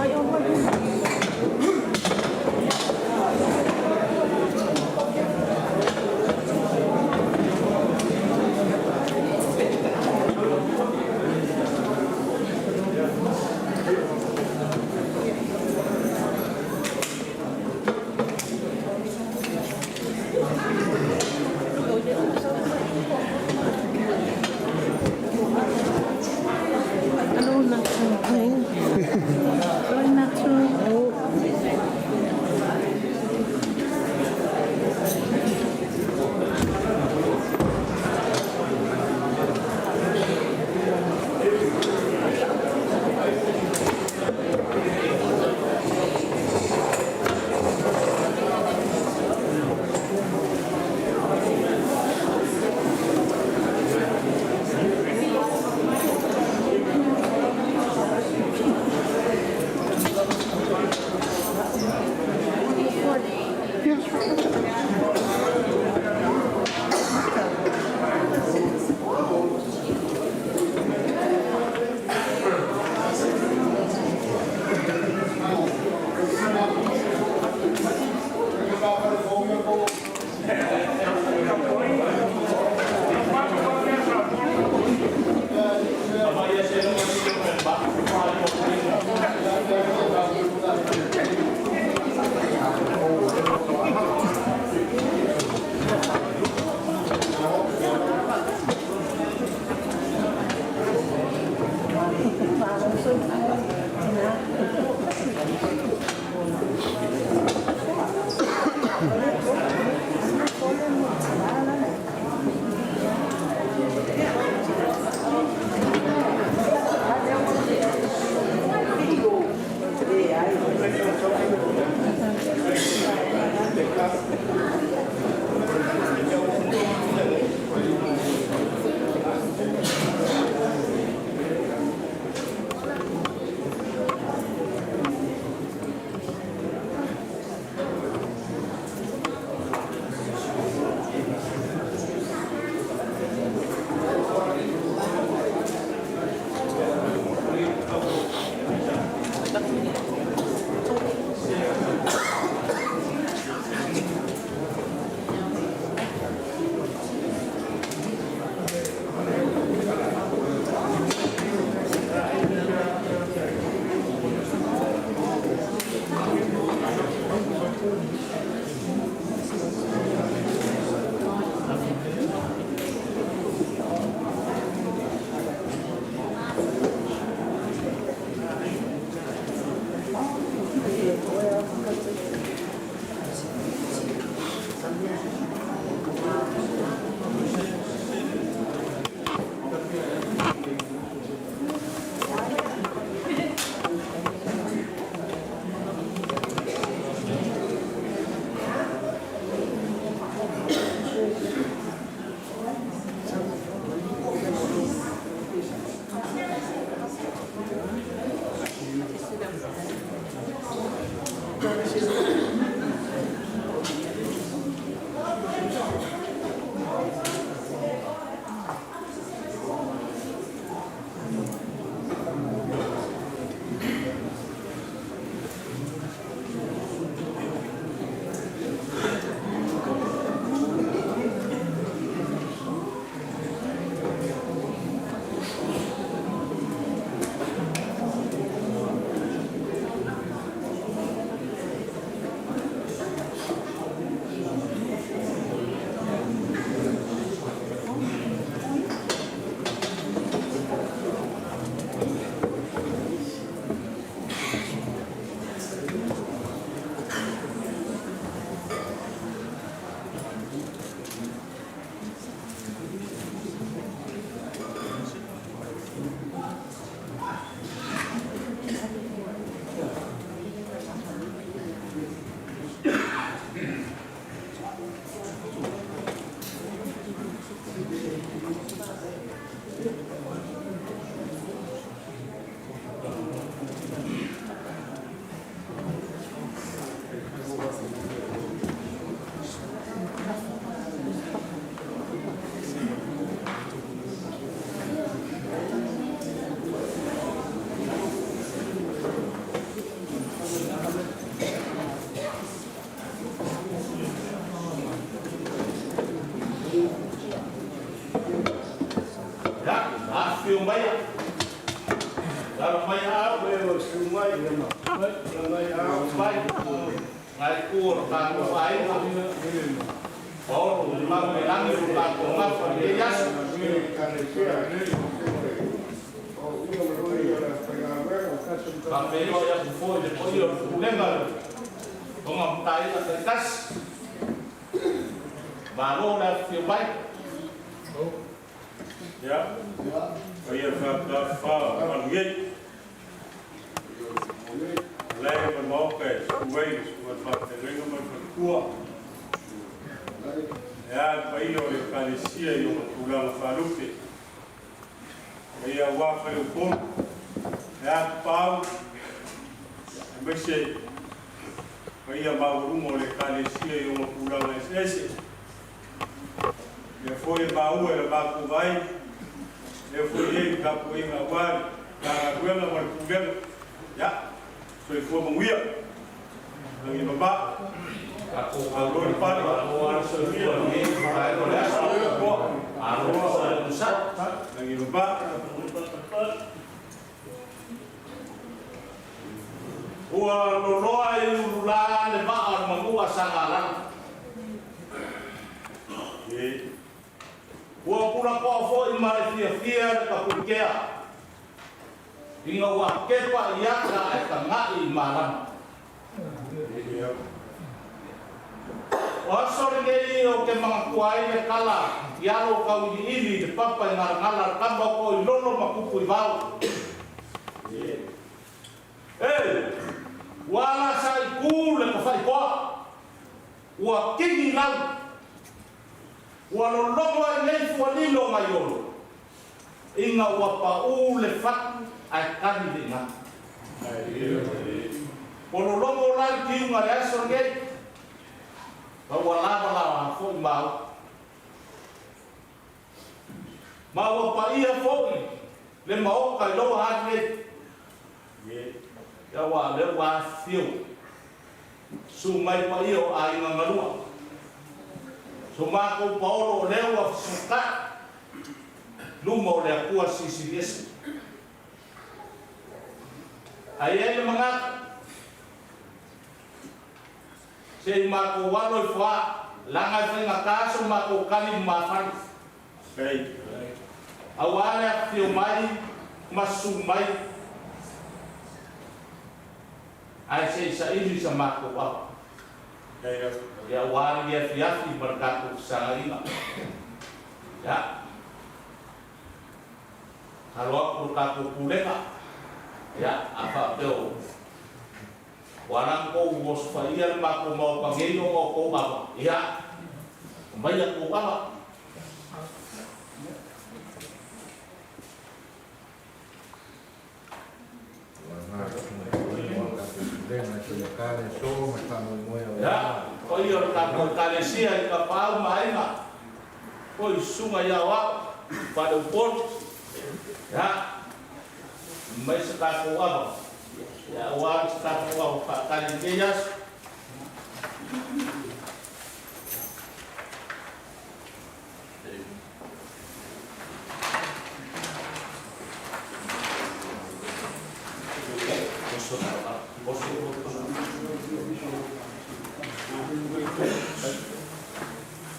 Afioga. maia. Alaala mai Aao. Mai. Ngai ku o le tatou aiga. Paolo le mau le lagi o le tatou gafa i lenei aso. Faafeiloai atu foi i le paia o le Pulega o le Toga Mataia taitasi. Malo le afifio mai. Ia, paia le faatafafa o Malugei. Malae ma le maota e susu ai le susuga i le faafeagaiga ma le faletua. Ae a le paia o le Ekalesia i ona tulaga faalupe. Paia aua Faleupolu, ae a Tapaau, aemaise paia maualuga o le Ekalesia i ona tulaga eseese. Lea foi e maua i la matou vaai, lea foi e i ai le tapuaiga aua le Matagaluega ma le Pulega. Ia, soifua manuia. Lagi mama. Malo le pale. Lagi mama. Ua loloa i Ululā le vaa o le manu a Sagalalo. Ua pulakoa foi ma le fiafia le Tapuikea ina ua kepa i ata ae taga'i i malama. O aso lenei ou te manatua ai le tala i alo o Tauiliili i le papa i Galagala le tama o Toilolo ma Tupu i Vao. E! Ua ala sa i ku le tafaitoa, ua kini lau, ua lologo ai nei fualilo nai olo, ina ua paʻū le fatu ae kali le igana. Ua lologo la i tiuga le aso lenei, ma ua lavalava foi maua. Ma ua paia foi le maota i lou ahali nei. Ia ua lea ua afifio su mai paia o aiga galua. So matou paolo o lea ua fesotai luma o le Atua Silisili Ese. Ae i ai le manatu, se i matou alo ifo a, leaga e faigata so matou tali i lumafale. Aua le afifio mai ma susu mai, ae se i saili sa matou ava. Ia aua le afiafi ma le tatou fesagaiga. Ia. Alo atu le tatou pulega, ia, a faapea o ua ala ona tou osofaia le matou maota nei ona o tou ava, ia, aumaia tou ava. Ia, paia o le tatou Ekalesia i Tapaau ma Aiga, foi Susuga i Aoao, Faleupolu, ia, mai se tatou ava, ia, aua se tatou ava faatali i lenei aso.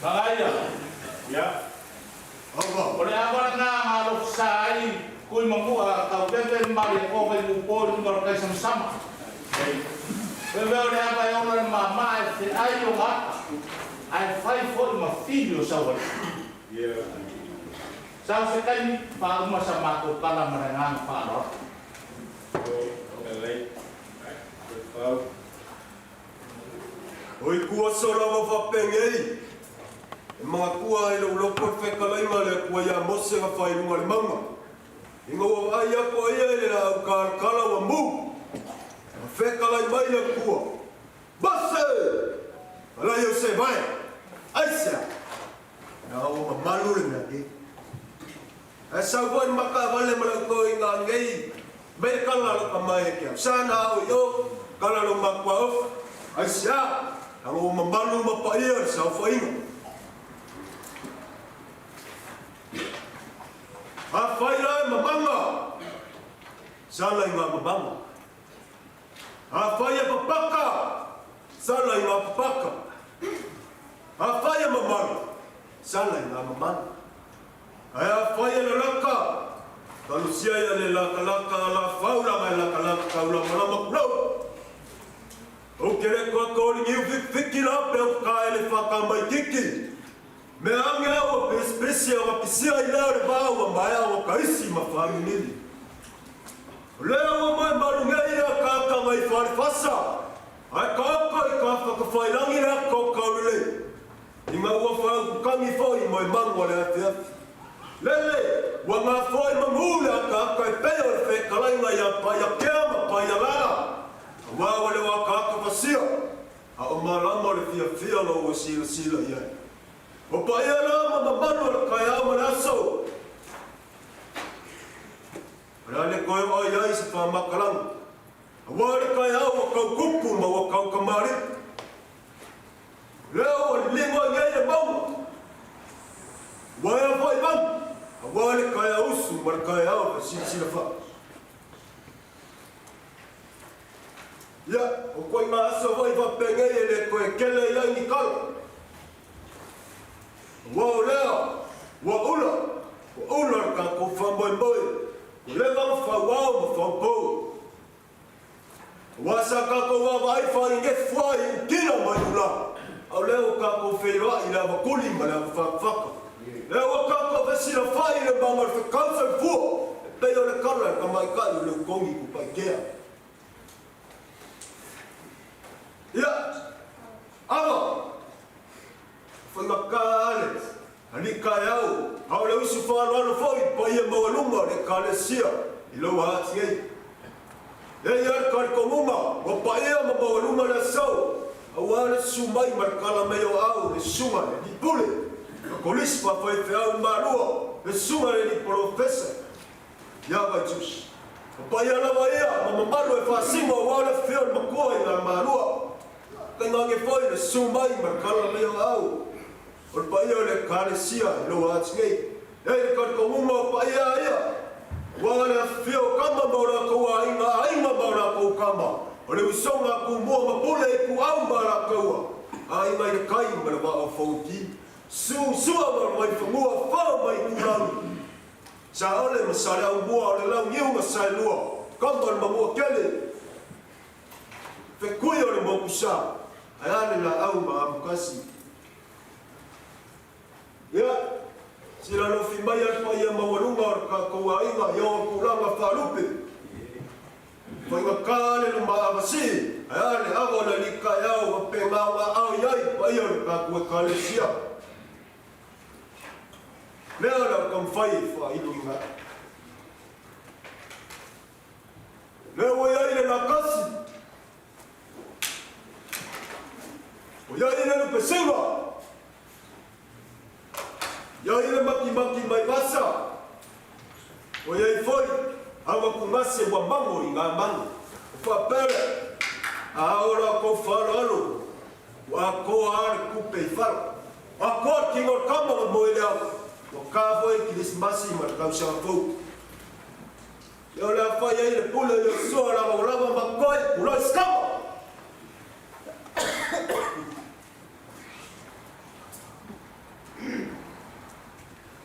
Manaia. O le ava lena na alofisa ai Kui Manua Tautete ma Malietoa Vaimupo i luga o le tai samasama. Wewe o le ava e ola le mama e feai ona ata. Ae fai foi ma fili o Saualii. Sau se taimi, faauma sa matou tala ma le agaga faaaloalo. Oi kua sola ua faapenei, e manatua ai lou loto le fetalaiga a le Atua iā Mose na fai i luga o le mauga, ina ua vaai atu o ia i le laau kalakala ua mu, na fetalai mai le Atua, Mose! Alai au se vae! Aisea? Na ua mamalu le mea nei. Ae sau foi le makaavale ma lau toeaina nei, mei le kala lau tama e ke au sa na au i o, kala lou makua ofi. Aisea? Na ua mamalu ma paia le saofaiga. Afai la e mamaga, sala i ngā mamaga. Afai e papaka, sala i ngā papaka. Afai e mamalu, sala i ngā mamalu. Ae afai e lalaka, talosia ia le lakalaka a la faulaga e lakalaka kaulamalama kulou. Ou te le koa koligiu fikifiki la peu ka ele whakamaikiki. Me ange au a pesipesi a wapisia i lea o le vā ua maea ua kaisi ma whamilili. O lea ua moe malungei lea kākanga i Wharefasa, ae ka oko i ka whakawhairangi lea kaokaulelei. I nga ua whaukukangi foi moe mangu a le awhiawhi. Lele, ua ngā foi mangū le akaaka e pei o le whekalainga i a Paiakea ma Paialala, auā ua leo akaaka wasia, a o malama o le fiafia lo ua silasila i ai. O paia la ma mamalu o le kaeao ma le aso. O le a le koe o ai ai se whamakalaga. Auā le kaeao ua kau kupu ma ua kau kamali'i. Lea ua liligo ai nei le mauga. Ua ea foi manu, auā le kaeausu ma le kaeao ka silasila wha. Ia, o koe ngā aso foi whapengei e le koe kele i ai ni kala. Ua o lea, ua ula, ua ula le kākou whamoemoe, ua leva ma whauao ma whaupou. Ua sa kākou vaavaai whaingefu ai i ukila mai ula, a o lea ua kākou feiloai i le awakuli ma le awafakafaka. Lea ua kākou fesilafai i le maga o le fekausoifua e pei o le kala e kamaikai o le ukogi i Kupaikea. Ia, ava, whaingakā ale, alii kaeau, a o le usu faaaloalo foi i paia maualuga o le Ekalesia i lou ati ei. E ia le talitonuga, ua paia ma maualuga le aso, auā le susu mai ma le tala mai o au le susuga i le alii pule, le kolisi faafaifeau i Malua, le susuga i le alii polofesa ia Vaitusi. O paia lava ia ma mamalu e faasino auā le afifio o le matua i Ngalamalua. Tainane foi le susu mai ma le tala mai o au o le paia o le Ekalesia i lou ati nei. E ai le talitonuga o paia a ia, auā le afifio o tama ma o latou aiga, aiga ma o latou tama, o le usoga a Tumua ma Pule i Ituau ma Alataua, aiga i le tai ma le vaa o Fonoti, Su, sua ma le Vaifanua, fao ma Itulagi, Saole ma Saleaumua o le Launiu ma Saelua, tama o le Manua Kele, Fekui o le moku sa, ae a le laau ma amukasi. Ia, sila lofi mai a le paia maualuga o le tatou aiga i ona tulaga faalupe. Faigata le luma avasii, ae a le ava o le alii taeao ua pegaogaao i ai paia o le tatou Ekalesia. Lea o le au taumafai e faailoina ai. Lea ua i ai le lakasi, ua i ai le lupesiga, i ai le makimaki mai vasa, ua i ai foi aua kugase ua mango i ngā mango. O faapea, a ola kou faaaloalo, ua atoa a le kupe i fala. Atoa le tino o le tama ma moe le ao, ua ka foi Kirisimasi ma le tausaga fou. Ia o le a fai ai le pule o Iosua lagolagolava ma koe ulai skama.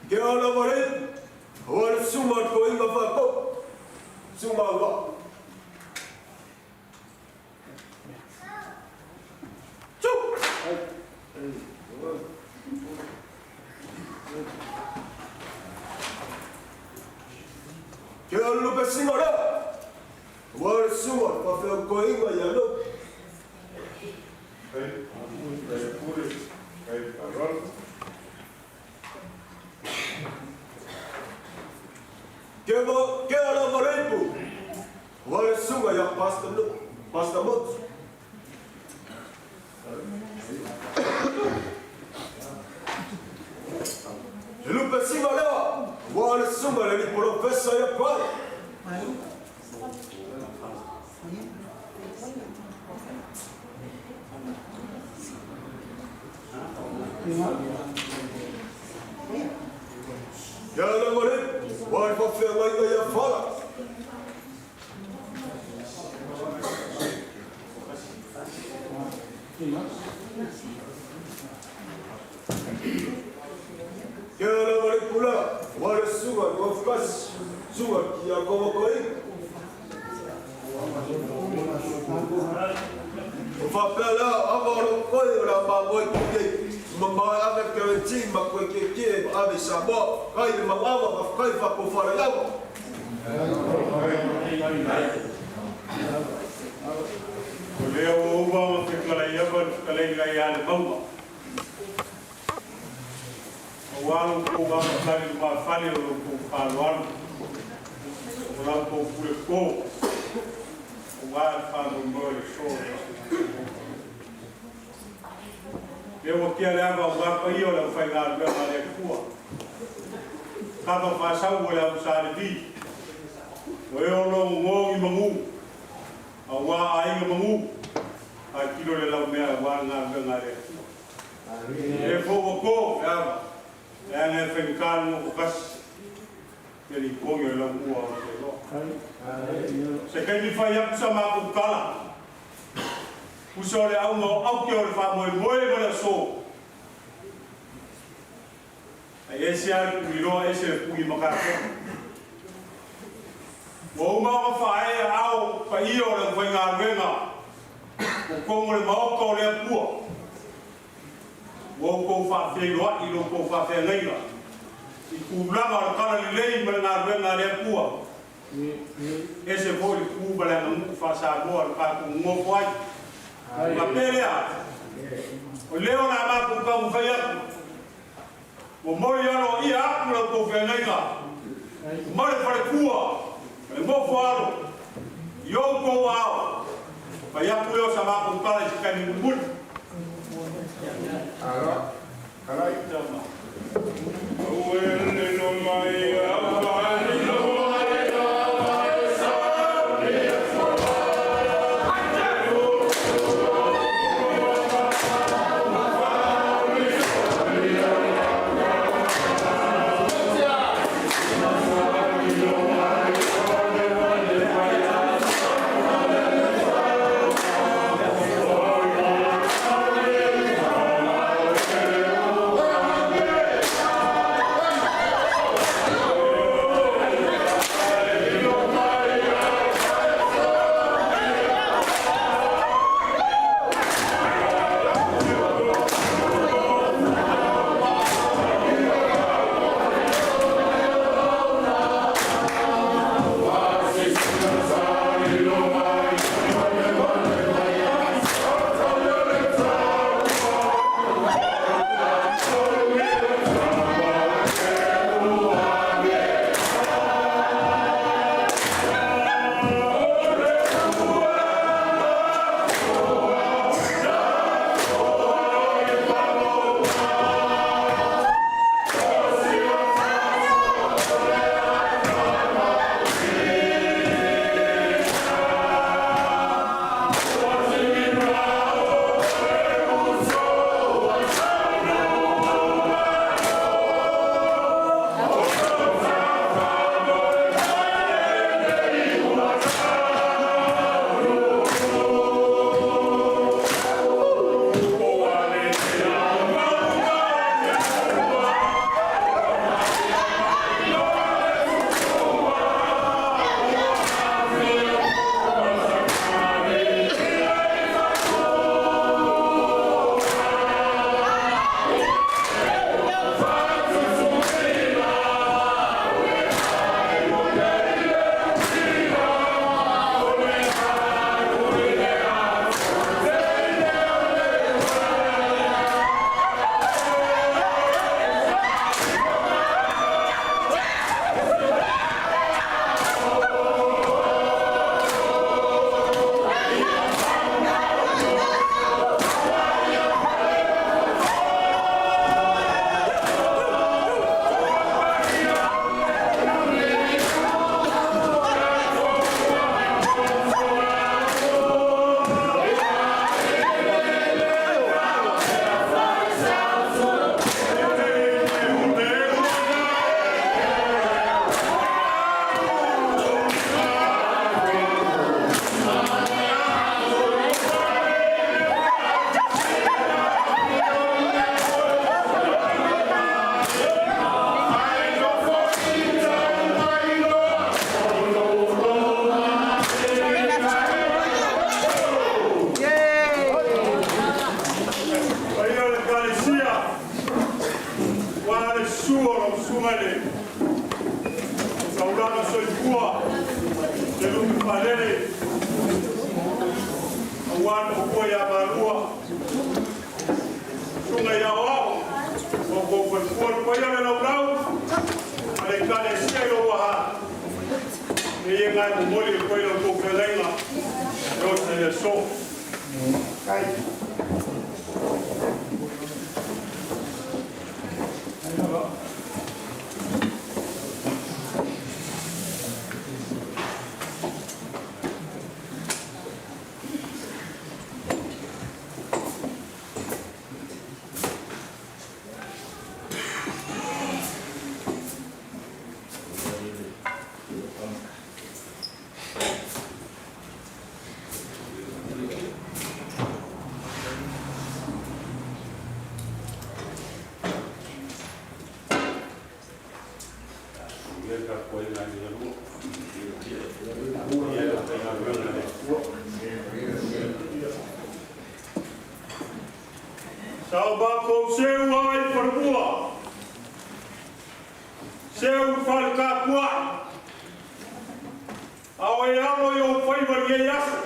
Ke ala wale, aua le suma o toinga whakau, suma ua. Tū! Ke alu pe singa lea. Ua le sunga le whawheo koinga i alo. Hei, hei pule, hei parol. Ke, ke ala vareipu. Ua le sunga ia Pastor, Pastor Motu. Le lupe singa lea, ua le sunga le lipolofesa ia pai. Ia le ngore, Ua le faafeagaiga ia Fala. Ke ala ma le pula, ua le susuga i Gaufukasi, susuga i le Tiakono Toeaina. Ua faapea la, ava o lou koe o le a mamoe i ei, mamao e ave le guarantee ma koe kiekie ma ave i Samoa, kai le mau ava, faafetai faatofala i ava. O lea ua uma ona fetalai ava le fetalaiga ia Lemauga, aua lo outou agatali lumafale o lo outou faaaloalo, o la outou pule po, aua le faamoemoe o le aso. Lea ua tia le ava aua paia o le aufaigaluega a le Atua. Kava faasau o le au Sa Levi, o e o lo o gogi magu, aua aiga magu, faatino le laumea aua le galuega a le Atua. E fou ua to le ava, leaga e faigata le nofo tasi, ia liponi o le laumua o le loa. Se taimi fai atu sa matou tala, usa o le auga o auke o le faamoemoe ma le aso. Ai ese a le puiloa, ese le pui makatonu. Ua uma ona faaee aao paia o le aufaigaluega o totonu o le Maota o le Atua. Ua outou faafeiloai i lo outou faafeagaiga i tulaga o le talalelei ma le galuega a le Atua. Ese foi le tu ma le aganuu faa-Samoa le tatou nonofo ai. Ma pea lea, o lea o le a matou taumafai atu, momoli aloaia atu la outou feagaiga ma le faletua ma le nofo alo i outou aao. Fai atu lea o sa matou tala i se taimi mulimuli. susuga i le taulaga soifua le lupe faalele aua le matua ia Malua, susuga i Aoao, o kou faletua le paia o le laulau ma le Ekalesia i lou aha. E ia ngai momoli le paia o le tou feagaiga e osi i le aso. Sa o matou seu ai i Falemua, seu i fale tapuai, a o e alo i ou faiva i lenei aso,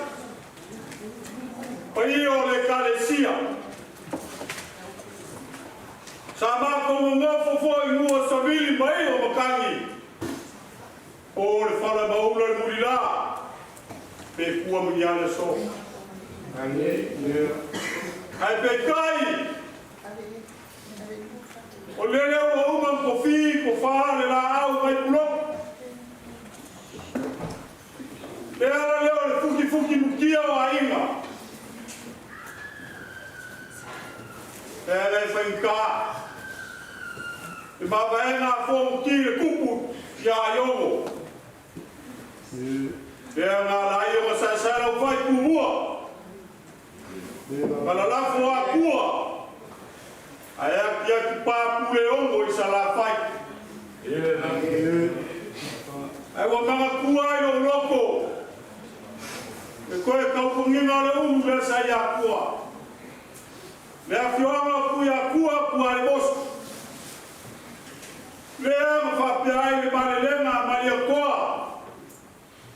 paia o le Ekalesia. Sa matou nonofo foi i luga o savili ma iu o matagi, po le fala maula le mulila, pe pua ma ni ale aso. Ae peitai, o lele ua uma ona tofi tofa le laau mai Pulotu. Le ala lea o le futifuti mutia o aiga. Le ala e faigata. Le mavaega a Fomuti le tupu ia Aiono. Lea na ala ai ona saesae laufai Tumua. Ma lalafo Atua. Ae akiaki pa Puleono i Salafai. Ae ua manatua ai lou loto e toe tautogiga o le ulu lea sa i Atua. Le afioaga o Tuiatua, Tualemoso. Lea na faapea ai le malelega a Malietoa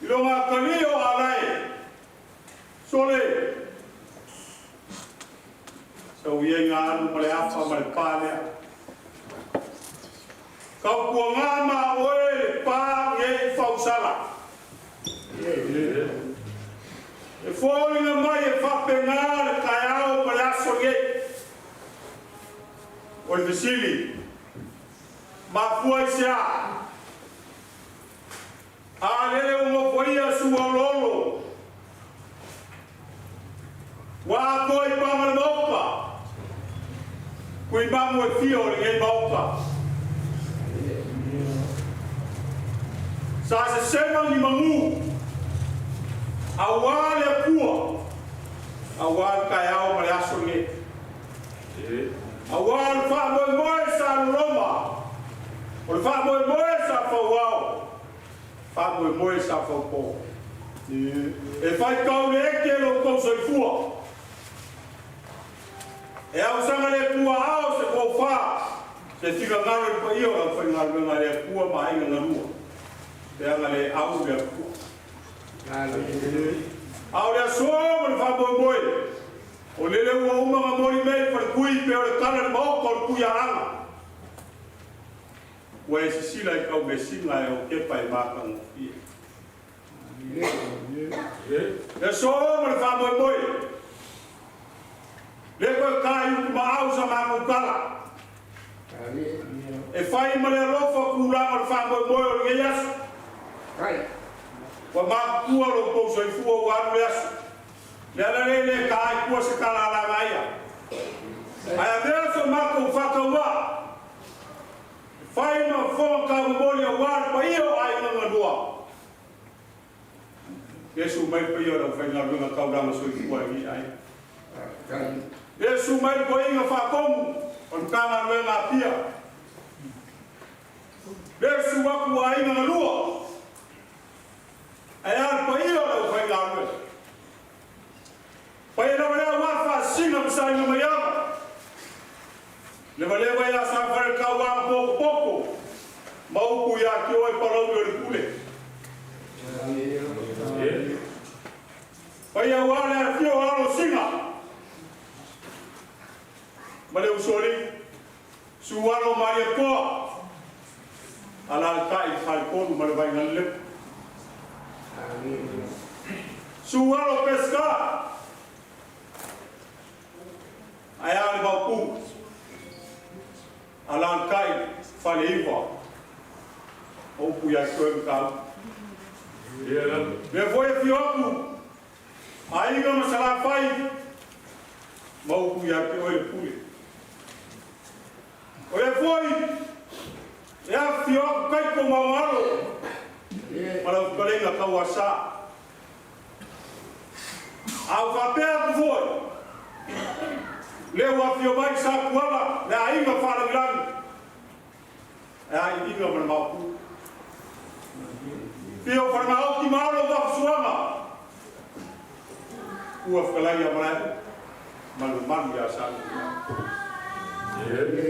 i lona atalii o Alae, Sole, sau ia i ga alu ma le afa ma le pa lea. Tautuaga ma oe le pa ne i fausala. E foliga mai e faapena le taeao ma le aso nei. O le fesili, mafua i se a? A lele ua nofoia Suaoloolo, ua atoa i paga le Maota, tuimamu e fia o lenei Maota. Sa sesega ni manu, aua le Atua, aua le taeao ma le aso lenei. Aua le faamoemoe sa loloma, o le faamoemoe sa fauao, faamoemoe sa faupo. E faitau le eke lo outou soifua. E ausaga le Atua ao se tofa, se finagalo i le paia o le aufaigaluega a le Atua ma aiga galua, leaga le au le Atua. A o le aso ma le faamoemoe, O lele ua uma ona moli mea i faletui pei o le tala i le maota o le Tuiaaga. Ua e sisila i tau measina e o kepa e matagofie. Le aso ma le faamoemoe, le toe ta i utu maau sa matou tala. E fai ma le alofa tulaga o le faamoemoe o lenei aso. Ua matutua lo outou soifua ua alu le aso. Le ala lea e le ta ai tua se tala a Lagaia. Ae avea so matou faatauvaa e fai ma fofoga taumomoli aua le paia o aiga galua. Iesu mai le paia o le aufaigaluega taulaga soifua i lenei aiga. Iesu mai le toeaina faatonu o le Matagaluega Apia. Iesu atu aiga galua. Ae a le paia o le aufaigaluega? Paia lava lea aua faasina ma saina mai aga. Levaleva ia Safaretauaga potopoto. Ma upu ia te oe Palauli o le Pule. Paia aua le afio o Alo Sina ma le Usoalii, Susu Alo o Malietoa, alaalatai i le Faletolu ma le Vaigalelepa. Susu Alo o Peseta, ae a le Maopu, alaalatai i le Faleiva, o upu ia te oe Matautu. Lea foi e afio atu Aiga ma Salafai ma upu ia te oe le Pule. O lea foi e afifio atu Taito ma ona alo ma lau fetalaiga Tauasa. A ua faapea atu foi, lea ua afio mai Satuala, le aiga faalagilagi, e aiiga ma le maopu. Fia o Falegaoti ma alo o Vafasuaga, ua fetalai ia Malae'u, malumalu ia Samoa.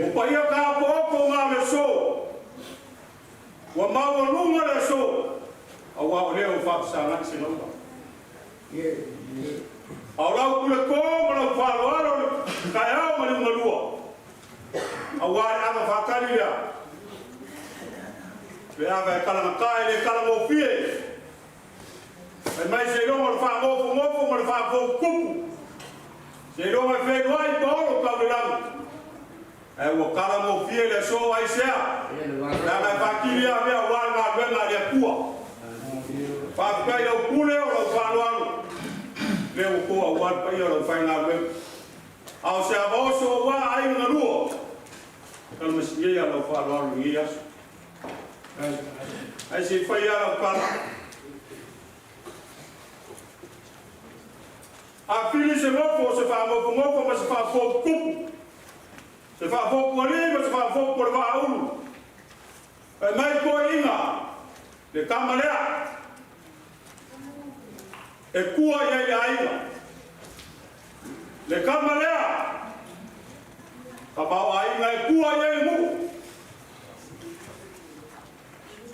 O paia taotooko o ngā le aso, ua maualuga le aso, auā o lea ua faafesagai se lauga. A o lau pule tō ma lau faaaloalo le taeao ma le ugalua, auā le ava faatali lea, le ava e talagata e le talagofie, fai mai seiloga o le faagofogofo ma le faafoutupu, seiloga e feiloai paolo tau le lagi, ae ua talagofie le aso aisea, leaga e faatili a mea aua le galuega a le Atua. Faafetai i lau pule o lau faaaloalo, lea ua toa aua le paia o lau faigaluega. A o se ava oso aua aiga galua, talamasi ia lau faaaloalo i lenei aso. Ae se i fai lava lau tala. A fili se nofo, o se faanofonofo ma se faafoutupu, se faafotualii ma se faafotu o le vaaulu, fai mai toeaiina, le tama lea e tua i ai le aiga, le tama lea tamaoaiga e tua i ai le nuu.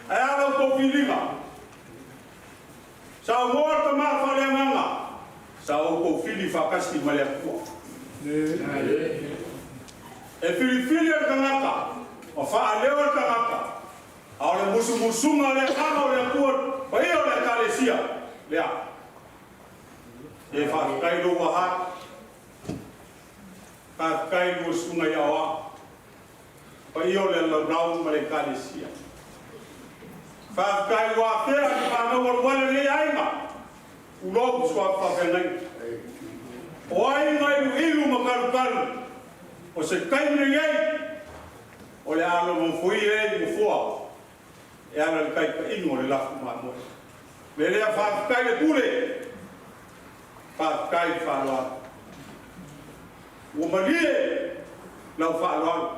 Ae a la outou filiga? Saunoa le tama faaleagaga, sa outou fili faatasi ma le Atua. E filifili e le tagata ma faaleo e le tagata, a o le musumusuga a le Agaga o le Atua i le paia o le Ekalesia lea. Se faafetai lou aha, faafetai lua susuga i aoao. Paia o le laulau ma le Ekalesia. Faafetai ua afea i le fanau aluale lenei aiga, tulou suafa faafeagaiga. O aiga iluilu ma talutalu, o se taimi lenei o le a logofoia ai nofoa e ala i le taitaiga o le lafu mamoe. Me lea faafetai le pule, faafetai le faaaloalo. Ua malie lau faaaloalo.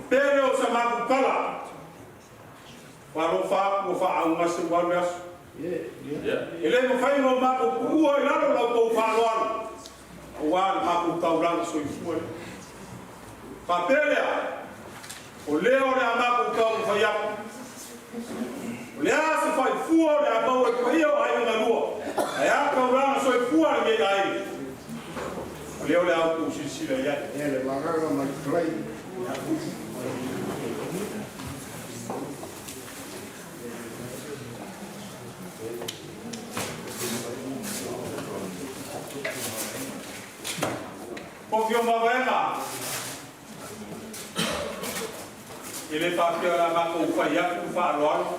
Pele o sa matou tala, ua alofa atu ua faaaugase ua alu le aso. E le mafai ona matou tuua i lalo la outou faaaloalo aua le matou taulaga soifua lea. Faapea lea, o lea o le a matou taumafai atu, o le a se faifua o le a maua i le paia o aiga galua, ae a taulaga soifua a lenei aiga, o lea o le a outou silasila i ai. Kofi o Mavaega, E le faapea o le a matou fai atu le faaaloalo,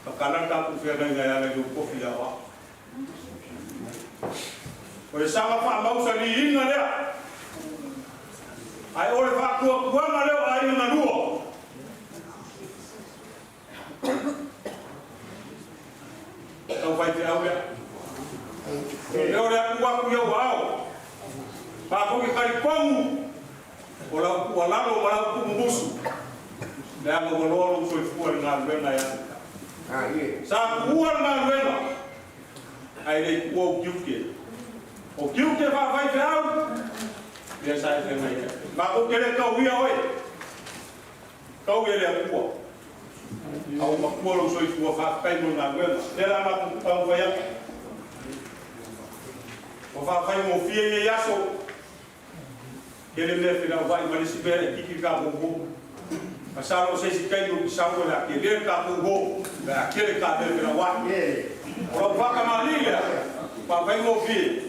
tatala le tatou feagaiga e ala i lou kofi aoao. O le saga faamausaliina lea, ae o le faatuatuaga lea o aiga galua. Tau faifeau lea. Lea o le atu atu i ou aao. Matou te talitonu o lau tuualalo ma lau tuumumusu, leaga ua loa lou soifua i le galuega e alu. Sa tuua le galuega, ae le i tuua ou tiute. O tiute faafaifeau, lea sa e feagai ai. Matou te le tauia oe. Tau ia le Atua. A ua matua lou soifua, faafetai mo le galuega. Lea la matou taumafai atu. Ua faafaigofie nei aso. Tele mea e felauai ma le isi mea e tiki le tatou uo. Masalo o se isi taimi ou te sau o le a tele le tatou uo, o le a tele ta mea e felauai. O lau faatamalii lea, faafaigofie.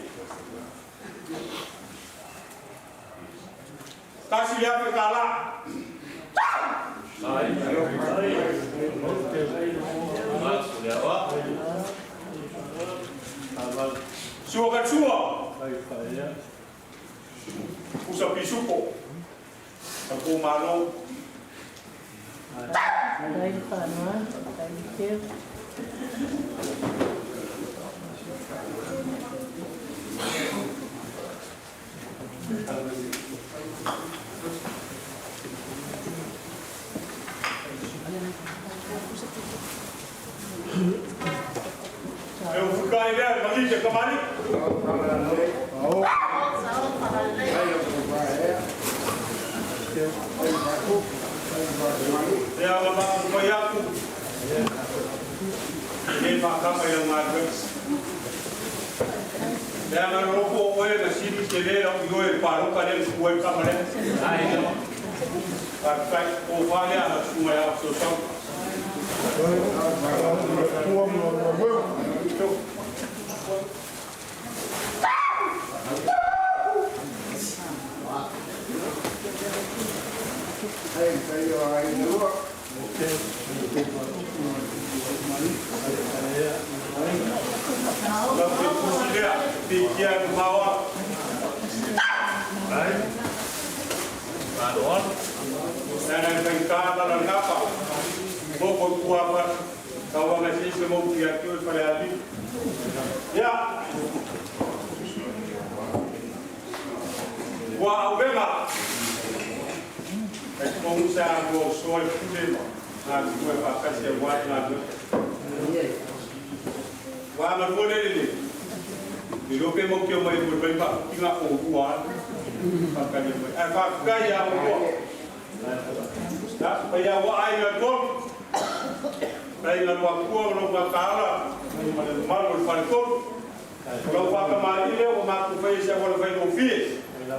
$1,000. Sua katua. Pusa pisupo. Sa ko malo. E ufuka i lea, magi te kamani. E ala maa mai aku. E whakama i ngā galuega. Leaga le lofo o oe na sili tele lau i oe paloka lea na tuu ai le tama lea. Faafetai, o fa lea na susuga ia Fesoasoani. Lau te tusi lea, piitia e mamao atu. Leaga e faigata tala le gapa, nofo i tua ma tauaga eseese ma upu ia te oe Falealili. Ia, ua auega. Talitonu sa lua usoa i pule ma galulue faatasi aua le galuega. Ua galue le lelei, le iloa pe matou te omai e moe mai faafitiga oulua alu faatalia mai. Ae faafetai ia oulua. Ia, paia ua aiga e tolu. Faafetai i Galuapua ma lou mataala ma le mamalu o le faletolu. O lau faatamalii lea ua matou faia i se auala faigofie, $1,000.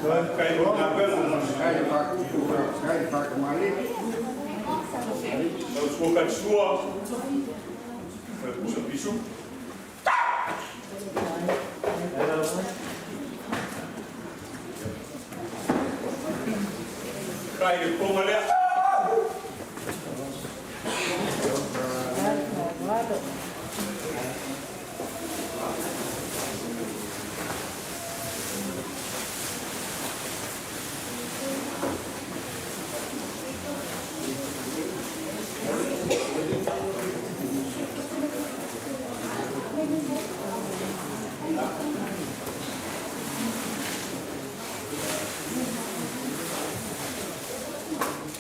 Faafetai mo le galuega. Lau sua kalisua, o le pusa pisupu. Kai le ponga lea.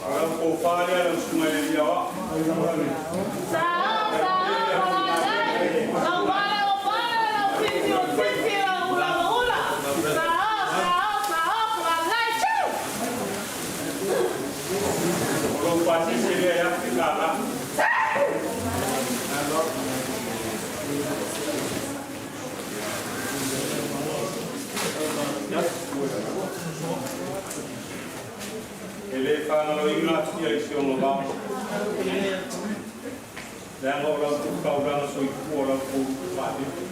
O lau tofa lea lau susuga i le Alii Aoao. O lou pasese lea e $1,000. E le faagaloina atu ia i si ona vao. Leaga o la outou taulaga soifua o la outou upu faalele.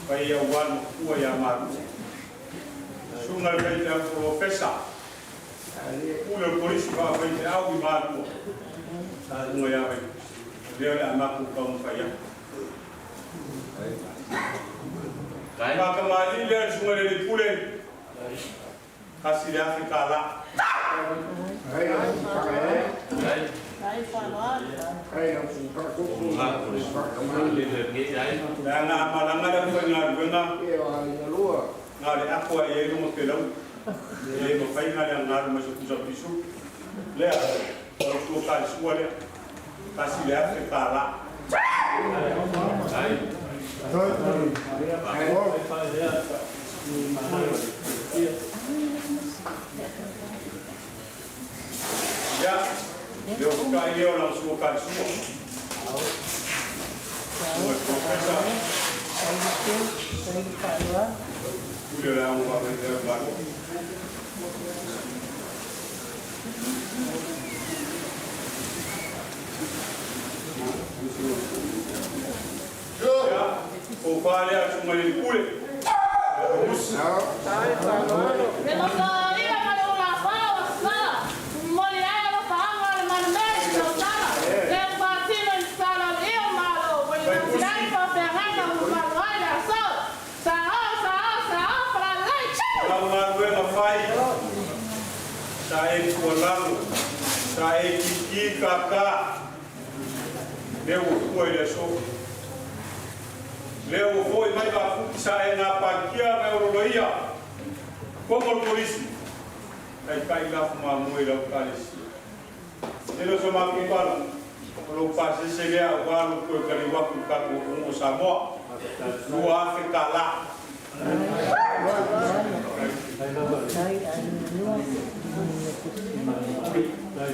Fai aua le matua ia Malua. Susuga le faifeau polofesa, pule o le kolisi faafaifeau i Malua. Susuga ia Vaitusi. O lea o le a matou taumafai atu. Faatamalii lea le susuga i le alii pule. $1,000. Leaga a malaga le aufaigaluega, na o le apo lava e i ai lona pelau. E le mafai ona le agalu mai se pusa pisu. Lea, o lau tua talisua lea, $1,000. Ia, le ofuta'i lea o lana sua kalisua. Susuga i le Polofesa, Pule o le Aoga Faavaitaimi o le Malo. Ia, tofa lea a le Susuga i le Alii Pule, Le lotoia ma le ulafala ua sala, momoli ai alofaaga o le manuia i tautala, le patino i tatalo alii o Malo, ua liugalisi ai faafeagaiga ua mamalu ai le aso. Sao, sao, sao, Falalelei! O lau galuega fai, sa e tuualalo, sa e kiki kaka, lea ua fua i le aso. Lea ua foi mai Vafuki sa e gapatia ma e ololoia, komo le kolisi, taitai lafo mamoe i lau ekalesia. Tele o so matou tala, o lou pasese lea aua lou toe taliu atu i le tatou atunuu o Samoa, $2,000.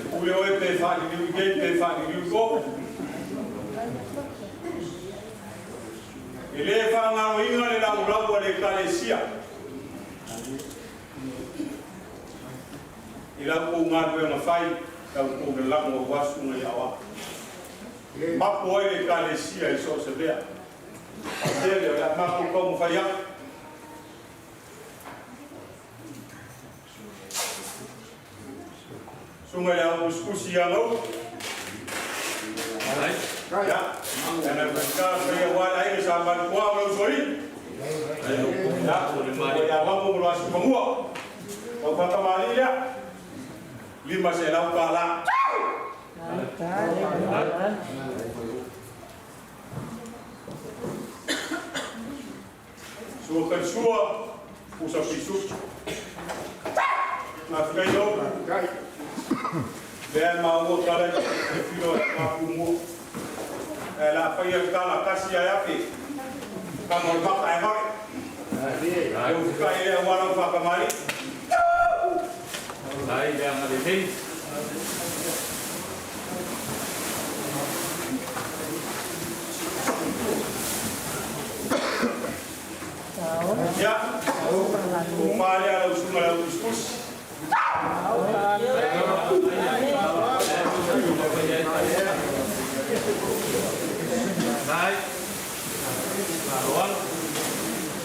Pule oe pe faaliliu i nei pe faaliliu i o. E le faagaloina le laulau a le Ekalesia i la outou galuega fai, la outou lalago aua susuga i aoao. Mapo ai le Ekalesia i so o se mea. Faatele, o le a matou taumafai atu. Susuga i le Ao Tusitusi ia Gauta. Ia, e ana Minisita paia aua le aiga Sa Malikoa ma le Usoalii. Ia, ua ia Mamo ma Luasiufanua. Lau faatamalii lea, $500. Sua Kalisua, Pusa Pisutu. Faafetai Loupu, lea e maua tala i le filo e mapumua. Ae la faia le tala tasi ae afe, kama o le maka ae vave. E ufukai lea aua lau faatamalii. Faafetai le agalelei. Ia, tofa lea lau susuga i le au tusitusi.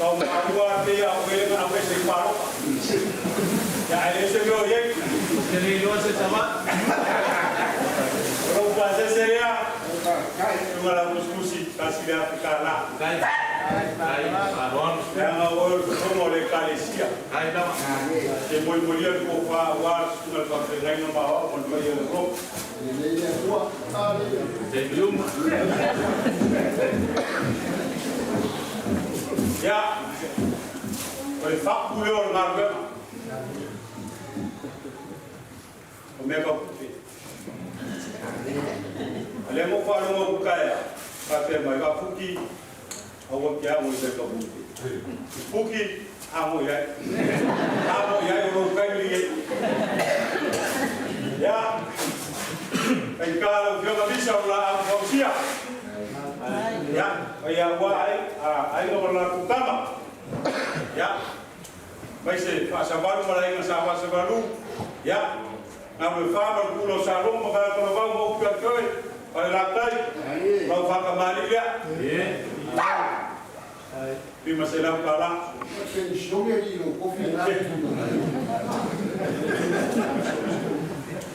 Tau maua ake ia au e na au e se i paloka. Ia ae leai se mea o i ai. Ou te le iloa se tama. O lou pasese lea, susuga i le au tusitusi, $1,000. Leaga o oe o le fofoga o le Ekalesia. E molimoli le tofa aua le susuga i le faafeagaiga ma aoao ma le paia o le Lotu. Ia, o le faapu lea o le galuega, o mea tau tupe. A lea na ou faalogo atu taeao, faapea mai, Vafuki, Aua te amo i mea tau tupe. Puki, amo i ai. Amo i ai o lou taimi lenei. Ia, faigata lau Afioga Misa o laau fausia. Ia, faia ua ai, aiga ma le latou tama. Ia, aemaise Faasavalu ma le aiga Sa Faasavalu. Ia, Galuefa ma le Pule o Salogo ma Galatolavau ma upu ia te oe, Falelatai, lau faatamalii lea, $500.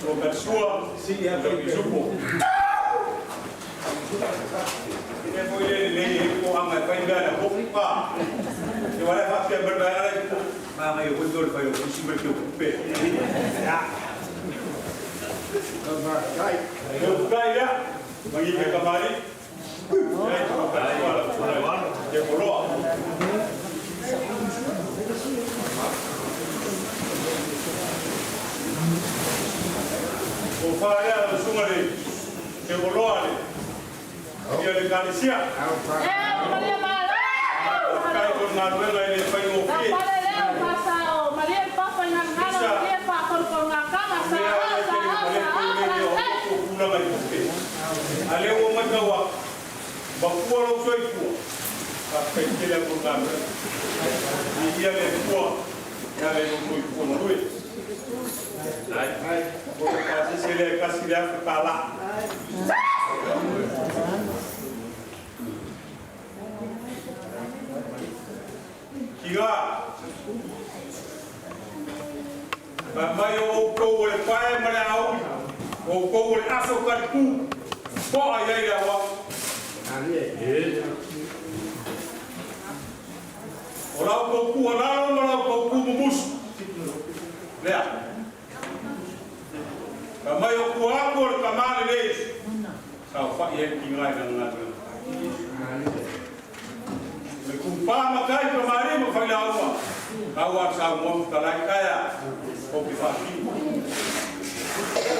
Lo Katisua, lo Pisupo. E foi le lelei e po anga e fai mea na hoki pa. E wala e faapea mai le vaega la i po. Manaia foi mea o le fai o isi ma le teutupe. Teutukai lea, magi pe kamali'i. Ia i tau katua la tuna te koloa. O wha lea lau susuga le te koloa le ia le Ekalesia. Faafetai mo le galuega e le faigofie. ua galogalo i faakolokologatama. Mea Sa le sa tele ma le sa tele o sa. tulaga i tupe. A lea ua matau atu, mafua lou soifua, faafetai tele atu i le galuega. Viia le Atua e ala i lou soifua galue. O le pasese lea e $1,000. Tiga, fai mai o outou o le pae ma le auli, o outou o le aso talitu, to'a i ai le auau. O la outou tuualalo ma la outou tumumusu. Lea. Fai mai o tua atu o le tamā lelei, saofa'i ai le tiga i lana galuega. O le tupā matai tamalii ma failauga, tau lava le saunoa fetalai, ae a? Ou te faatino.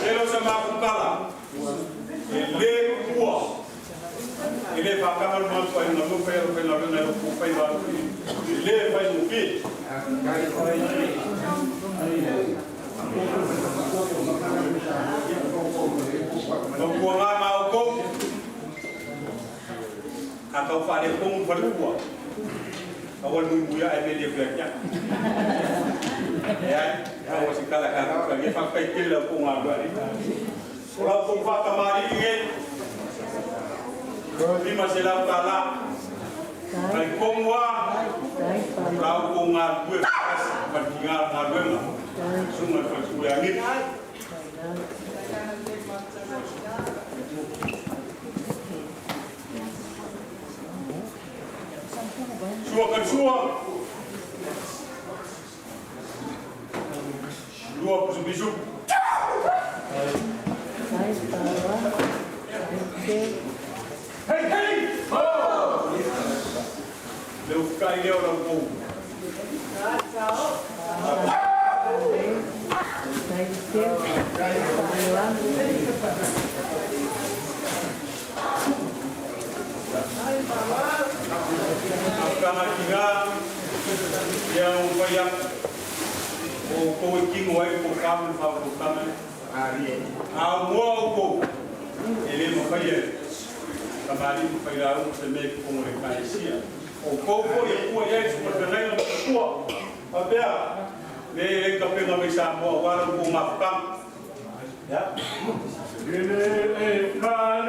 Tele o sa matou tala, e le tuua, e le faataga le manatu ai galue fai alo faigaluega e lou faiva atu e le faigofie. Tautuaga ma outou, a tau faaletonu le faletua, aua le muimui ae mea le fia Leai, aua se tala tatou talia. Faafetai tele lau outou galuega. O la outou faatamalii nei, $500. Talitonu lava, o la outou galulue faatasi ma le tiga o le galuega, susuga i le faletua ia Nipi. Sua ka sua, lua pusu pisupu. Hei, hei! Ho! Le ufukai lea o la outou. Tausaga tiga, ia ua fai atu, o outou e tino ai le polokalame ma le polokalame lea. A aumua outou, e le mafai e tamalii ma failauga se mea i totonu o le Ekalesia. O outou foi e tua i ai le susuga i le feagaiga ma le faletua, faapea, le e le tapena mai Samoa aua la outou mafutaga. Ia. I le Ekalesia.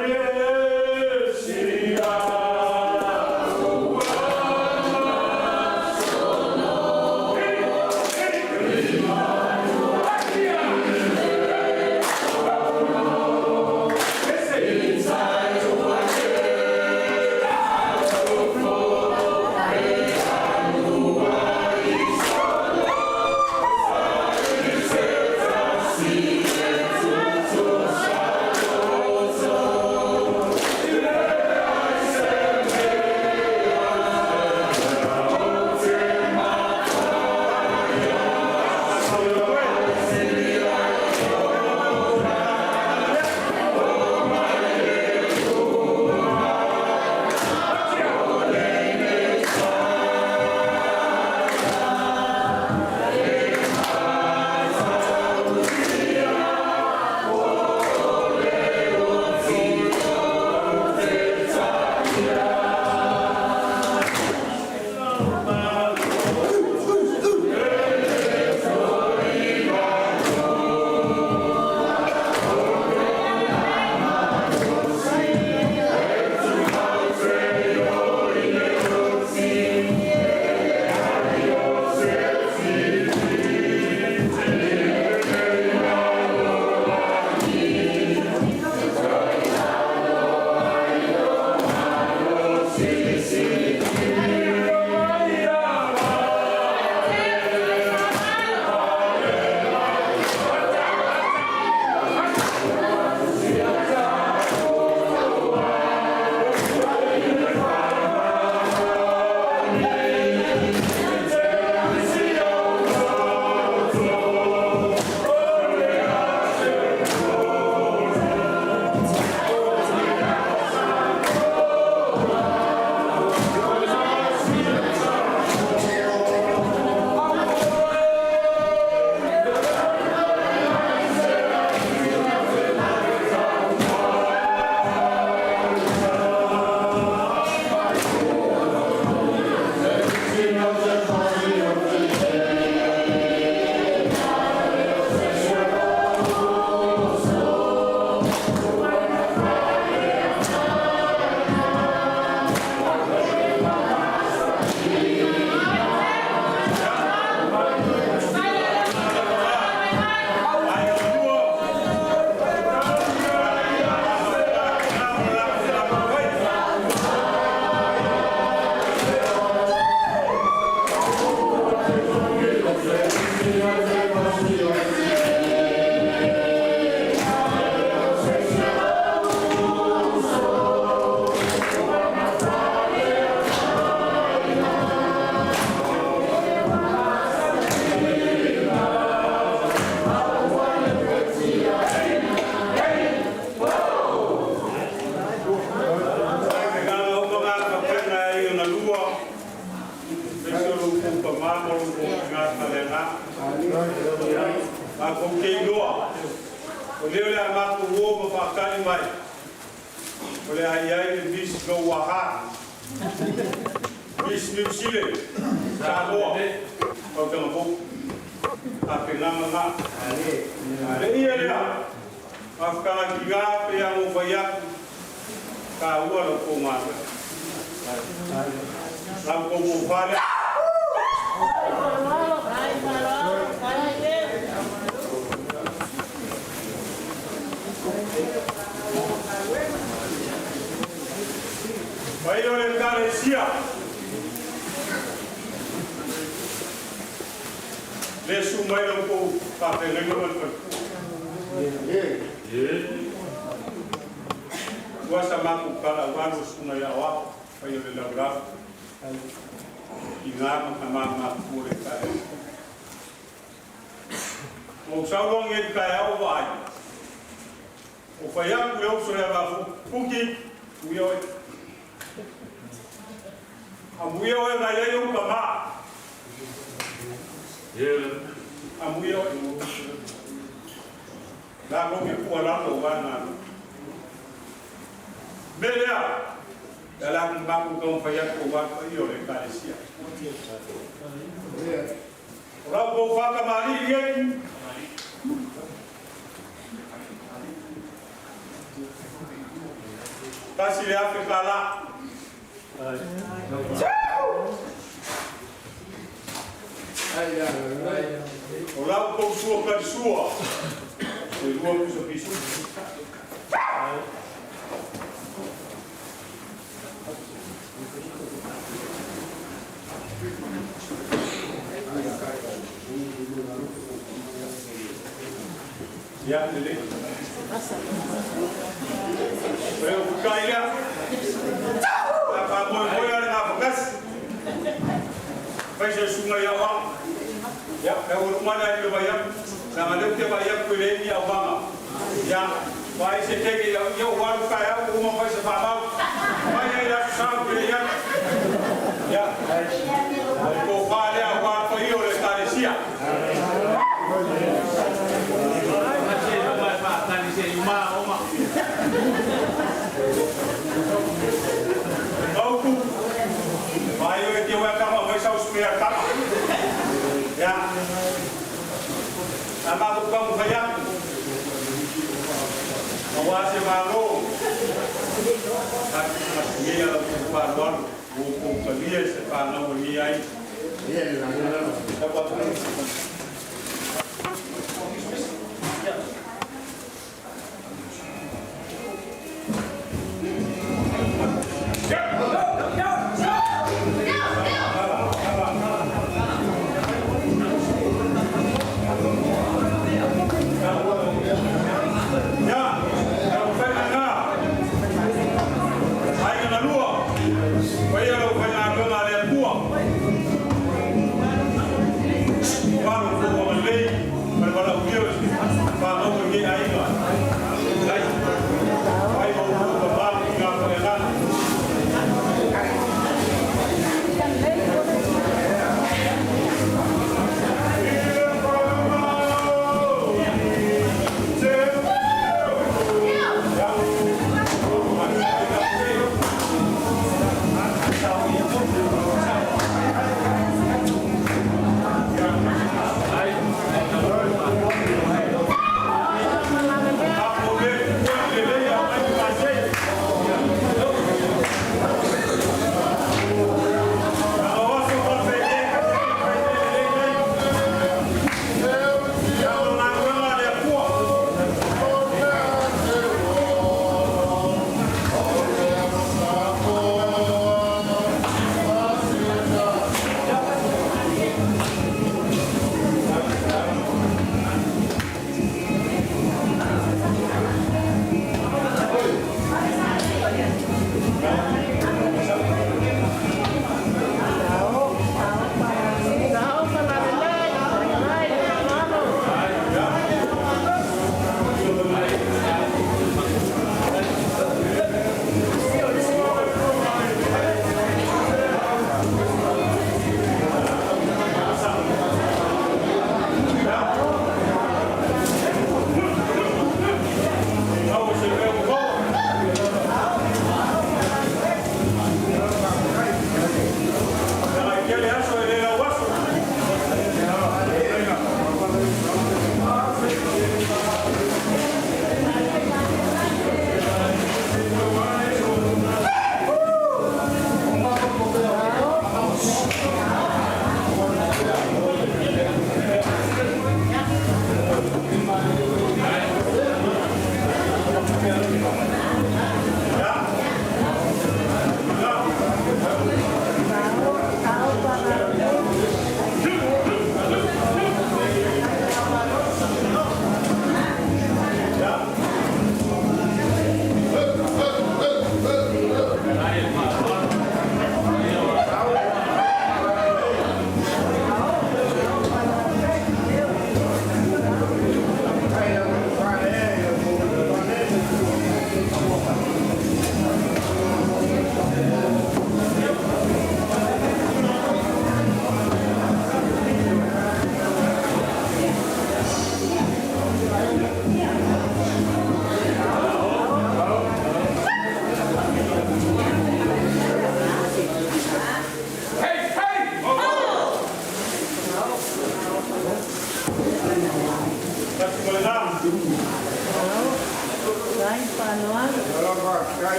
Walo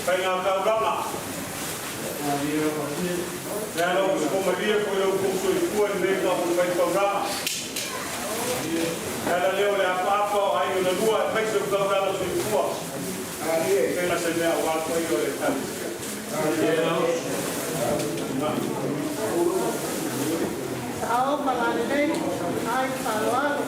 Faiga taulaga. Le ala ua sopomalie foi lo outou soifua i lenei taumafai taulaga. Le ala lea o le apaapa o aiga na lua aemaise o taulaga soifua. Faiga se mea aua le paia o le Ekalesia. Sao malalelei, ai faaaloalo.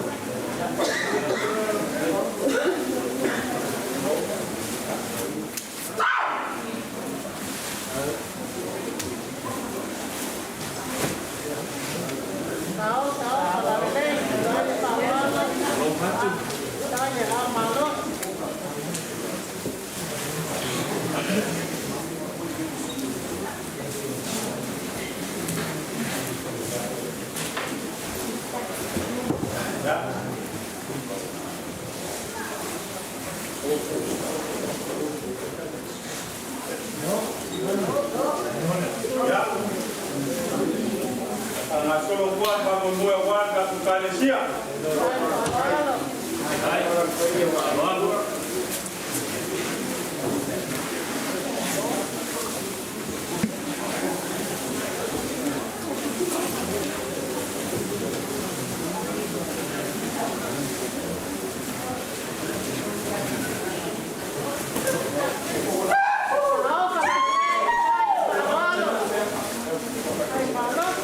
Sao sao malalelei, ai faaaloalo. Tanya la malo. Ya. Ya. Faagasolo pea le faamoemoe auā le tatou Ekalesia. Ai faaaloalo. Sao malalelei, ai faaaloalo. Ai faaaloalo.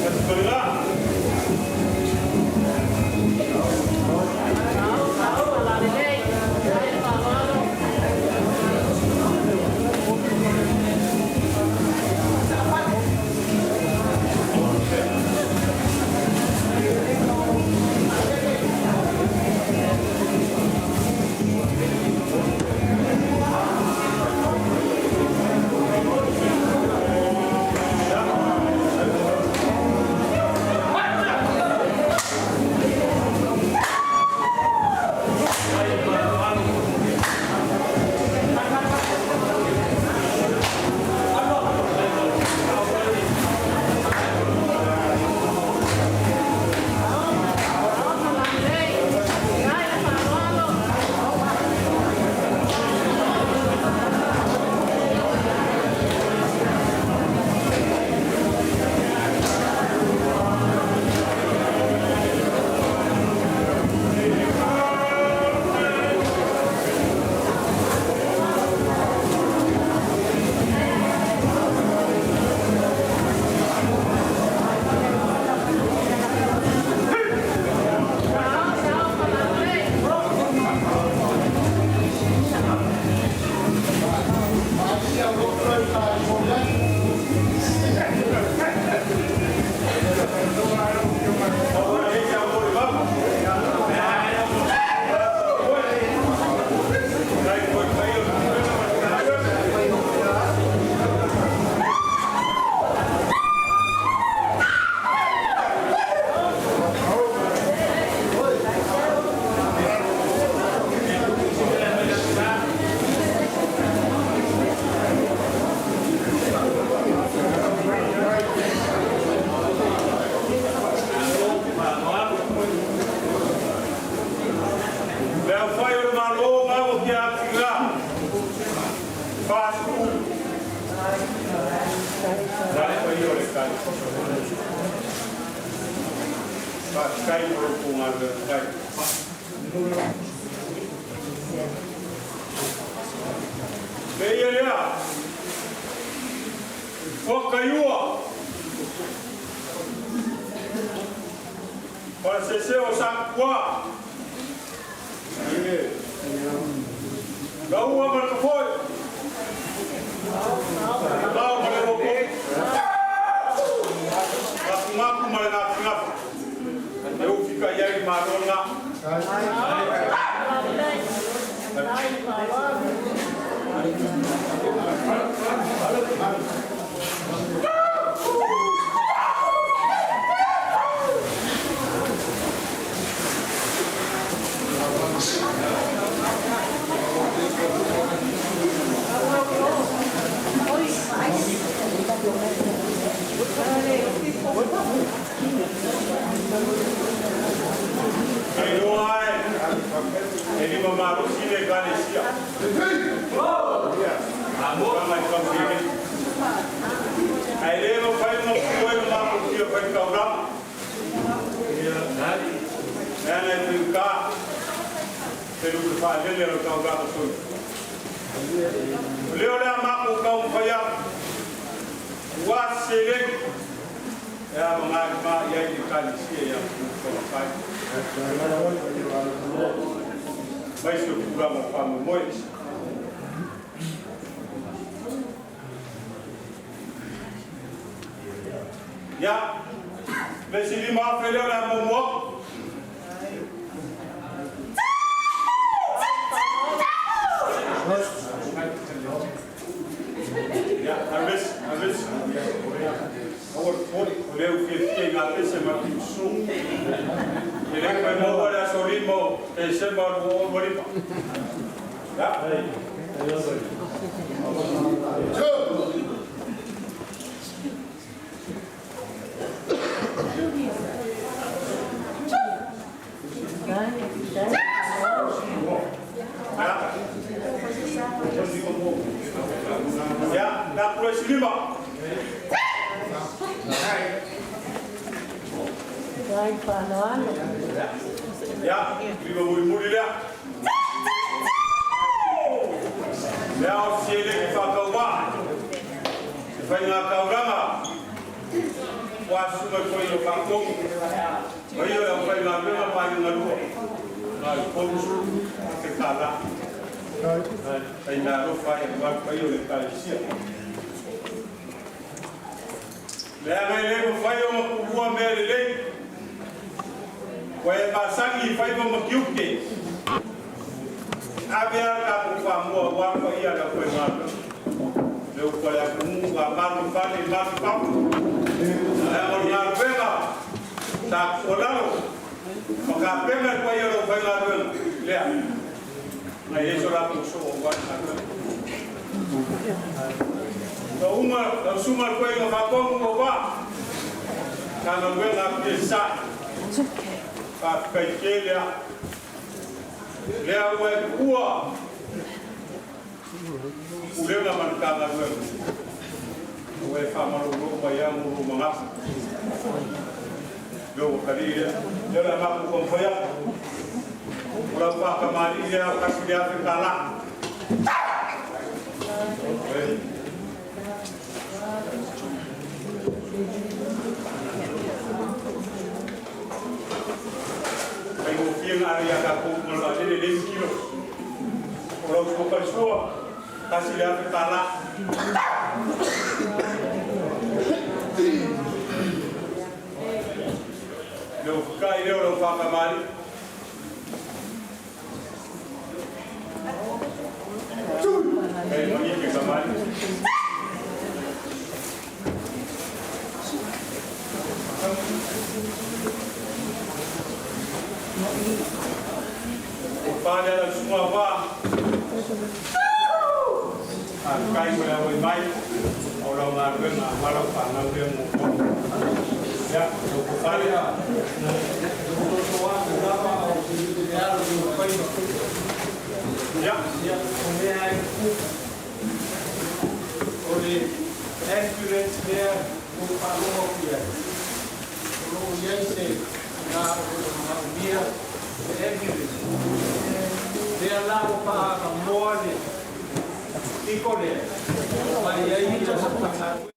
Fasifaligā. Sao sao malalelei, ai faaaloalo. Sao malalelei, ai faaaloalo. Sao sao malalelei. Le aufai o le Malo ga ua tiatigā. 40. La le paia o le Ekalesia. Faafetai mo lo outou galuega fai. Le ia lea. Fuakaiua. Falasese o Sakuā. Gaua ma le Tafoi. Lao ma le Lopo. Gafugafu ma le Gafigafi. E ufika i ai le Malo lena. Malalelei, ai faaaloalo. Pelu le faalele o le taulaga soifua. O lea o le a matou taumafai atu, ua seleni e avagalima i ai le Ekalesia i atunuu faifaifai. Aemaise o tulaga o faamoemoe. Ia, le isi 5,000 lea o le a muamua. Ia, alu ese, alu ese. Aua le popole, o lea ua fiafia i ngā pese ma piusu. E le koe maua le aso 5 o Tesema o 2025. Ia. Ia, na pule isi lima. Ia, lima mulimuli lea. Lea o seleni faatauvaa. Se faiga taulaga. Ua susuga foi o faatonu. Ma ia le aufaigaluega ma aiga galua. Na o le $30. Faimeaalofa ai aua le paia o le Ekalesia. Leaga e le mafai ona tuua mea lelei. Ua e masani i faiva ma tiute. Ave a le tatou faamua aua le paia o le aufaigaluega. Le upu a le atunuu, a malu i fale, malu i fafo. Leaga o le galuega sa tuualalo ma tapena le paia o le aufaigaluega lea. Na i ai so latou soo aua le galuega. Lau lau susuga le toeaina faatonu ua va. Sa galuega atu i Sasae. Faafetai tele lava. Lea ua e tuua pulega ma le Matagaluega. Ua e faamalolo mai lava mo lou manatu. Lea ua kalii lea. Lea o le a matou taumafai atu. O lau faatamalii lea o $1,000. Faigofie ona ave ia tatou ma le vaalele e leai ma kilos. O lau suafaisua, $1,000. Le ofika'i lea o lau faatamalii. E malie ke kamali'i. O pale ala susuga va. Faafetai mo le auai mai o lau galuega aua lau fanau lea mo tonu. Ia, lau tofale. Ia. Ia, o mea ai tupu o le ambulance lea ua ou faalogo atu i ai, o lo o i ai se tina o lo o manaomia le ambulance. Lea la ua faaagamoa le piko lea ma i ai se Matagaluega.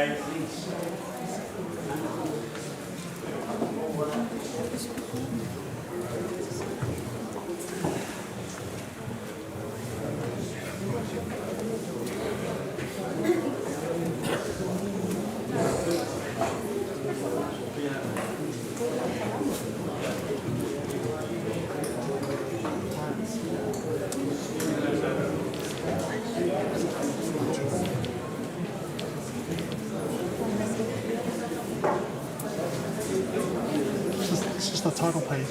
Ai. This is the title page.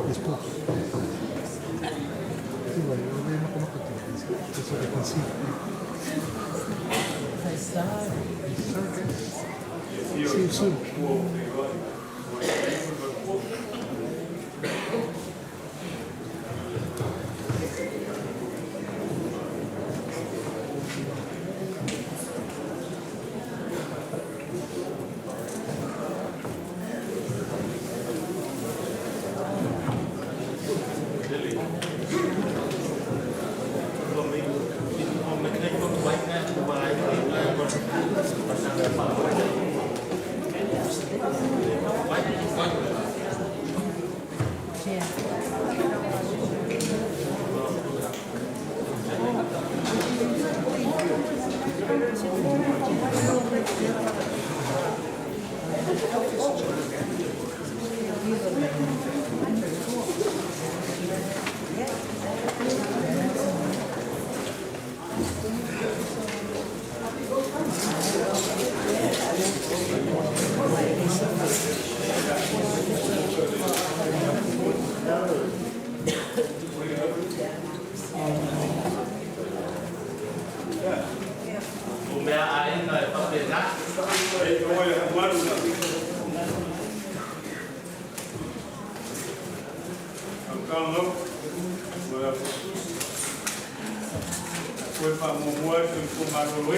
Yes, please. Anyway, just so they can see. See you soon. O mea aiga e faapena. E o e malu na. Au kau o le tusi. Koe wha mua e ko malolo e.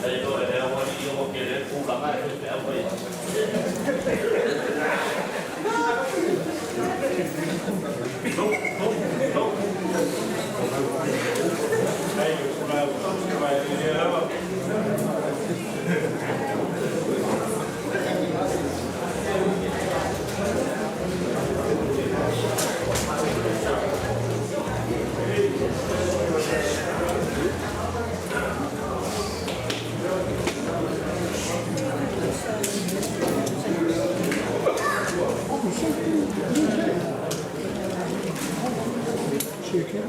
E lo e lea wali i o ke le kūlanga e pe au e. No, no, no. Ai, o kura o vai e lava. Check it.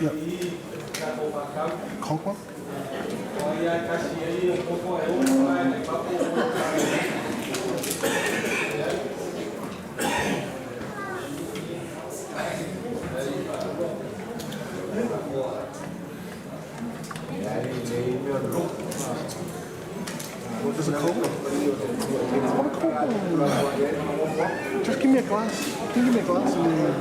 Yeah. Cold one? Is it cold? I want a cold one. Just give me a glass. Can you give me a glass? And then...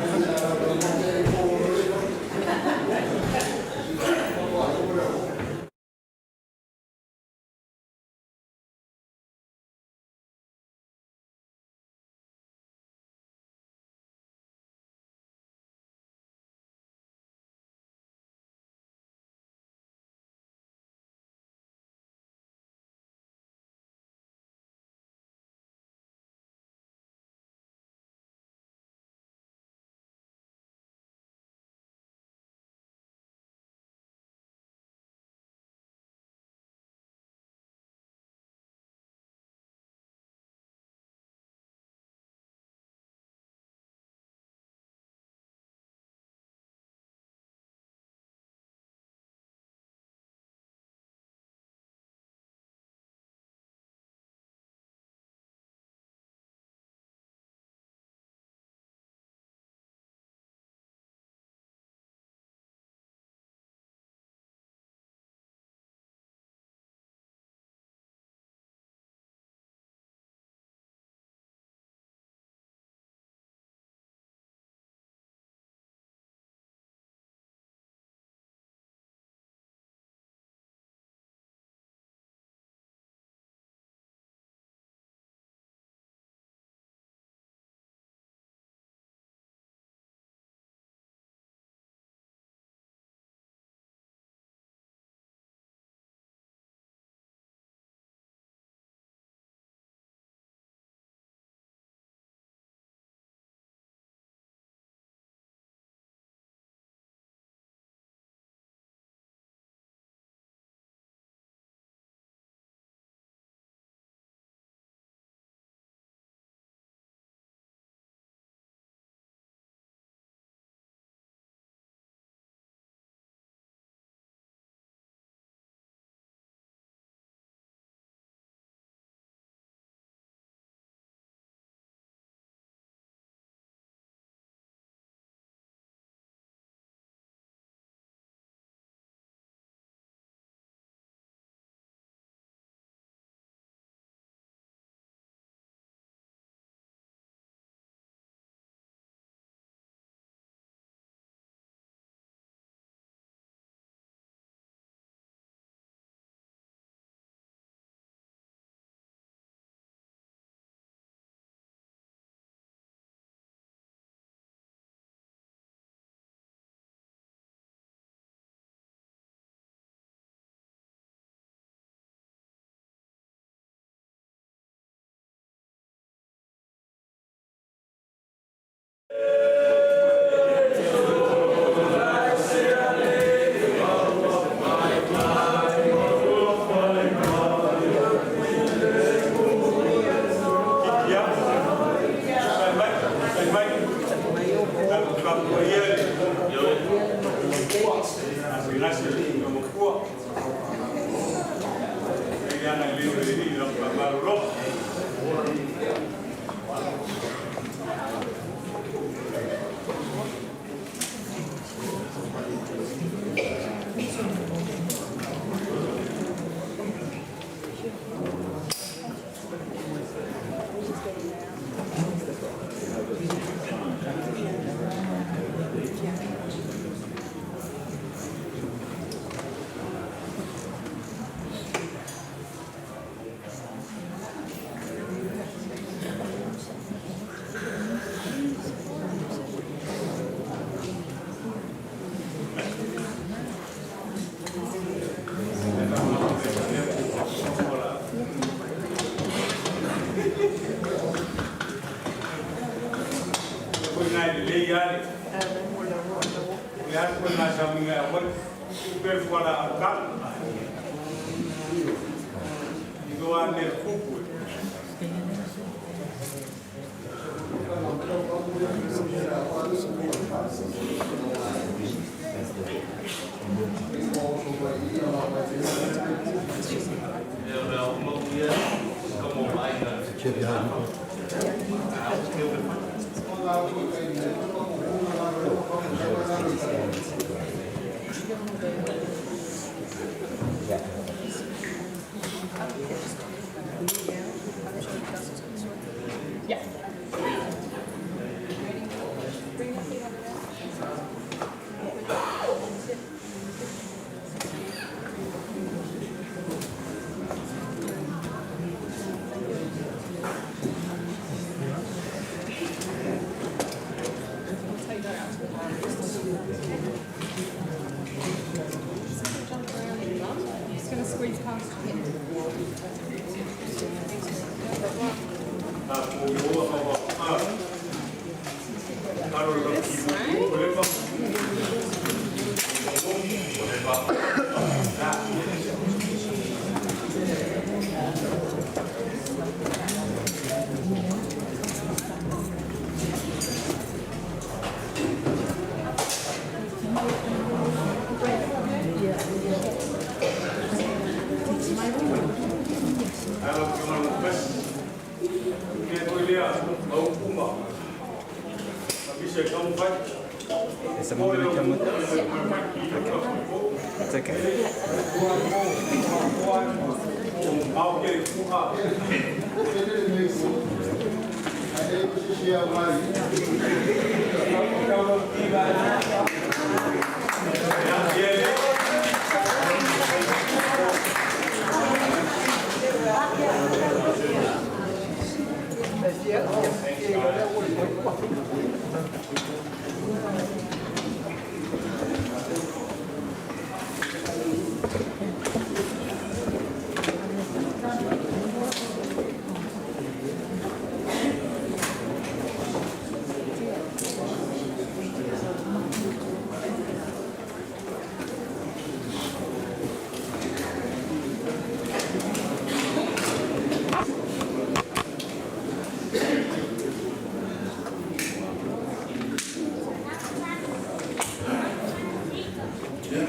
Lelei ale. O le atu e masaminga e aumai. Tupe le fualaau kalo. Iloa ane le kupu e. It's okay.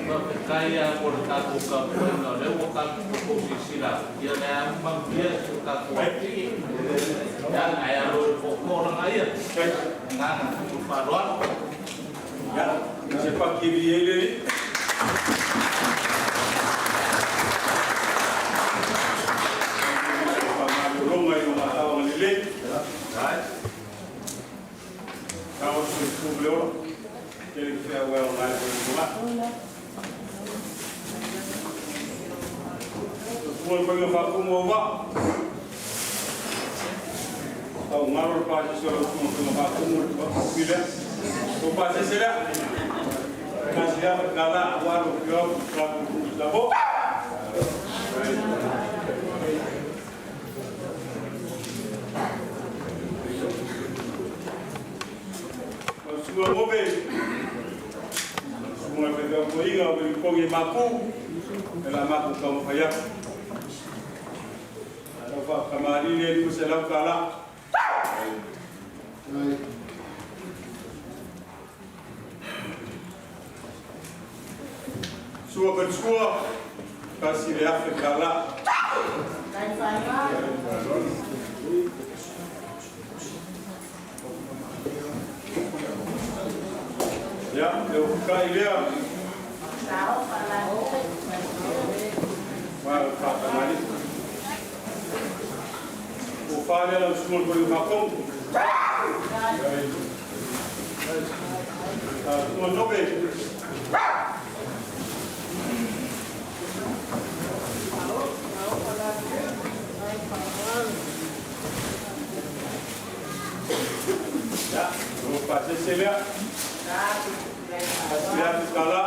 Faafetai mo le tatou tapuaiga o lea ua tatou silasila ia le manuia si o tatou atunuu. Ia, ae alo i le tootoonaga ia. Agaga faaaloalo. Ia, se pakiri e le. Famalologa i o matauga lelei. Tau soifua le ola. Tele feauau nai o le Ua faiga faafuga o vaa. Tau ngaro le pasese o lau susuga faiga faafuga o le kopi lea. O pasese lea. Kasi lea kala aua lo pio ka ku labo. O susuga mobe. Susuga faiga foiga o le kongi maku. E la maku ka mo faya. Lau faakamali le 500 tala. Sua ka sua, kasi le afe tala. Ia, le ukai lea. Ma faakamali. O whālea lau susuga le faafono. Susuga Tope. Ia, o pasese lea. Lea tukala.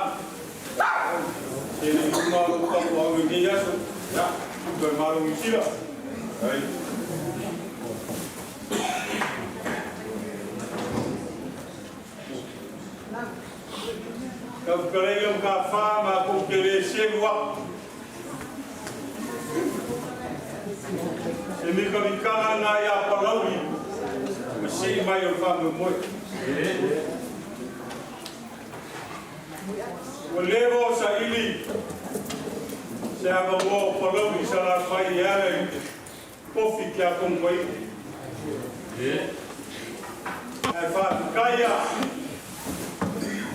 Se le uma o tapu au i nei aso. Ia, toe malo i sila. Ai. fetalaiga Matafā matou te lē selu aku se mikamikaga lena iā Palauli ma sii mai o le faamoemoe. Ua leva o saili se avanoa o Palauli Salafai e ala i pofi tiakono paia. Ae faafetai a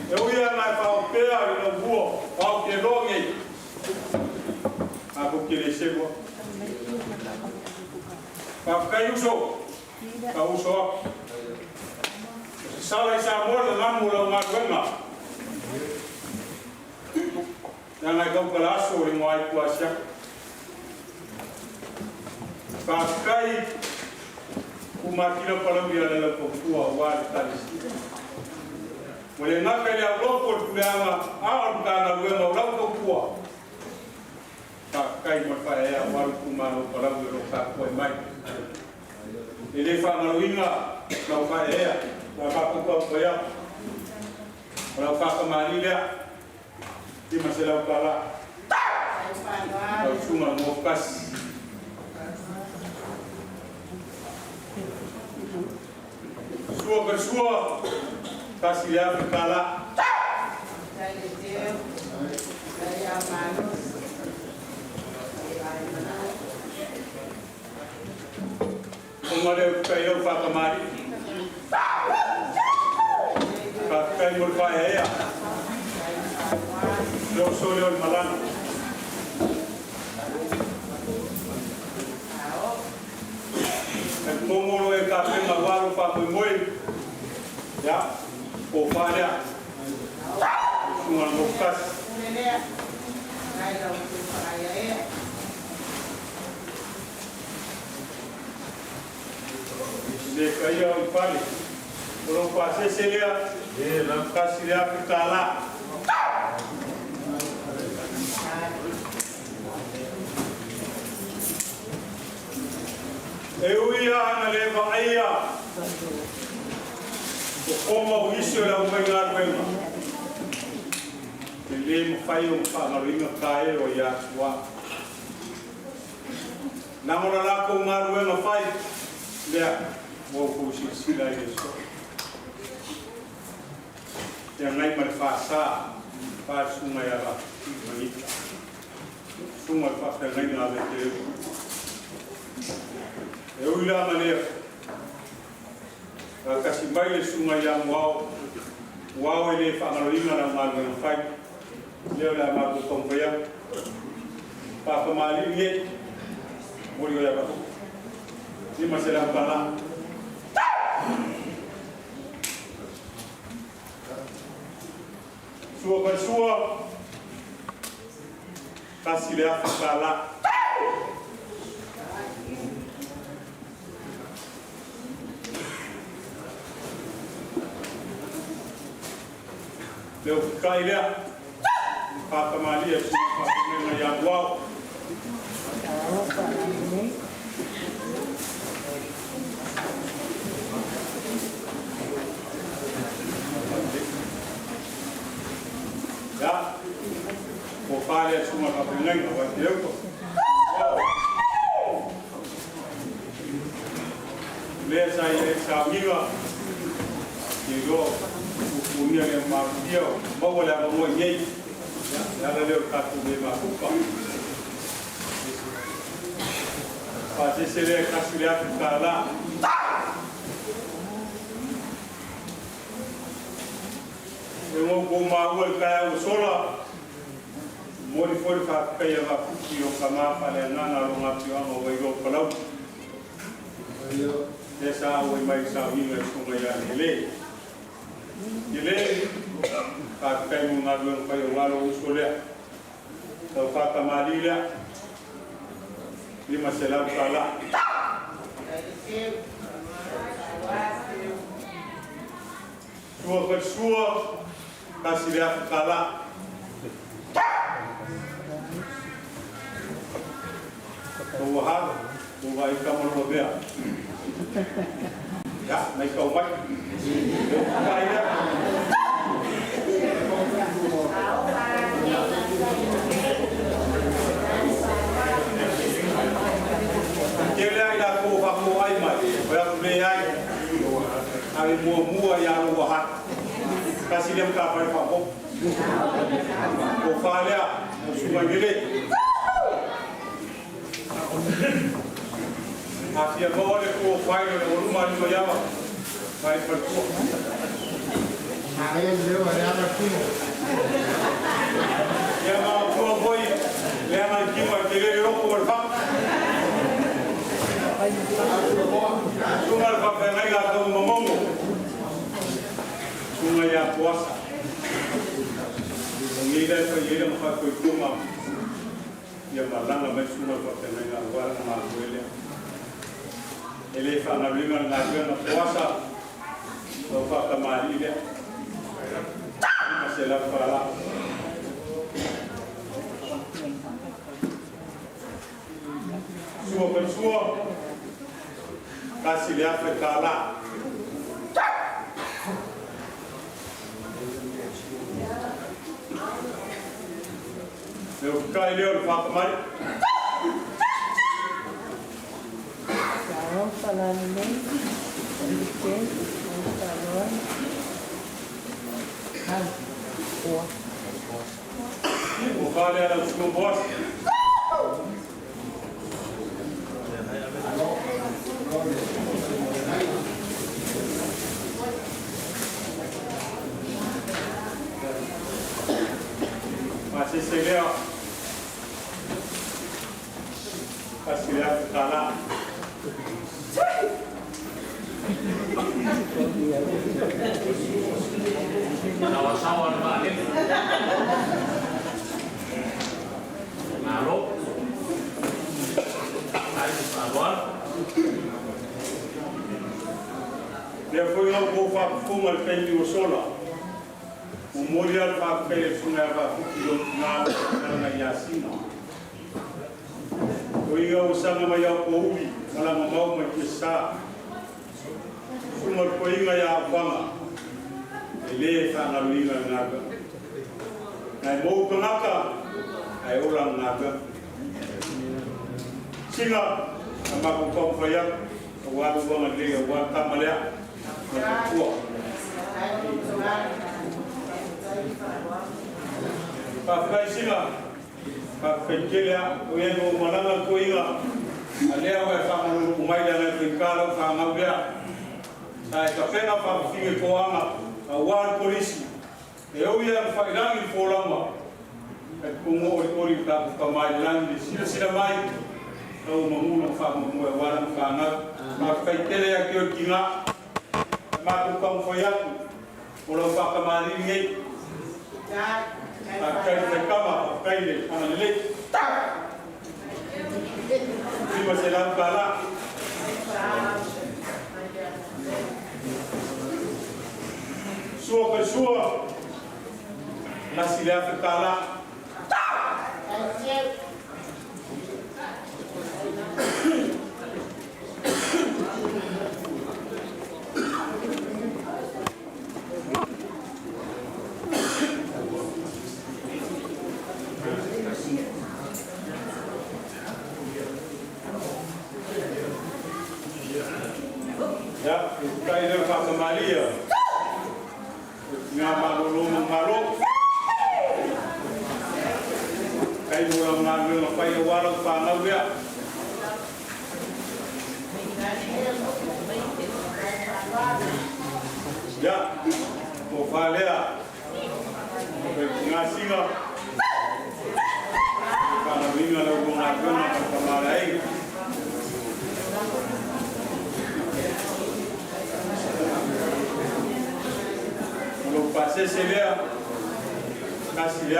e ui ana e faaopea i lauvua o Aotearoa nei, matou te le selu atu. Faafetai uso, ka uso atu. O se sala i Samoa le lanu o lau galuega. Leaga e tautala aso le igoa ai tua siaka. Faafetai ku matila Palauli ala lau tautua aua le Ekalesia. Ua le gata i le aulotu o le puleaga a o le Matagaluega o lau tautua. Faafetai mo le faaeaea aua lou itumalo Palauli o lo o tapuai mai. E le faagaloina lau faaeaea la matou taumafai atu. O lau faatamalii lea. $500 lau susuga Mofokasi. Sua ka sua, $1,000. Ona lea ou te lau faatamalii. Faafetai mo le faaeaea. Le oso lea o le malana. E momo lo e tapena aua lou faamoemoe. Ia, tofa lea. Susuga i le Mofokasi. Le paia o i fale, o lou pasese lea, $1,000. E ui lava ina le vaaia o koma o nisi o le aufaigaluega, e le mafai ona faagaloina tae o ia Tua. Leaga o le latou galuega fai lea ua outou silasila ai i le aso. Feagai ma le FaSa, fa le susuga ia Rafiki Manita, susuga i le faafeagaiga a Veteleu. E ui la ma lea, faatasi mai le susuga ia Muao, Muao e le faagaloina lau galuega fai. Lea o le a matou taumafai atu. Faatamalii nei, momoli o le ava $500. Sua ka sua, $1,000. Le ofukai lea, faatamalia sina faafeagaiga ia Muao. Ia, tofa lea susuga faafeagaiga, Vaiteupa. Muao. Lea sa i ai sauniga, te iloa pupunia le malutia o maua le avanoa i nei. Ia, le ala lea o le tatou le mafuta. Pasese lea e $1,000. E outou maua i le taeao ua sola, momoli foi le faafetai a Vafuki o tama faaleagaga o lona afioaga o Vailoa Palauli. Lea sa auai mai i le sauniga i le susuga ia Lele. Lele, faafetai mo le galuega fai aua lou uso lea. Lau faatamalii lea, $500. Sua falesua, $1,000. Ua halo, ua vaai tama lua mea. Ia, nai tau mai. Lea ua kai lea. Tele ai latou o faafoai mai, o le atu leai, ave muamua ia lou ahatu. Tasi lea matafale faaopoopo. Tofa lea, lau susuga i Mele. A fia maua le puofai o le oluma lima iava, mai faletua. Ia manatua foi leaga le tino e tele le loto ma le fatu. Susuga le faafeagaiga a Tanumamogo, susuga ia Poasa. O nei la e fai ai lana faatuaituga ia malaga mai susuga le faafeagaiga aua lana galulue lea. E le faagaluega le galuega Poasa lau faatamalii lea. $500. Sua falisua, $1,000. Le utukai lea o le faatamai. Ua fale ala usuga Boasi. Pasese lea, $1,000. Sawasawa le vaalele. Malo. Ai le faaaloalo. Lea foi na outou faafofoga i le taimi ua sola, momoli lava le faafetai a le Susuga ia Vaafuki i lou tina ma le fetalaiga ia Sina. O ia ua saga mai ao pouli ma lagamau mai Tiasa. Susuga le toeaina ia Aofaga, e le faagaloina le galuega. Na e mou tagata, ae ola le galuega. Sina, na matou taumafai atu, aua lou agalelei, aua le tama lea, ma le faletua. Faafetai Sina. Faafetai tele a, o ia ua malaga le toeaina, a lea ua e faamalulu mai leaga e faigata lau fanau lea. Sa e tapena faafafine toaga aua le kolisi, e ui lava ina failagi le folauga, ae totogo olioli le tatou Tama i le lagi le silasila mai lau magu ma faamoemoe aua lana fanau. Faafetai tele ia te oe tina, e matou taumafai atu o lau faatamalii lenei. Faafetai le faitama, faafetai le agalelei. $500. Sua kai sua, $1,000. Ia, e tai lea faatamalia. Ngā malolo ma malo. Kai mo lau galuega fai aua lau fanau lea. Ia, tofa lea. Ngā singa. Whanauinga lau lua galuega ma le tamalaei. O lou pasese lea, $1,000.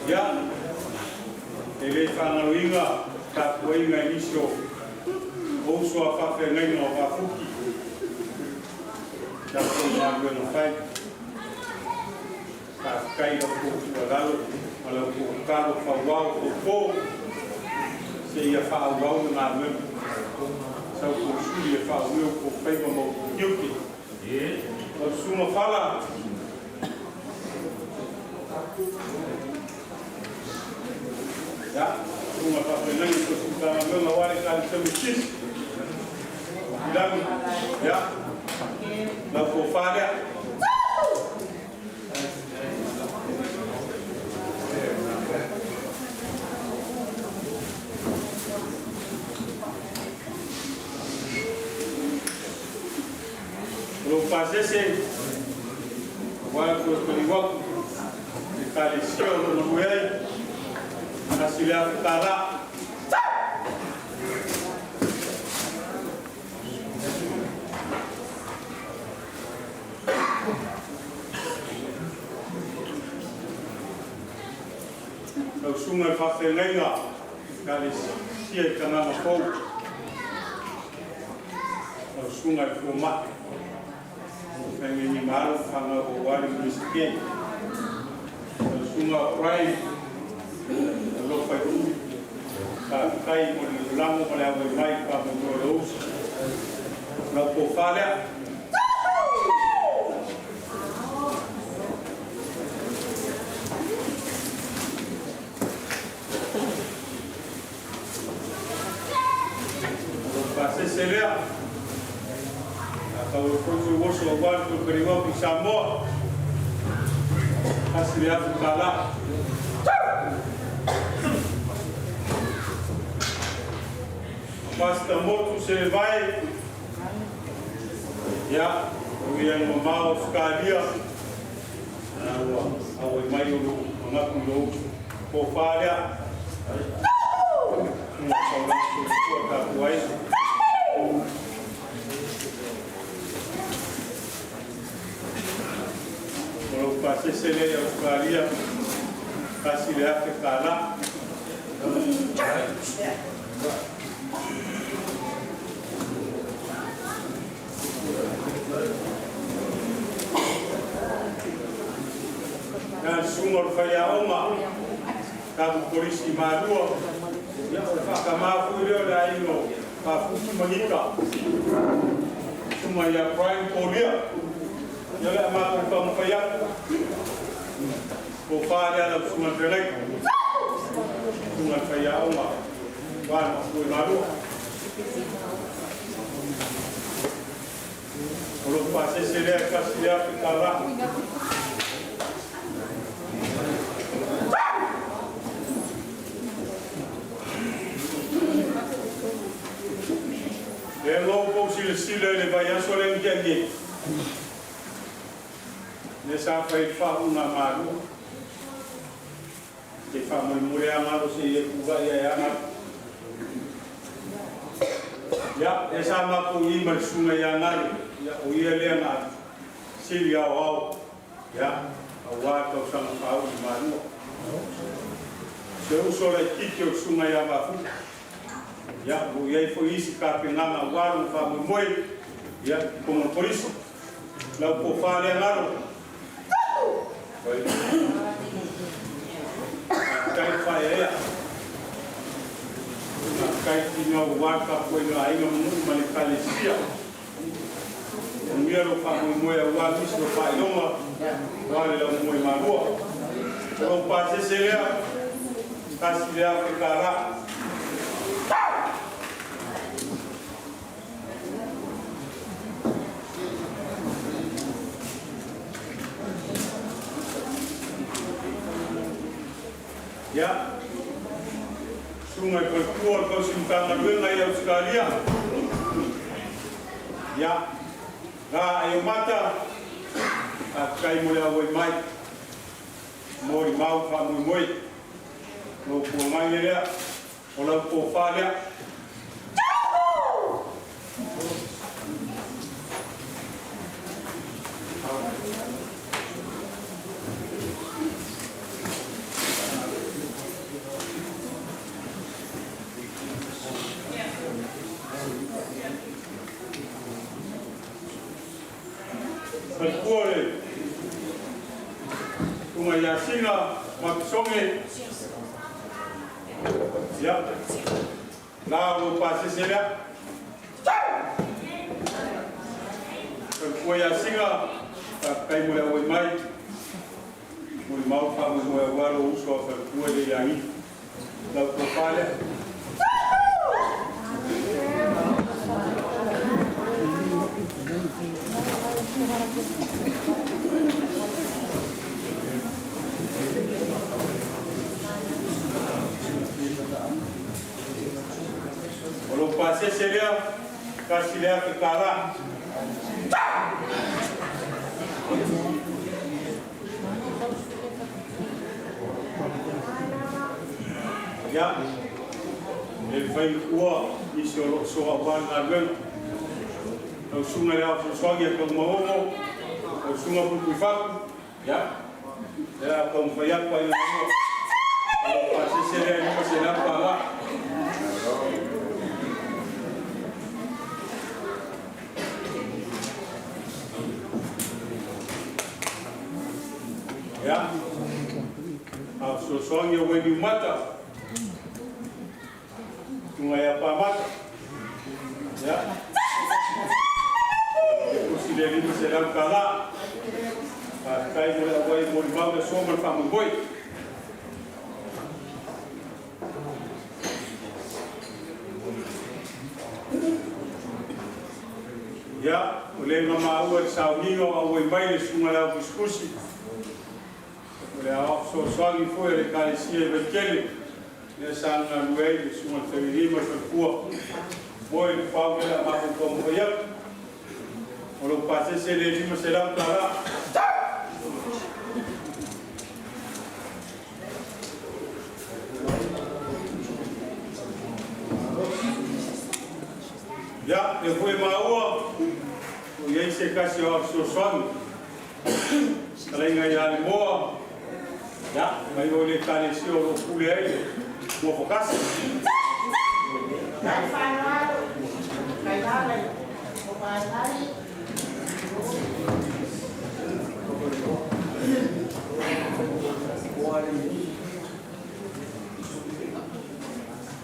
Ia, e le faagaloina tapuaiga i nisi o uso a faafeagaiga o Vafuki i latou galuega fai. Faafetai i la outou tuualalo ma la outou tatalo fauao fofo. Seia faaauau le galuega. Sau toesuli e faauiau kou faiva ma outou tiute. Lau Susuga Fala, ia, Susuga Faafeagaiga i Tausi Matagaluega aua le Ekalesia Metotisi, Aupilagi, ia, lau tofa lea. O lou pasese aua le toe taliu atu i Ekalesia o lo o galue ai, $1,000. Lau Susuga i le Faafeagaiga Ekalesia i Kanana Fou, lau Susuga i le Fomai, Feagaiga ma alo ma fanau aua le Iunivesite, lau Susuga Brian Alofa i Uli, faafetai mo le lagolago ma le auai mai i le faamoemoe o lou uso. Lau tofa lea. O lou pasese lea, a tau ai foi sou oso aua le toe paliu atu i Samoa, $1,000. Pastor Motu Selevae, ia, o ia ina mamao Ausetalia, ua auai mai o lou manatu i lou uso. Tofa lea, ua taulaga soifua tatou ai. O lou pasese lea i Ausetalia, $1,000. Na le susuga o le faiaoga, tatou kolisi i Malua, ia o le faatamā foi lea o le aiga o Fafutu ma Nika, susuga ia Brian Kolia, ia o le a matou taumafai atu, tofa lea lau susuga i le feagaiga, susuga i le faiaoga, aua le mafuie i Malua. O lou pasese lea e $1,000. Lea ua outou silasila i le vaiaso lea na tea nei, lea sa fai ai le faauuga a Malua. Se i faamolemole lava galo se i e tulai ae a galo. Ia, lea sa matou i ma le susuga ia Galo, ia o ia lea na sili aoao, ia, aua le tausaga faauu i Malua. Se uso laitiiti o le susuga ia Mafuta. Ia, o lo o i ai foi isi tapenaga aua lona faamoemoe, ia, i totonu o le Kolisi. Lau tofa lea Galo. Faafetai faaeaea. Faafetai tina ua tapuaiga aiga ma nuu ma le Ekalesia. Manuia lou faamoemoe aua nisi o faailoga aua le laumoe malua. O lou pasese lea, $1,000. Ia, susuga i faletua o le tausi Matagaluega i Ausetalia. Ia, la Aiomata, faafetai mo le auai mai, molimau faamoemoe. Lou puagai lea. O lau tofa lea. Faletua le Susuga ia Sina Makisoge. Ia. La o lou pasese lea. Faletua ia Siga, faafetai mo le auai mai. Molimau le faamoemoe aua lou uso a faletua e le i agiga. Lau tofa lea. O lou pasese lea, $1,000. Ia, e le mafai ona tuua nisi o lo o soa aua le galuega. Lau Susuga i le Ao Fesoasoani ia Tagumaogo, lau Susuga Puipuifatu, ia, o le a taumafai atu aiga galua. O lou pasese lea e $500. Ia, a fesoasoani a Ueni Umata, Susuga ia Pamata, ia, e tusi le $500. Faafetai mo le auai molimau le aso ma le faamoemoe. Ia, o lea na maua i le sauniga o auai mai le susuga i le Ao Tusitusi, o le aoao fesoasoani foi a le Ekalesia i Vaitele, lea sa galulue ai le susuga i le Faialii ma le faletua. Moe le fau lea o le a matou taumafai atu. O lou pasese le $500. Ia, lea foi e maua, o i ai se tasi o ao fesoasoani, fetalaiga ia Lemoa, ia, mai o le Ekalesia o lo o pule ai le Muafakasi.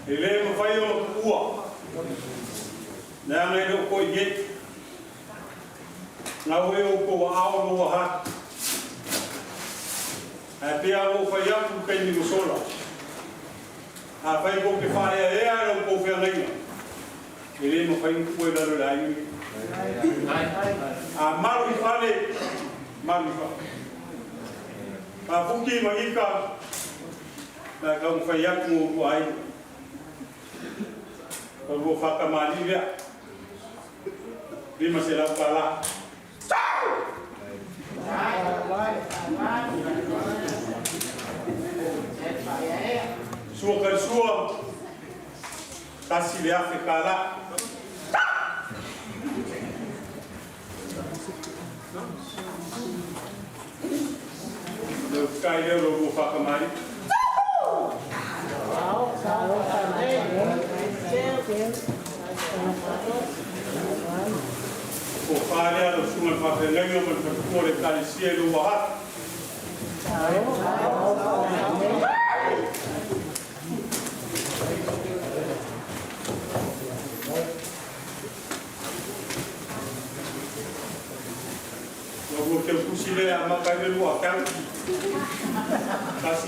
E le mafai ona tuua, leaga e le o toe i ai. Gau e outou aao lou ahatu. Ae pei lava ona ou fai atu i le taimi ua sola, afai tou te faaeaea i la outou feagaiga, e le mafai ona tuua i lalo e le aiga lenei. A malu i fale, malu i fale. Papuki ma Ika, o le a taumafai atu mo oulua aiga. O lua faatamalii lea, $500. Sua ka le sua, $1,000. Le utukai lea o lo oulua faatamalii. Tofa lea lau susuga i le faafeagaiga ma le faletua o le Ekalesia i lou aha. Ua lua teutusi lea e amata ai le lua tau. $1,000.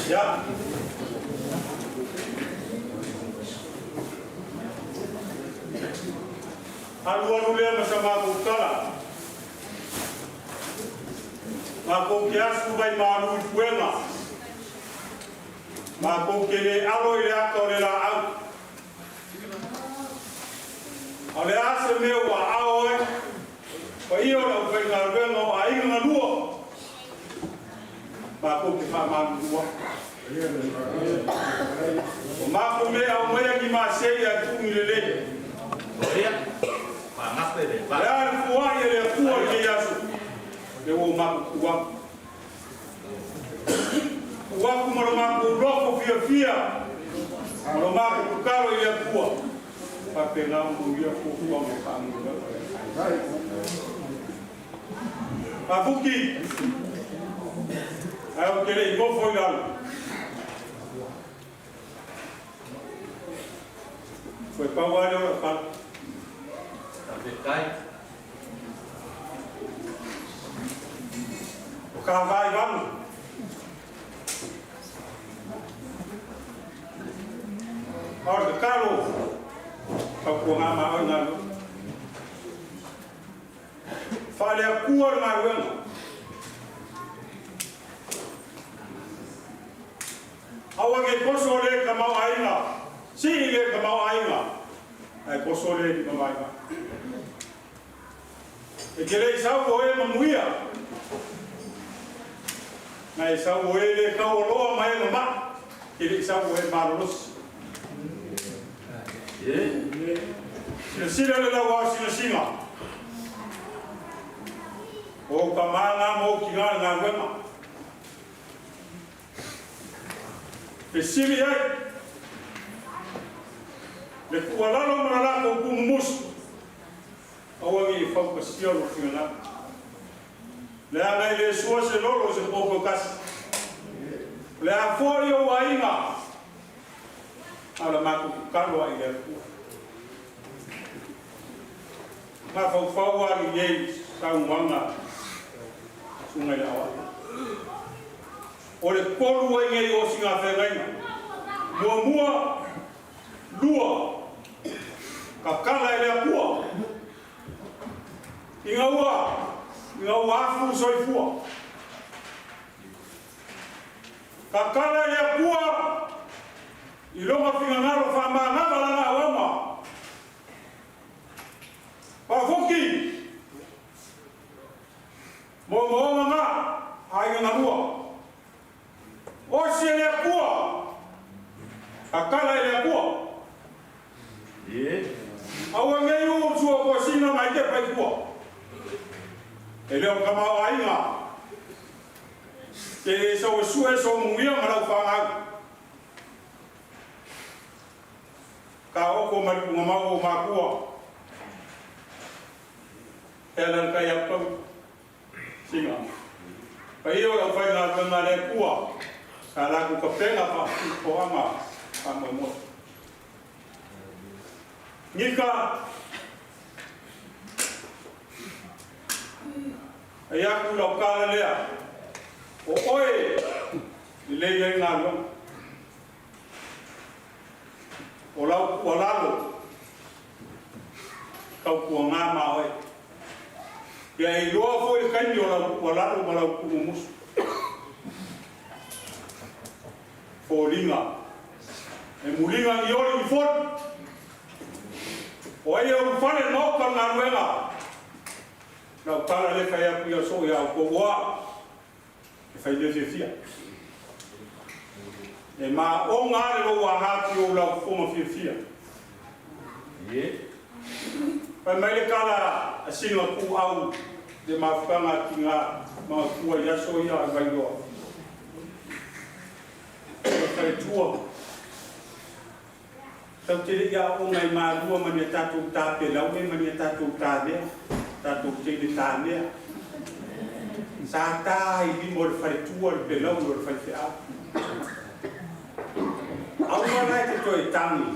Ia. Alualu lea ma sa matou tala. Matou te asu mai malu i puega. Matou te le alo i le ata o le laau. A o le a se mea ua aao ai paia o le aufaigaluega o aiga galua, matou te faamalulu atu. O matou le aumaia ni masei ae tuuni lelei. O le a le fuai e le Atua i lenei aso, lea ua o matou tu atu. Tu atu ma lo matou lofo fiafia ma lo matou tatalo i le Atua, faapena ona manuia fuafuaga o faamoemoe. Afuki, ae ou te le i nofo i lalo. Toe pau lava lea o lau tala. Faafetai. O ka vaivanu. A o le tatalo, tautuana ma oe galuega. Faale-Atua le galuega. Aua ne i poso le tamaoaiga, sii le tamaoaiga, ae poso le limavaivai. E te le i sau o e manuia, na e sau o e le taualoa ma e mama'i, e te le i sau o e malolosi. Silasila le lau aosinasina, o ou tama na ma ou tina le galuega. Fesili ai le tuualalo ma le latou tumumusu, Aua ne i faupasia lou finagalo, leaga e le sua se lolo i se popo e tasi. O le a foi ou aiga, a o le matou tatalo ae i le Atua. Mafaufau lava lenei saunoaga Susuga i le Aoao. O le tolu ai nei o sigafeagaiga. Muamua, lua, tatala e le Atua ina ua ina ua afu soifua. Tatala e le Atua i lona finagalo faamanava lana auauna. Paafuki! Moomooga na, aiga na lua. Osi e le Atua, tatala e le Atua. Aua nei u tua kosina mai te pai tua. E le o tamaoaiga, te le sau e sue so muia ma lau whanau. Ka oko mai kunga mau o makua. E ala le kai aku tau singa. Paia o le aufaigaluega a le Atua sa latou tapena faafuifoaga faamoemoe. Nika, ai aku lau tala lea, o oe e lelei ai galuega. O lau tuualalo, tautuaga ma oe. Ia e iloa foi le taimi o lau tuualalo ma lau tuumumusu. Foliga. E muliga ni oli ni foli. O ai e ulufale le maota o le galuega. Lau tala lea fai atu ia soo ia outou o au. E fai mea fiafia. E maoga le lou aha ki ou lau fofoga fiafia. Fai mai le tala a sina tuuau le mafutaga ki nga magatua i aso ia a Vailoa. O le faletua, tau te le i aooga i Malua ma ni a tatou tapelaue ma ni a tatou tamea, tatou teine tamea. Sa ta i lima o le faletua le pelaue o le faifeau. Aua la e te toe tagi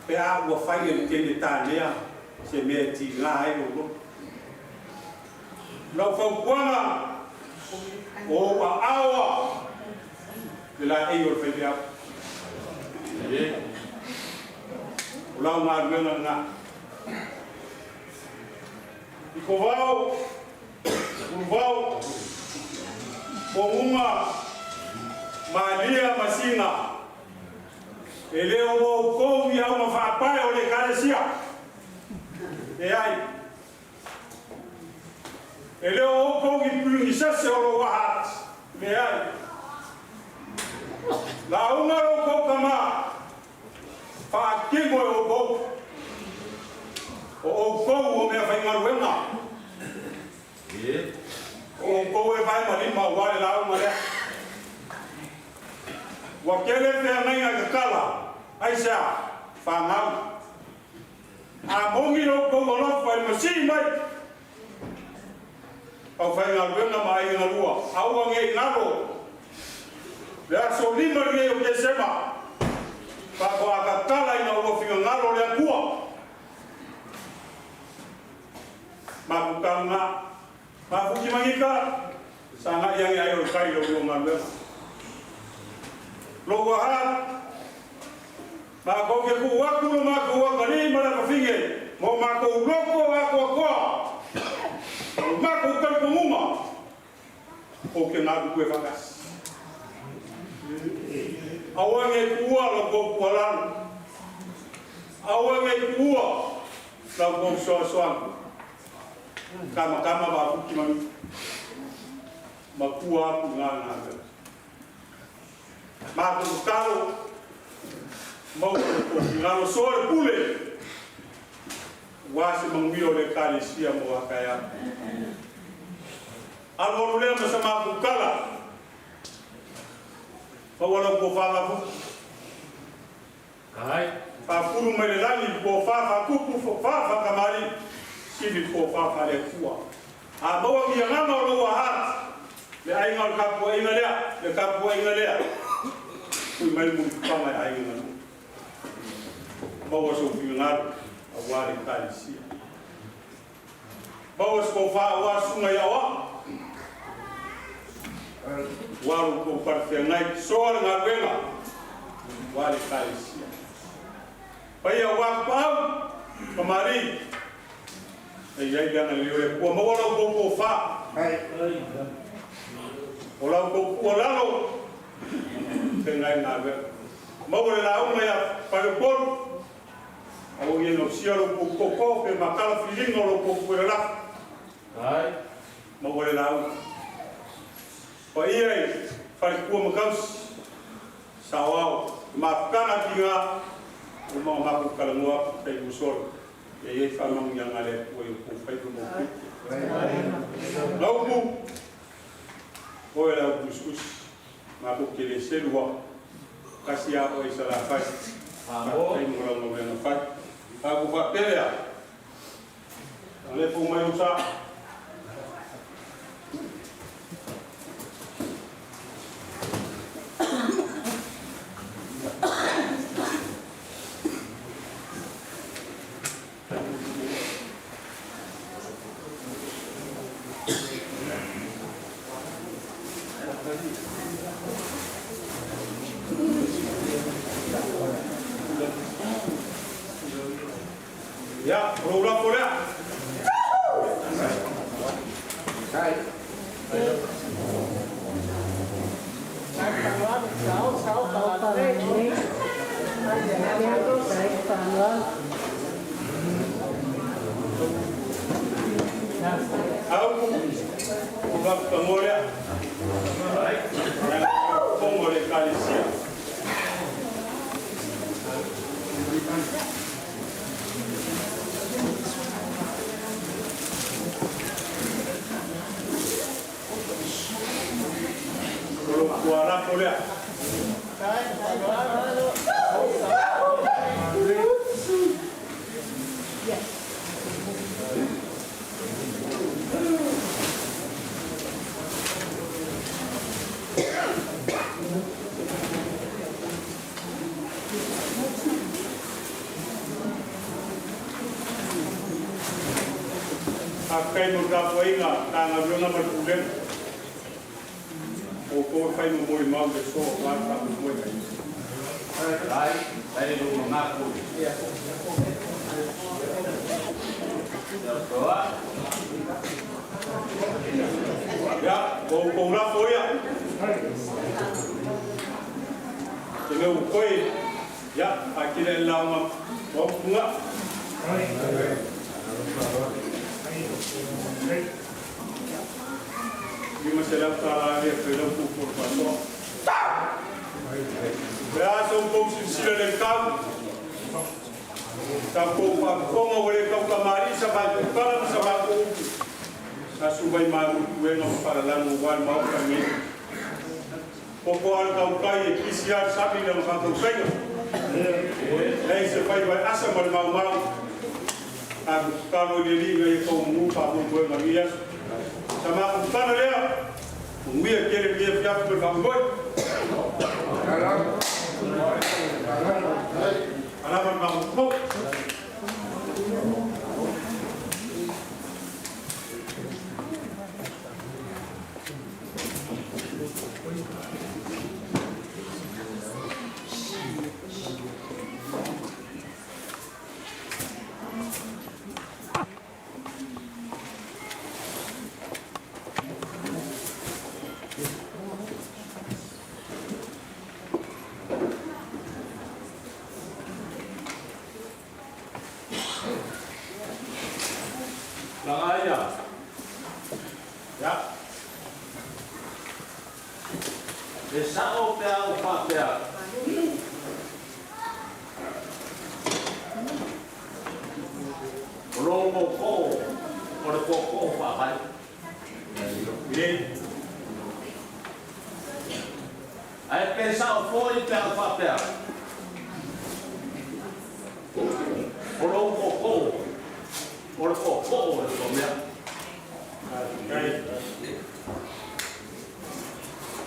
pe a ua fai e le teine tanea se mea e tiga ai lou loto. Lau fautuaga, o ou aaoa le laei o le faifeau. O lau galuega lena. I Kovao, Uluvao, Poguga, Malia ma Sina, e le o outou i auga faapae o le Ekalesia. Leai. E le o outou i puigisese o lou aha ati. Leai. Lauga lo outou tama, faatino e outou. O outou o mea faigaluega. O outou e vae ma lima aua le lauga lea. Ua tele feagaiga i tatala, aisea? Fanau. A moni lo outou alofa i le masii mai. Aufaigaluega ma aiga galua, aua ne i galo le aso 5 lenei o Tesema, faatoa tatala ina ua finagalo le Atua. Mafuta lena. Mafuki magika, sagai age ai o le tai i lau galuega. Lou aha, matou te tuu atu lo matou atalii ma le afafine ma o matou loto atoatoa ma lo matou talitonuga tou te galulue faatasi. Aua ne i tuua la outou tuualalo, aua ne i tuua la outou fesoasoani. Kamakama ma afuki manu, matua atu i gā le galuega. Matou tatalo, maua lo outou finagalo, soa le pule, aua se manuia o le Ekalesia mo a taeao. Alualu lea ma sa matou tala, maua lau tofa mafuta. Faafulu mai le lagi le tofa faatupu, fa faatamalii, sili le tofa faale-Atua. A maua ni agaga o lou aha, le aiga o le tapuaiga lea, le tapuaiga lea, tui mai le mulipapaga e aiga galue. Maua sou finagalo aua le Ekalesia. Maua se tofa aua susuga i aoao, aua lo outou falefeagai, soa le galuega aua le Ekalesia. Paia aua Tapaau, Tamalii, e i ai le agalelei o le Atua. Maua la outou tofa, o la outou tuualalo, feagai le galuega. Maua le lauga ia Faleupolu, aua ne i gausia lo outou toto pe matala filiga o lo outou tuuelalafo. Maua le lauga. Paia i faletua ma tausi, saoao, le mafutaga tiga, ua uma ona matou talanoa atu i taimi ua sola, ia i ai faamanuiaga a le Atua i outou faiva ma outou tiute. Laupu, oe le au tusitusi, matou te le selu lava, tasi lava oe i Salafai, faafetai mo lau galuega fai. Tatou faapea lea, agalefou mai lou sa. Ia, o lou lafo lea. Au, o lafo tagoa lea. Leaga o le fono a le Ekalesia. O lou tualafo lea. Faafetai mo le tapuaiga a Matagaluega ma le Pulega. O outou e fai ma molimau i le aso aua le faamoemoe. Ia, o outou lafo ia. Te mea ua toe, ia, faatele le lauga o Aupuga. $500 lea fai lau pupu o le faasoa. O le a sa outou silasila i le tau? Sa outou faafofoga ua le tautamalii sa matou tala ma sa matou upu. Sa suva i malu puega ma faalalago aua le Maota lenei. Popo lava le tautai e pisi lava le sami i lana faatautaiga. Leai se faiva e asa ma le maumau. Tatou tatalo i le Alii ina ia tau manu faamoemoega i lenei aso. Sa matou tala lea, manuia tele i lenei afiafi ma le faamoemoe. Alama le mafaufau. Lagaia. Ya. E sa'o pe a ou faapea, o lou tootoo o le tootoo faavae. Ae pe sa'o foi pe a ou faapea, o lou tootoo o le tootoo o le Tuamea.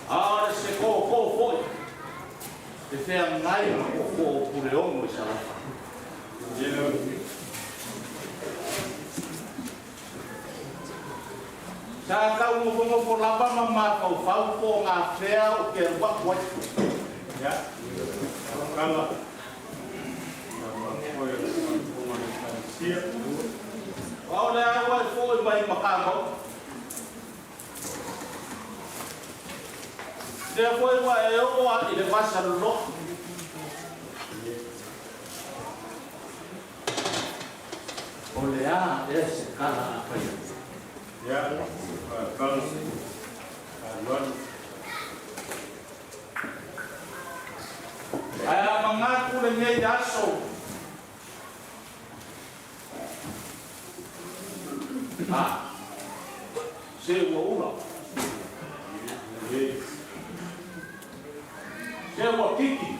A o le se tootoo foi e feagai ma tootoo o Puleono i Salafai. Sa tau nofonofo lava ma mafaufau po o gafea ou te alu atu ai. A o le a ua e foi mai Matamau. Lea foi ua e oo lava i le vasa loloa. O le a ea se tala a fai atu? Ae a manatu lenei aso, a, se ua ula, se ua kiki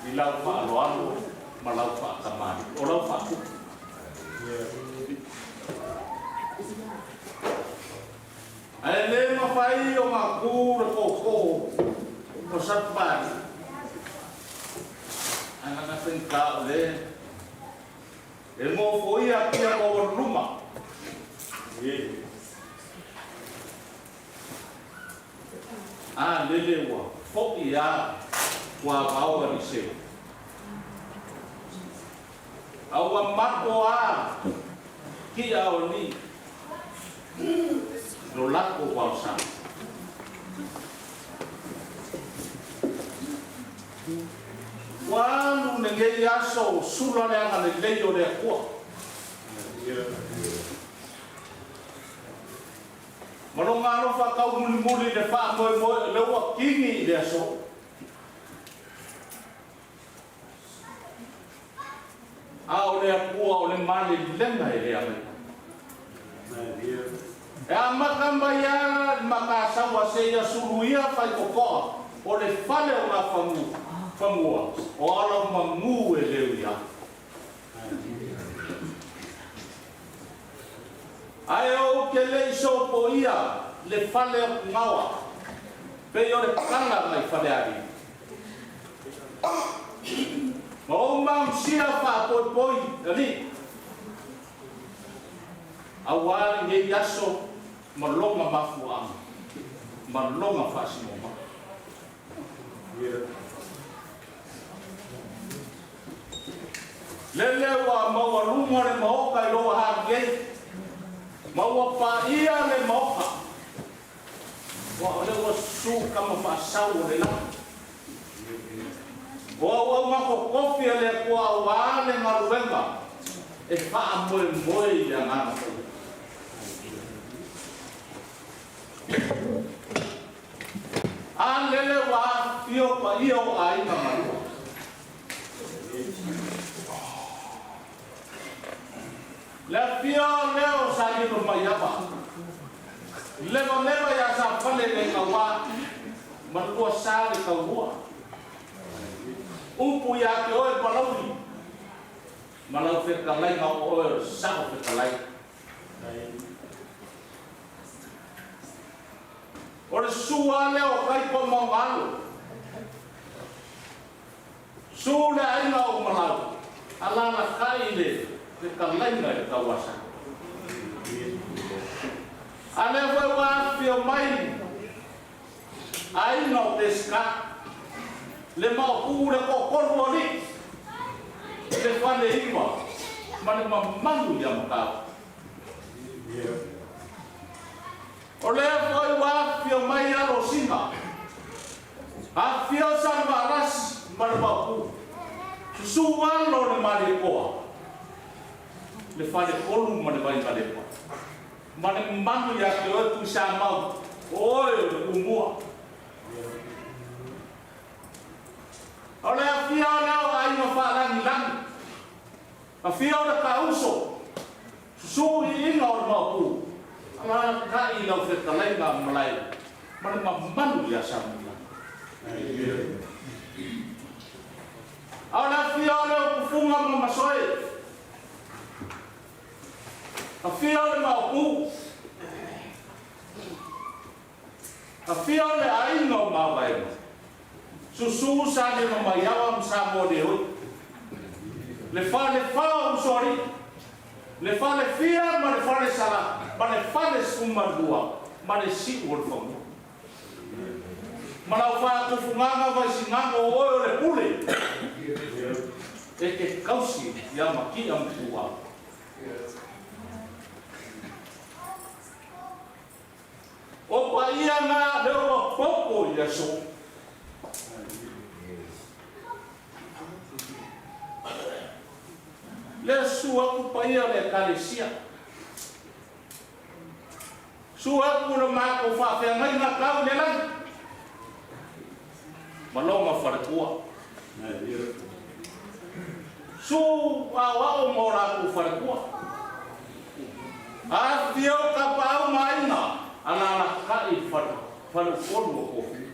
i lau faaaloalo ma lau faatamalii, o lau faatupu. Ae le mafai ona tu le tootoo o Satupalii, ae na faigata o le e nofoia kia maualuluma. A lele ua fo'i a tuavao a Liseu. A ua mako a ki'a o ni lo lako vaosa. Ua alu lenei aso sula le agalelei o le Atua. Ma lona alofa taumulimuli i le faamoemoe o lea ua kini i le aso. A o le Atua o le malelega e le againa. E amata mai lava i Matasaua seia suluia Faitotoa o le fale o Nafanua o Alaomagu e leu ia. Ae ou te le i sopoia le fale o Pugaoa pei o le tala mai Falealili. Ma ou maosia faapoipoi alii aua lenei aso ma lona mafuaaga ma lona faasinomaga. Lele ua maualuga le maota i lou ahagi ei, ma ua paia le maota, aua o lea ua susu tama faasau o le lagi. O auauna totofi a le Atua aua le galuega e faamoemoe i le Agaga Paia. A lele ua afifio paia o aiga malua. Le afio lea o Salilo Maiava, levaleva ia Safale le Gauā ma lua sa le taulua. Upu ia te oe Palauli. Ma lau fetalaiga o oe o le sao fetalai. O le susu lava lea o Kaipo ma ona alo. Susu le aiga o Malau, alalatai le fetalaiga i le Tauasa. A lea foi ua afifio mai aiga o Peseta, le Maopu, le toatolu o alii, le Faleiva ma le mamalu ia Matautu. O lea foi ua afifio mai alo o Sina, afifio Salevaalasi ma le Maopu, susu alo o le Malietoa, le Faletolu ma le Vaimalepa, ma le mamalu ia te oe Tuisamau, o oe o le Tumua. O le afio lea o aiga faalagilagi, afio le Taauso, Susu iiga o le Maopu, alaalatai i lau fetalaiga malae ma le mamalu ia Samuia. A o le afio o le Utufuga ma Masoe, afio le Maopu, afio le aiga o Mavaega, susu Salema Maiava ma Samoa Leoi, le fale fa o Usoalii, le fale fia ma le fale sala ma le fale 12 ma le siu o le fanua. Ma lau faatufugaga vaisinago o oe o le pule e te tausi ia Matia ma Tuau. O paia na lea ua popo i le aso. Lea susu atu paia o le Ekalesia. Susu atu le matou faafeagaiga tau i le lagi ma lona faletua. Susu aoao ma o latou faletua. Afifio Tapaau ma Aiga, alalatai i le faleupolu o Tofiga.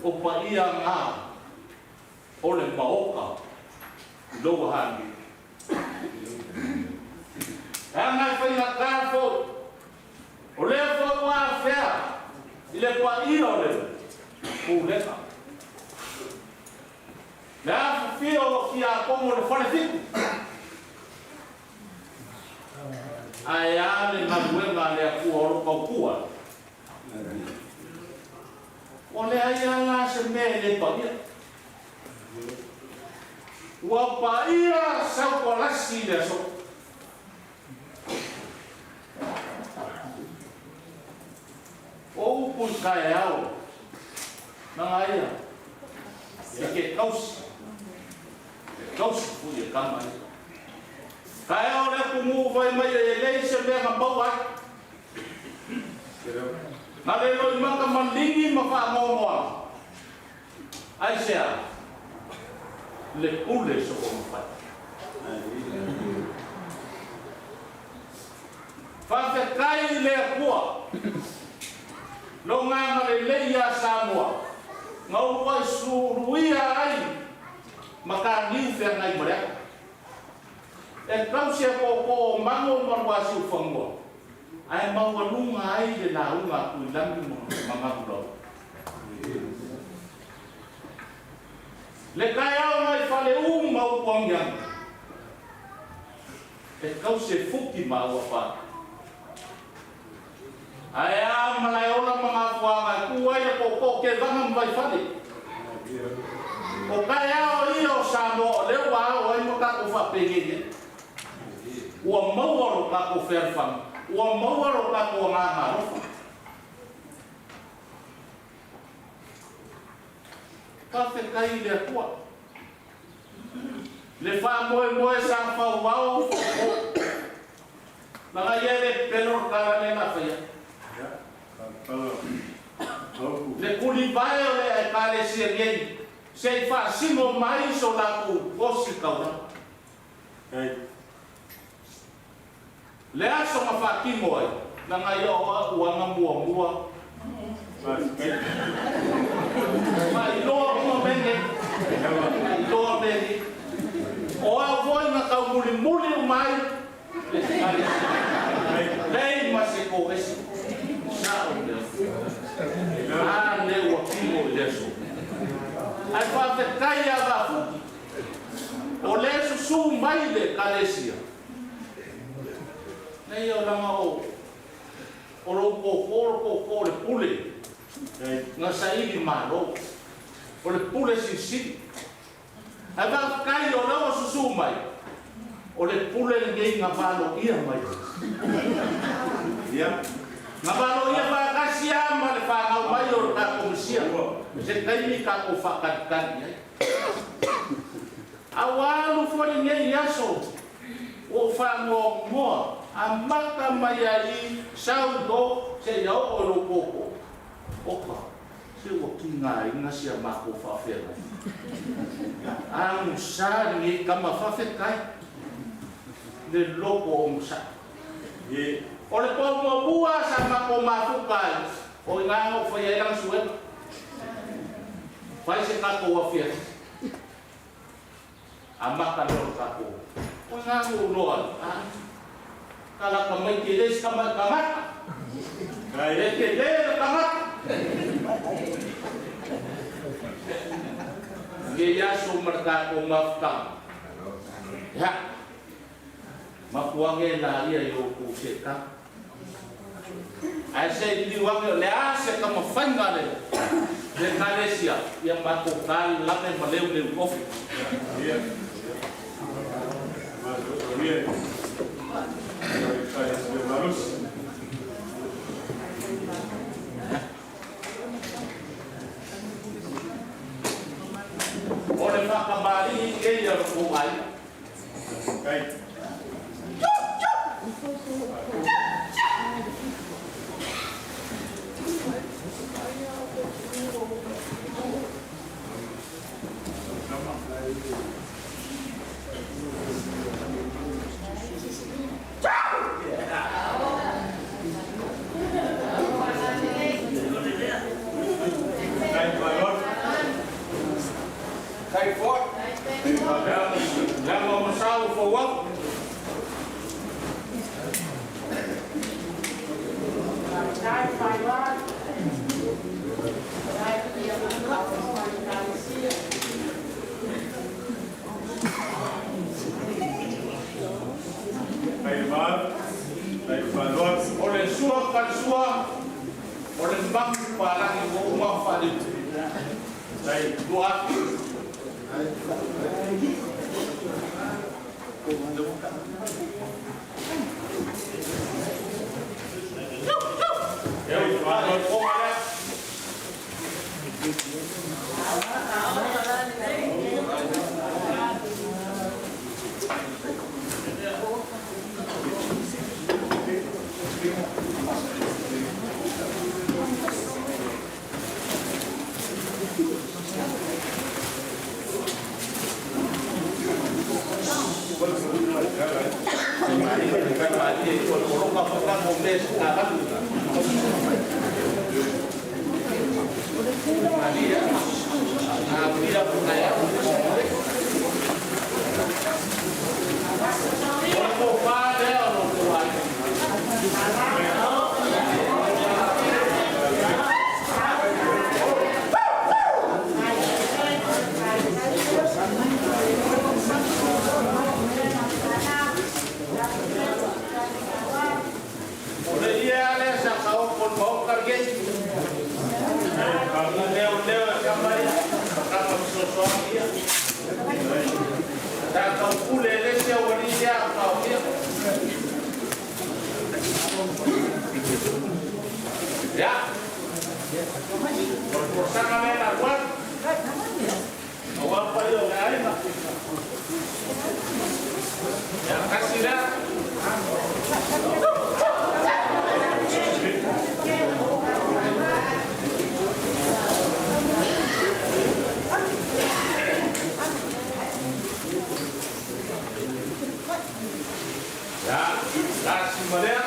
O paia na o le Maota i Lower Hangi. Leaga e faigata foi, o lea foi ua afea i le paia o le Pulega. Le afifio o Tiakono o le Falefitu, ae a le galuega a le Atua o lo o tautua ai? Ua leai lava la se mea e le paia. Ua paia sautualasi i le aso. O upu i taeao, nagaia, e ke tausi, e tausi fui e tama ia. Taeao le atunuu fai mai e lei se mea na maua ai. Na le loimata maligi ma faanoanoaga. Aisea? Le pule soonofai. Faafetai i le Atua lou agaga lelei ia Samoa, na uluai suluia ai mataniu feagai ma le ata. E tausi a tootoo o Mango ma Luasiufanua, ae maualuga ai le lauga a Tuilagi ma Galulau. Le taeao nai Faleu ma Utuagiagi, e tausi e futi ma aua pa. Ae a Malaeola ma Gafuaga e tu ai le tootoo Kevaga ma Vaifale. O taeao ia o Samoa o lea ua ao ai ma tatou faapenei ai. Ua maua lo tatou fealofani, ua maua lo tatou agaga alofa. Faafetai i le Atua. Le faamoemoe sa fauao o Laga ia le pepelo le tala lea na faia. Le tulivae o le Ekalesia nei se i faasino mai so latou osi taulaga. Le aso na faatino ai, laga ia o a'u aga muamua Faailoa uma mea nei. Faailoa mea nei. O au foi na taumulimuli uma ai le Ekalesia. Leai ma se kovesi. Sao lea. A lea ua kimo i le aso. Ae faafetai ia Vafuki, o lea e susu mai le Ekalesia. Nei o laga o o lou koko o le koko o le pule na saili malo. O le pule silisili. Ae faafetai o lea ua susu mai, o le pule lenei na valoia mai. Ia, na valoia faatasi lava ma le fanau mai o le tatou Mesia, se taimi tatou faatalitali i ai. A ua alu foi lenei aso, ua ou faanoanoa, amata mai lava i i, sau i o, seia oo i lou tootoo. Oka, se ua tigaina si a matou faafeagaiga. Agusa lenei tama faafetai le loto onosai. O le pou muamua sa matou mafuta ai, o i ina na ou faia ai lana suega. Fai se tatou afiafi, amata lea o le tatou. O i ina na ou iloa ai, a, tala tamaiti e le se tamai tagata, e tele le tagata. Lenei aso ma le tatou mafutaga, ia, mapu age laia i o outou setagi. Ae se i liliu ane o le a se tamafaiga a le Ekalesia, ia matou talalame ma leuleu ofi. O le faatamalii lenei a lo outou aiga. Lama masau fau atu. O le sua talisua, o le magu palagi ua uma ona faalili. 2000. O le ie lava lea sa taoto i le Maota lenei. O leoleo e tama ia, o tama fesoasoani ia. Sa taupule e le isi aualii lea a o taofia. Ia, o le folasaga lea na alu atu, aua le paia o le aiga. Ia, tasi lea. Ia, tasi ma lea.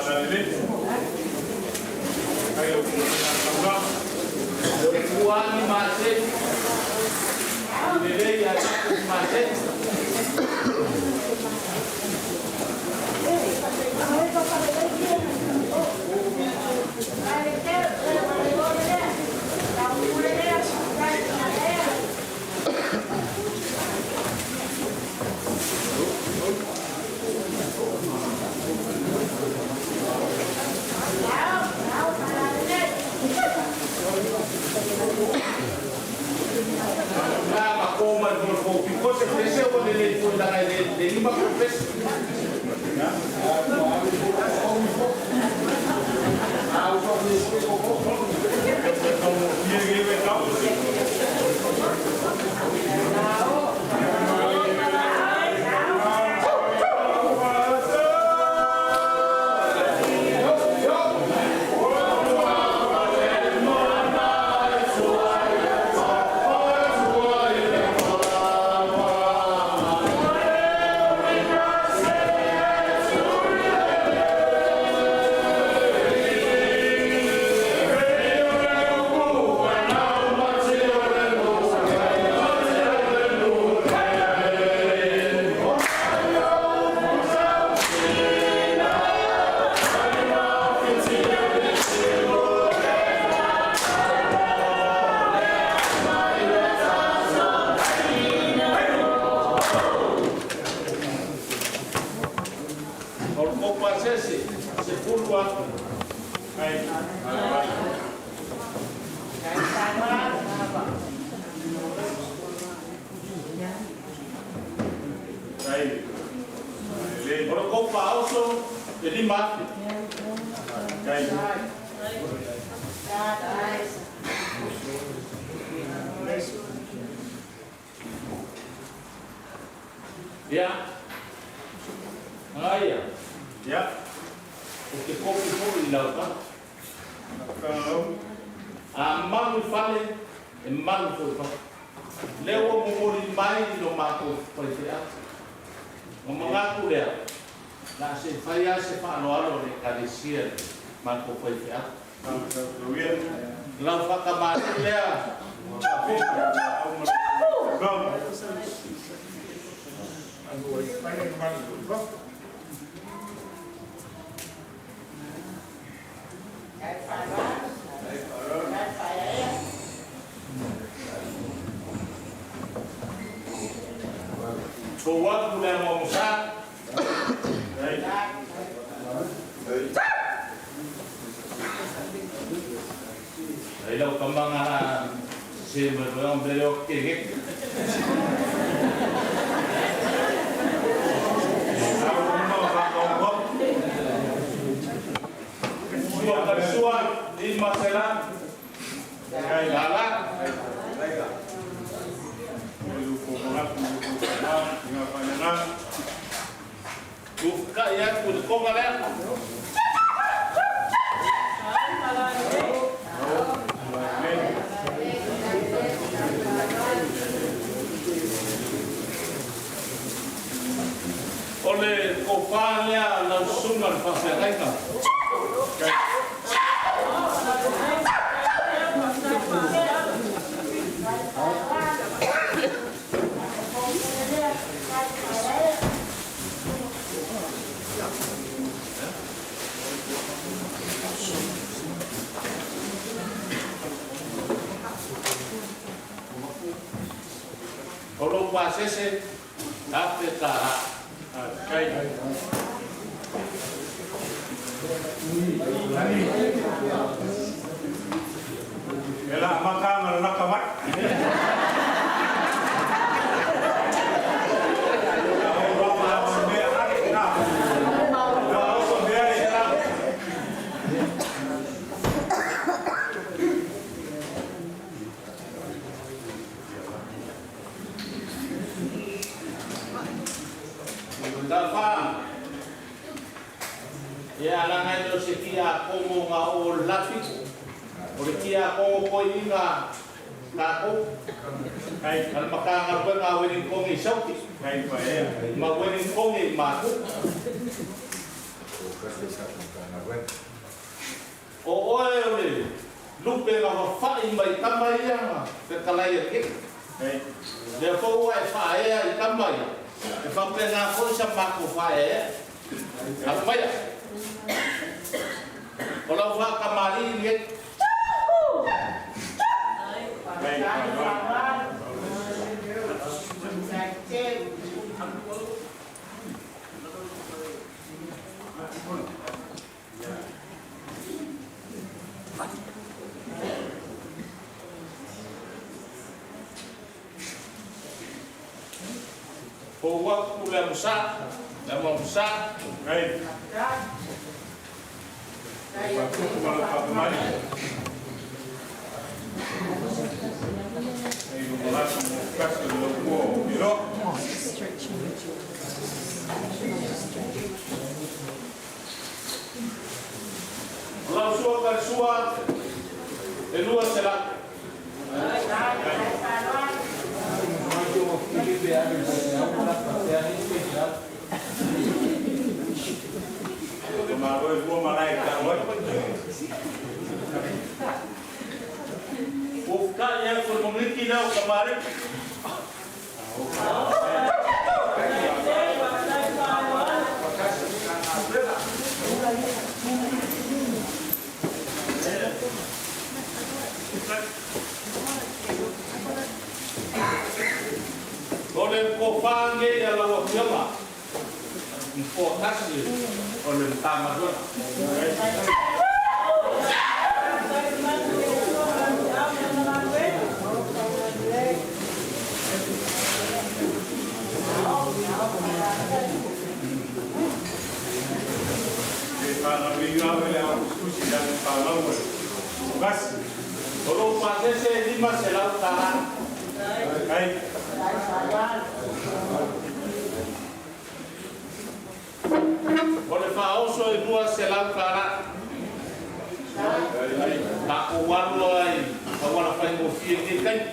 Faalalelei. Ai lau taulaga. E kuani maseni. Lelei a taku maseni. La ma koma le mo ko ko se pese o le le fo la le le lima ko pese. Ia e tau. O le ko pasese se pulu atu. Ai. Ai. Lelei. O le ko paoso e lima afi. Ai. Ia. Ngaia. Ia. O te kopi foi i lau ka. Kangau. A malu i fale, e malu foi fale. Lea ua momoli mai i lo matou faifeau. Ma manatu lea, la se fai lava se faaaloalo a le Ekalesia i le matou faifeau. Kangau ia. Lau faakamani lea, Kangau. tou atu le amoamosā. Ai. Ai lau tamaga la se ma loa mbele o keke. Au ma va kau. Sua kalisua, lima sela, Ai. lala. Ufukai atu le konga lea. O le kofā lea lau susuga le faafeagaiga. O lou pasese, afe tālā. Ela makanga laka mai. Tafa, ia alaga i o se kiakogo ga o lafi. O le kiakogo koi inga tākou. A le Matagaluega a Weninkoge i Sauti. Ma Weninkoge i Makou. O oe o le lupe na wawhai mai tama ia nga fetalai e ke. Lea foi ua e faaea i tama ia, e faapena foi sa matou faaeaea. Alu maia. O lau faatamalii lenei. Fou atu le amosa, le amoamosa. O lau sua talisua e 200. Ua fetai atu e le Komiti lea o Kamari. O le tofa lenei a lau Afioga, nofoa tasi o le Matagaluega. O lou pasese e $500. O le faaoso e $200. Tatou alu ai auala faigofie i lenei taimi.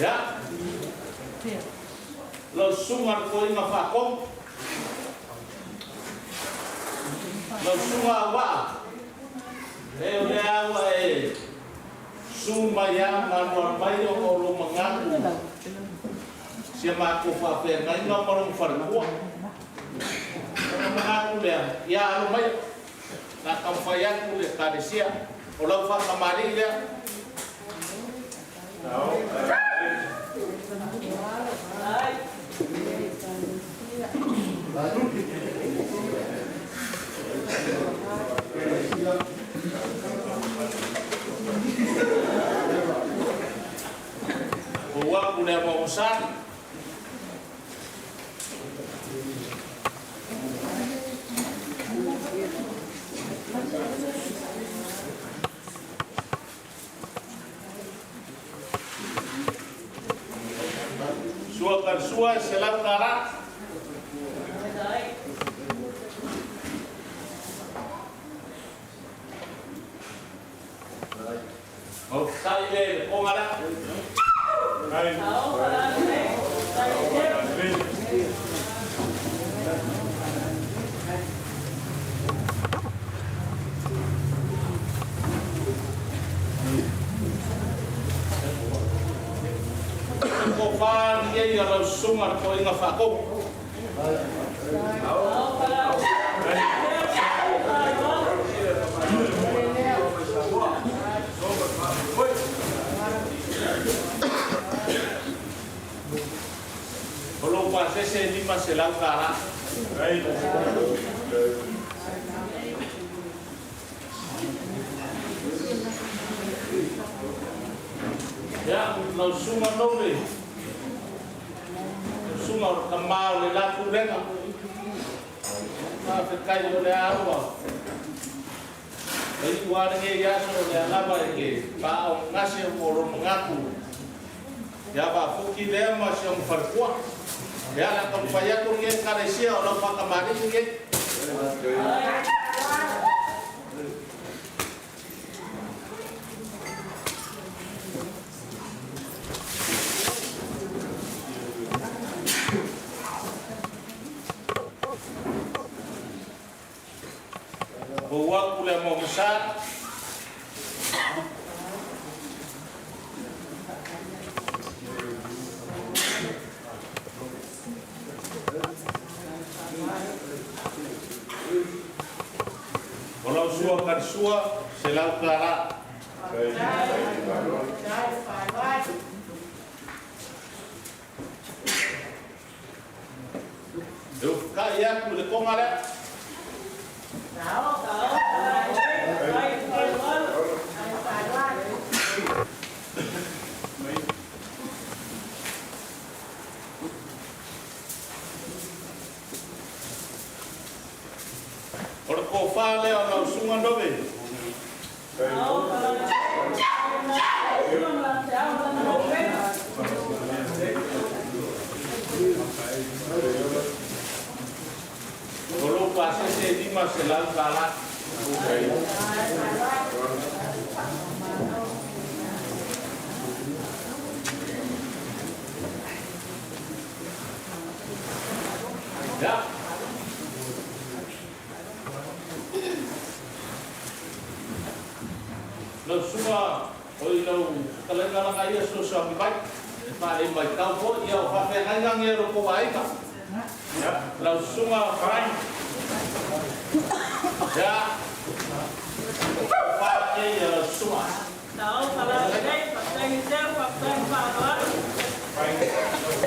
Ia, lau susuga le toeaina faatonu, lau susuga Auaa, e o lea ua e susu mai lava ma alualu mai ona o lou manatu si a matou faafeagaiga ma lona faletua. Ona manatu lea, ia alo mai, na taumafai atu le Ekalesia, o lau faatamalii lea. Ou atu le amoamosani. Sua ka le sua e $100. Faafetai le koga lea. Tofa lenei a lau susuga le toeaina faatonu. O lou pasese e $500. Ia, lau susuga Novi, lau susuga o le tama o le la pulega, faafetai o lea ua e iu lava lenei aso o lea lava e te faaogagase o lou manatu ia Vafuki lea ma si ona faletua. Ia, o le a taumafai atu lenei Ekalesia o lau faatamalii lenei. atu le maugasa. O lau sua karisua, se lau tala. E ufukai atu le konga lea. O le kofa lea o lau suga nove. O lou pasese e 500 tala. Ya. Lau suga o i lau kalaiga ia so so mi bai. E pa le mai tau po ia o fa fe ngai ngai ro ko aiga. Lau suga Frank. Ya. Fa ke ia lau suga.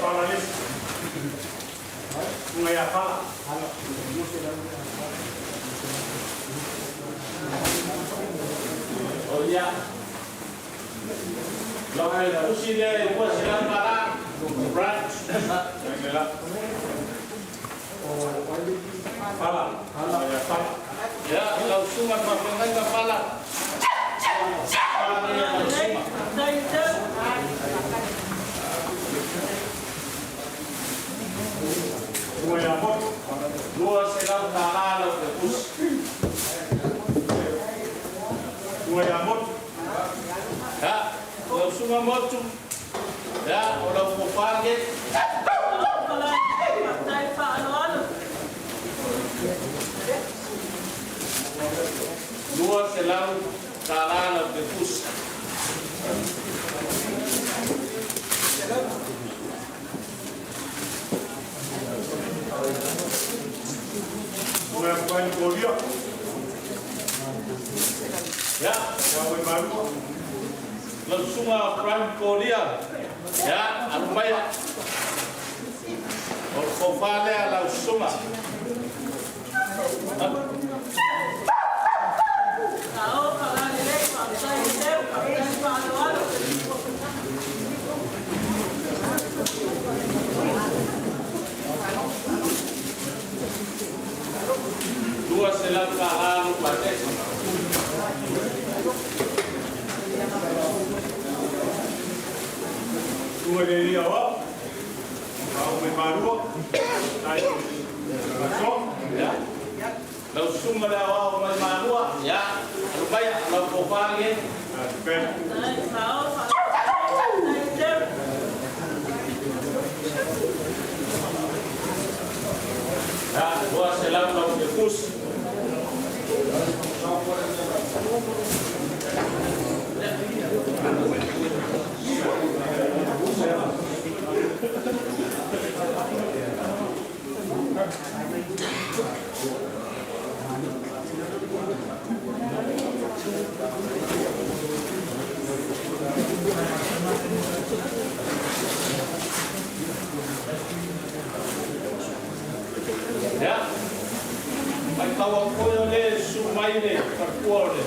Fala lisi. Sunga ia fala. O ia. Lau ai usi le ua se lau tala. Frank. Ai la. Fala. Fala ia fala. Ya, lau suga fa fe ngai ka fala. Fala ia lau suga. Sunga ia motu. 200 tala lau te usi. Sunga ia motu. Ya, lau suga motu. Ya, o lau fofage. 200 tala lau te usi. Sunga ia Brian Kolia. Ya, Ia oi malua. lau suga Prime Korea. Ya, alu mai. O le fofa lea lau suga. 200 tala lau pasese. Sunga le ia o. Au mai malua. Tai. Aso. Ya. Lau suga le ao mai malua. Ya, alu mai lau fofa le. Pe. Ya, 200 lau te usi. Ya. Mai tau a koe o le su mai le parkua o le.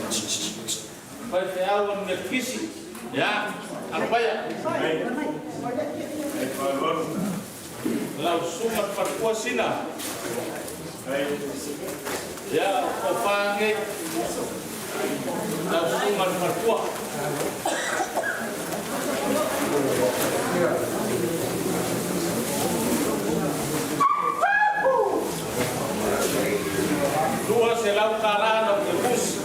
Pai te au o me kisi. Ya, alu mai. Ai. Ai faalualu. Lau suga parkua sina. Ai. Ya, o whange. Lau suga parkua. 200 tala lau te pusi.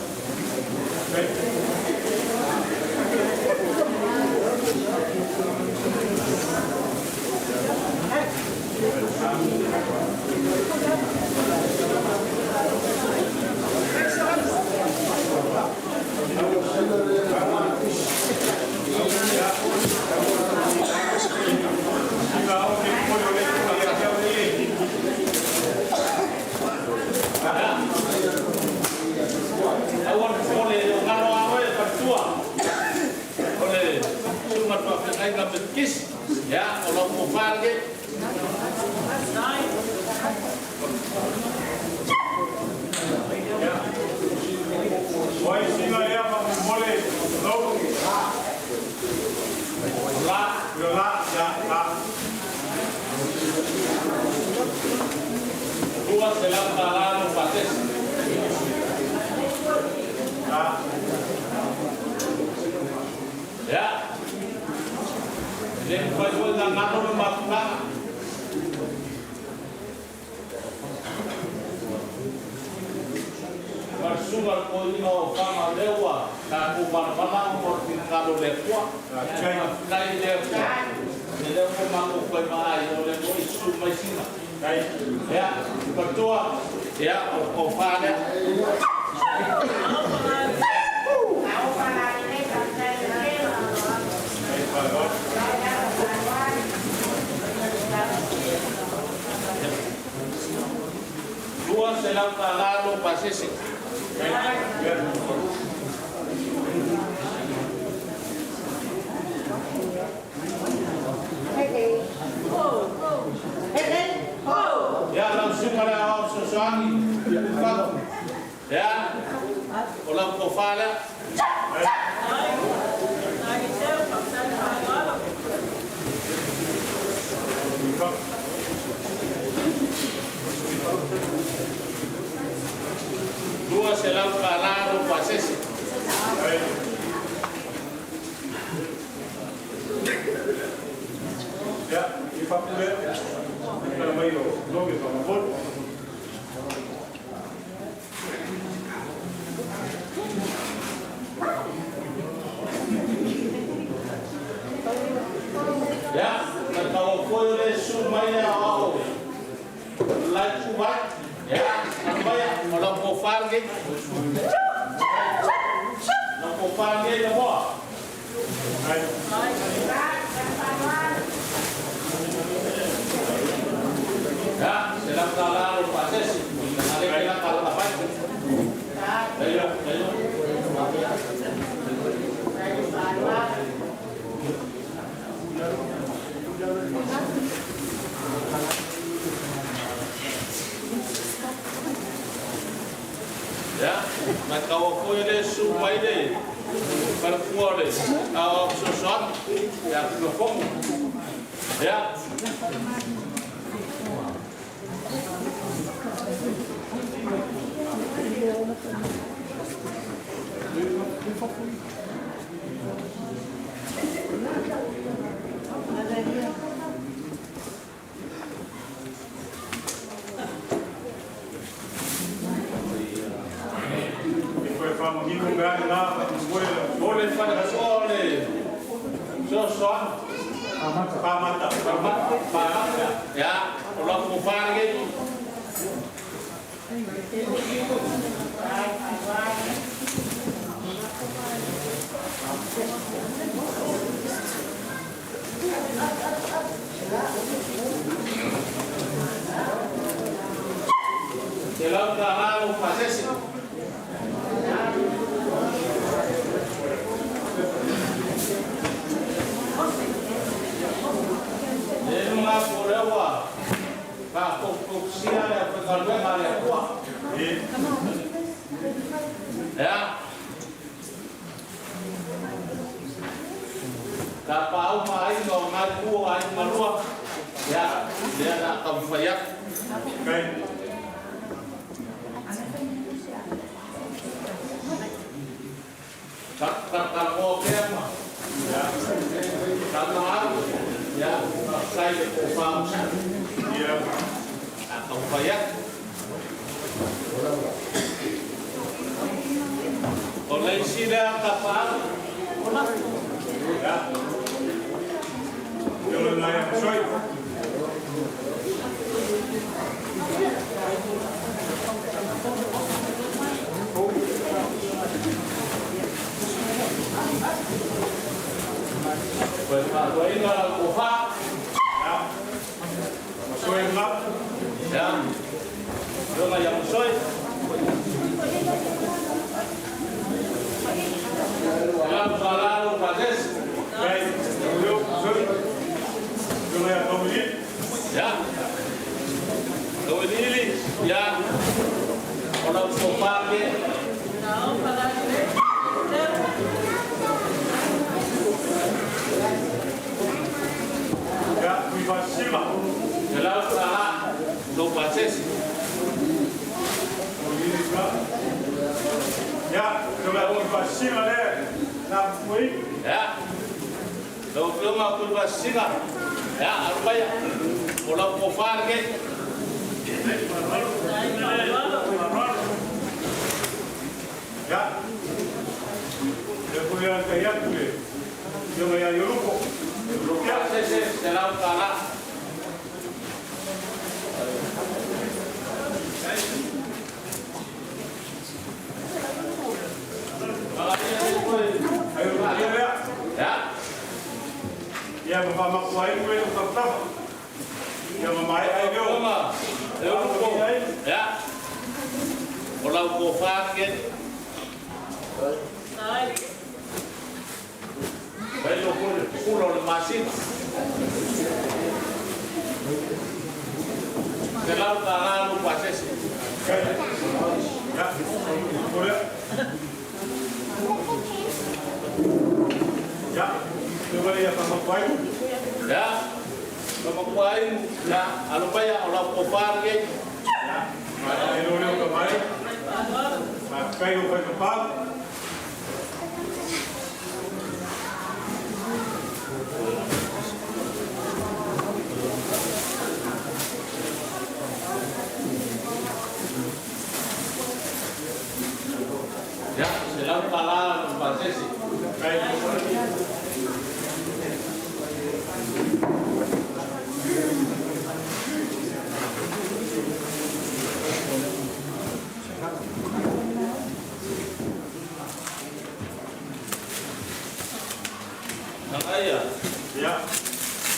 $200 mo pasesi. Ya. Le fai foi na ngalo le mafutaga. Marsunga ko ina o fama lewa ka ku mana mo finangalo le kua. Nai le kua. Le ko ma ko koe ma ai o le mo isu mai sina. Ya, patua. Ya, o ko fa le. $200 lo pasese. Ya, lau suka le au sosoangi. Ya, o lau ko fa le. $200 lo pasese. Ya, i papule. Kala mai o loge pa mabol. Ya, na tau foi le su mai le au. Lai ku vai. Ya, na mai o lau ko fa le. Lau ko fa le le mo. Ya, $100 lo pasese. Ale ke la kala pai. Ayo, ayo. Ya, na kau foi le su mai le. Para kuore, au sosoan, ya no fomo. Ya. I koe fa mangino nga nga pa mole. Ole fa ole. Sosoan. Pa mata. Pa ya, o lau ko fa le. $100 lo pasese. Le mga korewa ka ko sia le ka le kua. Ya. Ka pau mai no ngai ku ai malua. Ya, le na ka fayak. Kai. Ka ka ka mo ke ma. Ya. Ka ma ya, sai le ko fa. Ya. Ka fayak. O le sila ka pa. Ya. Yo le nai a soi. Pues pa ko ina ko fa. Ya. Masoi ngap. Ya. Yo ma yang soi. $100 lo pasese. Kai. Yo soi. Yo le a tomili. Ya. Tawilili. Ya. O lau ko fa ke. Ya, kui fa sima. $100 lo pasese. Tuivasina lea na fui. Ya. Lau Afioga Tuivasina. Ya, alu maia. O lau tofa lenei. Ya. Le foi a kai atu le. Afioga ia Iolupo. Ya, se selau tala. Ai o lea. Ya. Ia ma fa maku ai ue o tafutafa. Ia ma mai ai leo. Afioga Iolupo. Ya. O lau tofa lenei. Vai lo pule, pula o le masina. Selau tala lo pasese. Ya. O lea. Ya. Le wale ia fa maku ai. Ya. Kamaku ai, ya, alu maia o lau tofa lenei. Ya. Ma ai lo leo ka mai. Ma kai o fai ka pau. Ya, selau tala lo pasese. Kai. Nagaia. Ya.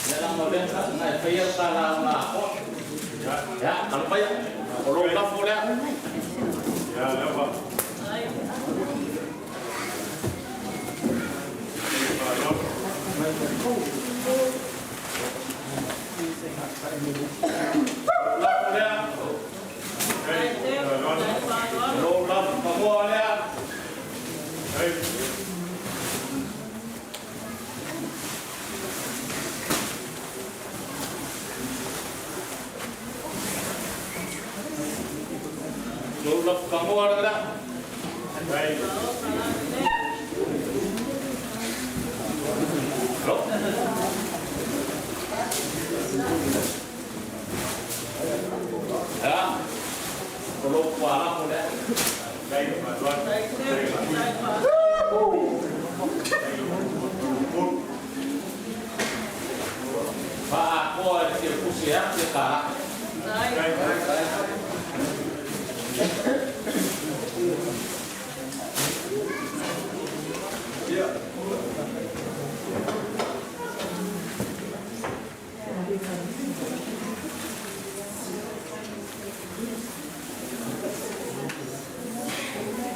Ya la mo le na faia tala na ko. Ya. Ya, alu maia. O lou lafo lea. Ya lava. Lafo lea. O lou lafo pamoa lea. Lou lafo pamoa lea. Lo. Ya. O lou pualafo lea. Faakoa i le fia pusi a fia tala.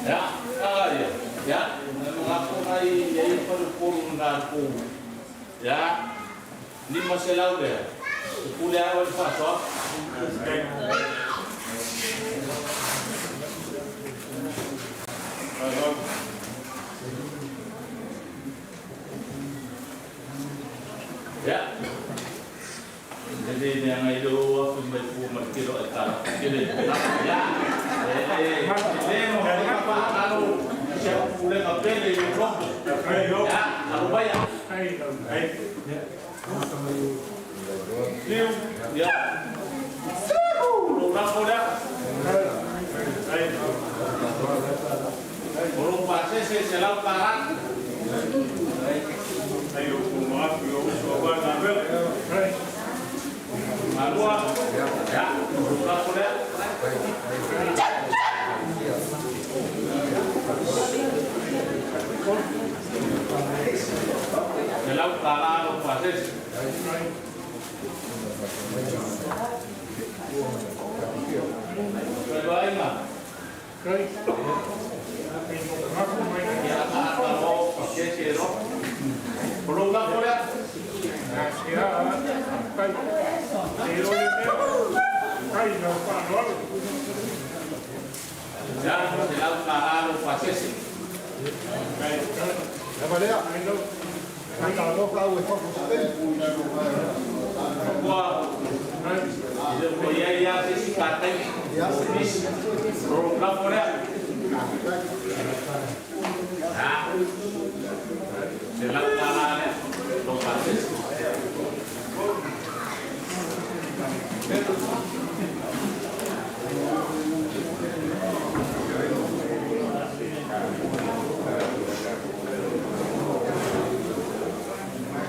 Ya, ah ya. Ya, mengaku nai yai palu pulu na ku. Ya. 500 lea. Pule au le faasoa. Ya. Jadi ni ang ilo aku mai pu ma kilo e tala. Kile. Ya. Eh eh. Le mo ka pa alo. Sia pule ka pele yo lopo. Ya, alu baya. Liu. Ya. Lo lapo lea. O lo pasese selau karat. Malua. Ya, lo lapo lea. Selau tala lo pasese. Vai ma. Ya, lo pasese lo. Lo lapo lea. Ya, selau tala lo pasese. Kua. Ile ko ia ia se si katai. Nis. Lo lapo lea. Ya. $100 lea, lou pasese.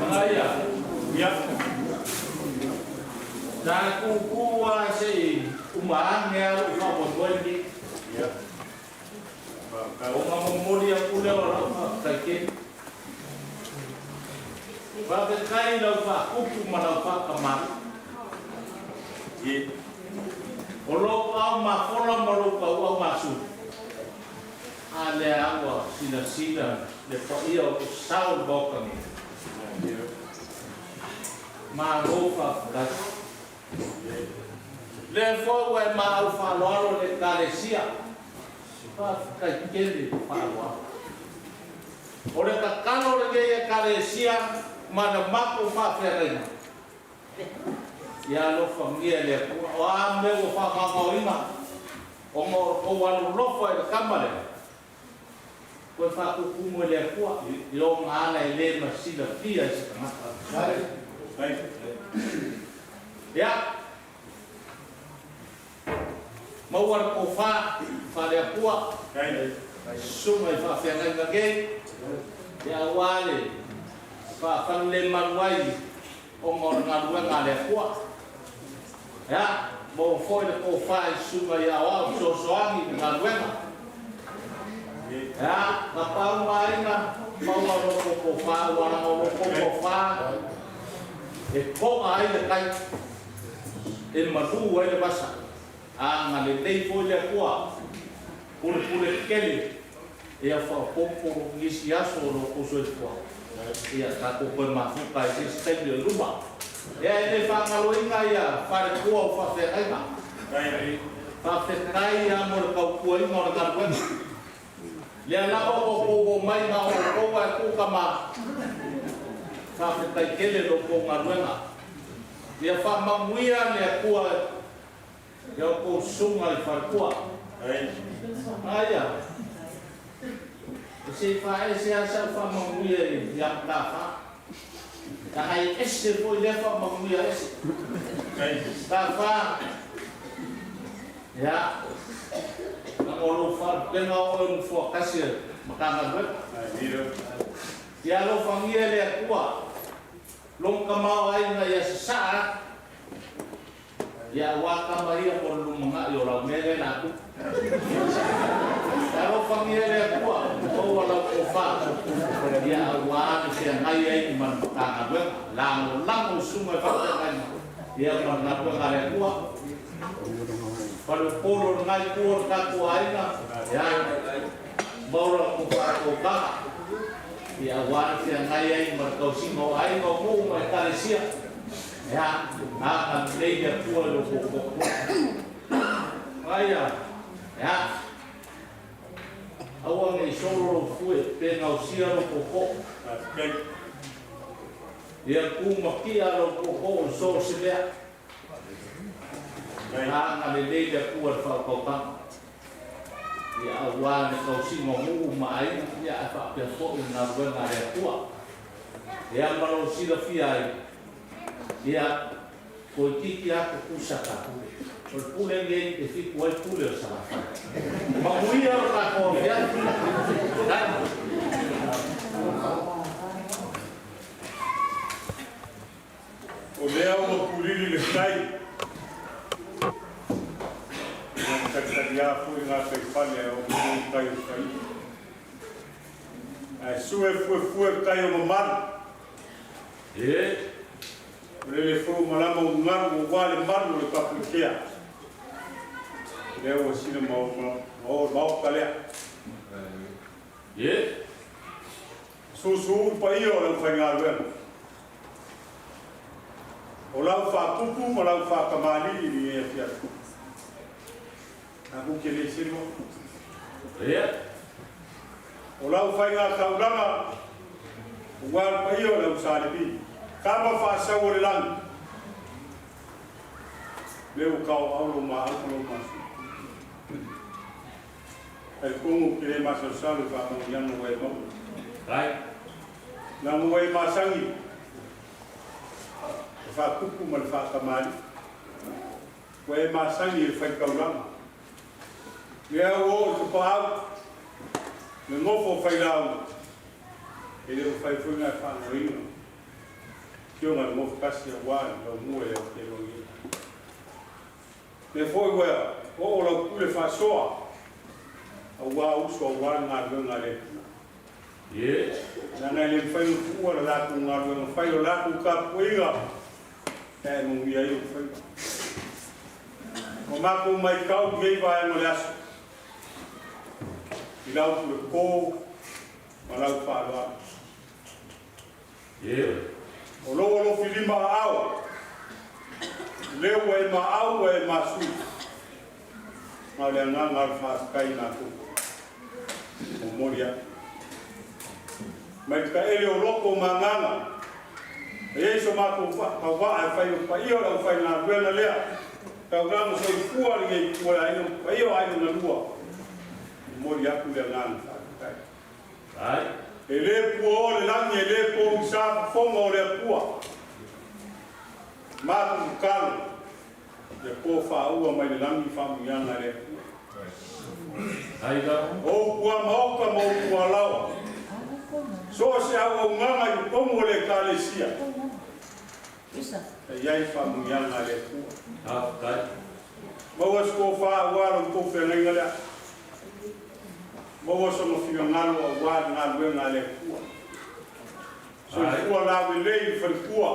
Magaia. Ia. Sa kūkū lava se i uma age lava lou faamoemoe lenei. Ia. Ona momoli aku lea o lau faafetai tele. Faafetai i lau faakupu ma lau faatamalii. O lou ao mafola ma lou tauaugasuli, a lea ua silasila le paia o sao i le Maota nei. Malo faafetai. Lea foi ua e maau faaaloalo i le Ekalesia. Faafetai tele i le faaaloalo. O le tatalo a lenei Ekalesia ma le matou faafeagaiga, ia alofagia e le Atua. O a mea ua faagaogaoina ona o le tou alolofa i le tama lea, Toe faatutumu e le Atua i ona ala e le masilafia e se tagata. Ia, maua le tofa faale-Atua, susuga i faafeagaiga nei, ia aua le faafalelemalu ai ona o le galuega a le Atua. Ia, maua foi le tofa i susuga i aoao fesoasoani i le galuega. Ia, na pau ma aiga, maua lo outou tofa, aua leaga o lo outou tofa e to'a ai le tai, e malu ai le vasa. Agalelei foi le Atua, pulepule tele, ia faaopoopo nisi aso o lo outou soifua, ia tatou toe mafuta ai se isi taimi o i luma. Ia e le faagaloina ia faletua o faafeagaiga. Faafetai lava mo le tautuaina o le galuega. Lea lava ua outou omai na o outou ae tuu tama. Faafetai tele i lo outou galuega. Ia faamanuia le Atua ia outou susuga i faletua. Aia. E se i faaese lava sau faamanuia ia Mataafa. Leaga e ese foi lea faamanuia ese. Mataafa, ia, leaga o lou faalupega o oe nofoa tasi e Matagaluega. Ia alofagia e le Atua lou tamaoaiga ia sasaa atu. Ia aua tama ia mo le lumanai o lau mea lea la tupu. E alofagia e le Atua maua lau tofa ia aua le feagai ai ma le Matagaluega. Lagolago i susuga i faafeagaiga ia ma le galuega a le Atua. Faleupolu o lena itu o le tatou aiga ia maua lau tofa tofaga ia aua le feagai ai ma le tausiga o aiga o nuu ma Ekalesia. Ia, agalelei le Atua i lo outou toatolu. Aia, ia, aua ne i solo lou fue pe gaosia lou tootoo. Ia tumatia lou tootoo i so o se mea. Agalelei le Atua i le faautautaga. Ia aua le tausiga o nuu ma aiga, ia ae faapea foi le galuega a le Atua. Ia ma lou silafia ai, Ia, toeitiiti lava tutusa ta pule. O le pule lenei e fitu ai pule o Salafai. Manuia lo tatou afiafi. O lea ua pulili le tai, ua talitaliā foi gataifale ae oo mai tai o Saii. Ae sue fuefue tai o mamalu. O lele foi ua malama ugalu aua le malu o le Tapuikea. Lea ua sina ma o le Maota lea. Susu'u le paia o le aufaigaluega. O lau faapupu ma lau faatamalii i lenei afiafi. Tatou te le selu atu. O lau faiga taulaga aua le paia o le au Salepi, tama faasau o le lagi, lea ua taoao lou maau ma lou masina. Talitonu ou te le masalosalo i faamanuiaga ua e maua. Leaga ua e masagi le faatupu ma le faatamalii. Ua e masani i le faitaulaga. Lea ua oo i Tapaau, le nofo o Failauga, e le mafai foi ona e faanoaina Afioga i le Nofo Tasi aua le laumua i Aotearoa nei. Lea foi ua oo lau pule faasoa aua uso aua le galuega a le Atua. Leaga e le mafai ona tuua le latou galuega fai, o le latou tapuaiga e ae manuia ai ou faiva. Ua matou maitau i lenei vaega o le aso i lau pule po ma lau faaaloalo. O lou alofi lima aao, lea ua e maau ua e masui, ma o le agaga o le faafetai i matou momoli atu. Mai le taele o loto ma agaga, e i ai so matou tauvaa e fai o paia o le aufaigaluega lea, taulaga soifua lenei itu o le aiga ma paia o aiga na lua, momoli atu le agaga faafetai. E le puaoa le lagi, e le pogisa fofoga o le Atua. Matou tatalo, ia po faaua mai le lagi faamuiaga a le Atua. O ou tuamaota ma ou tualaoa, so o se auaunaga i totonu o le Ekalesia, e i ai faamuiaga a le Atua. Maua se tofa aua lo outou feagaiga lea. Maua sona finagalo aua le galuega a le Atua. Soifua laulelei i le faletua.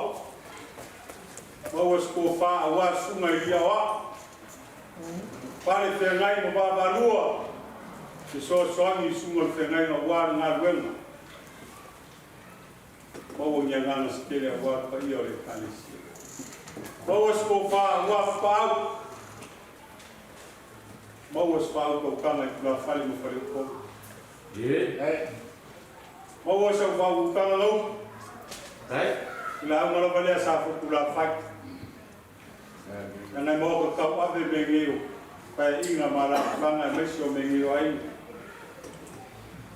Maua se tofa aua susuga i Liaoao. Fale feagai ma vaavaalua, fesoasoani i susuga o le feagaiga aua le galuega. Maua ni agaga se tele aua le paia o le Ekalesia. Maua se tofa aua Tapaau. Maua se faautautaga i tulafale ma faleupolu. Maua sau faautautaga gauta i lauga lava lea sa fotulafai. Leaga e maoka tauave mea nei o paeaiga ma alaalafaga aemaise o mea nei o aiga.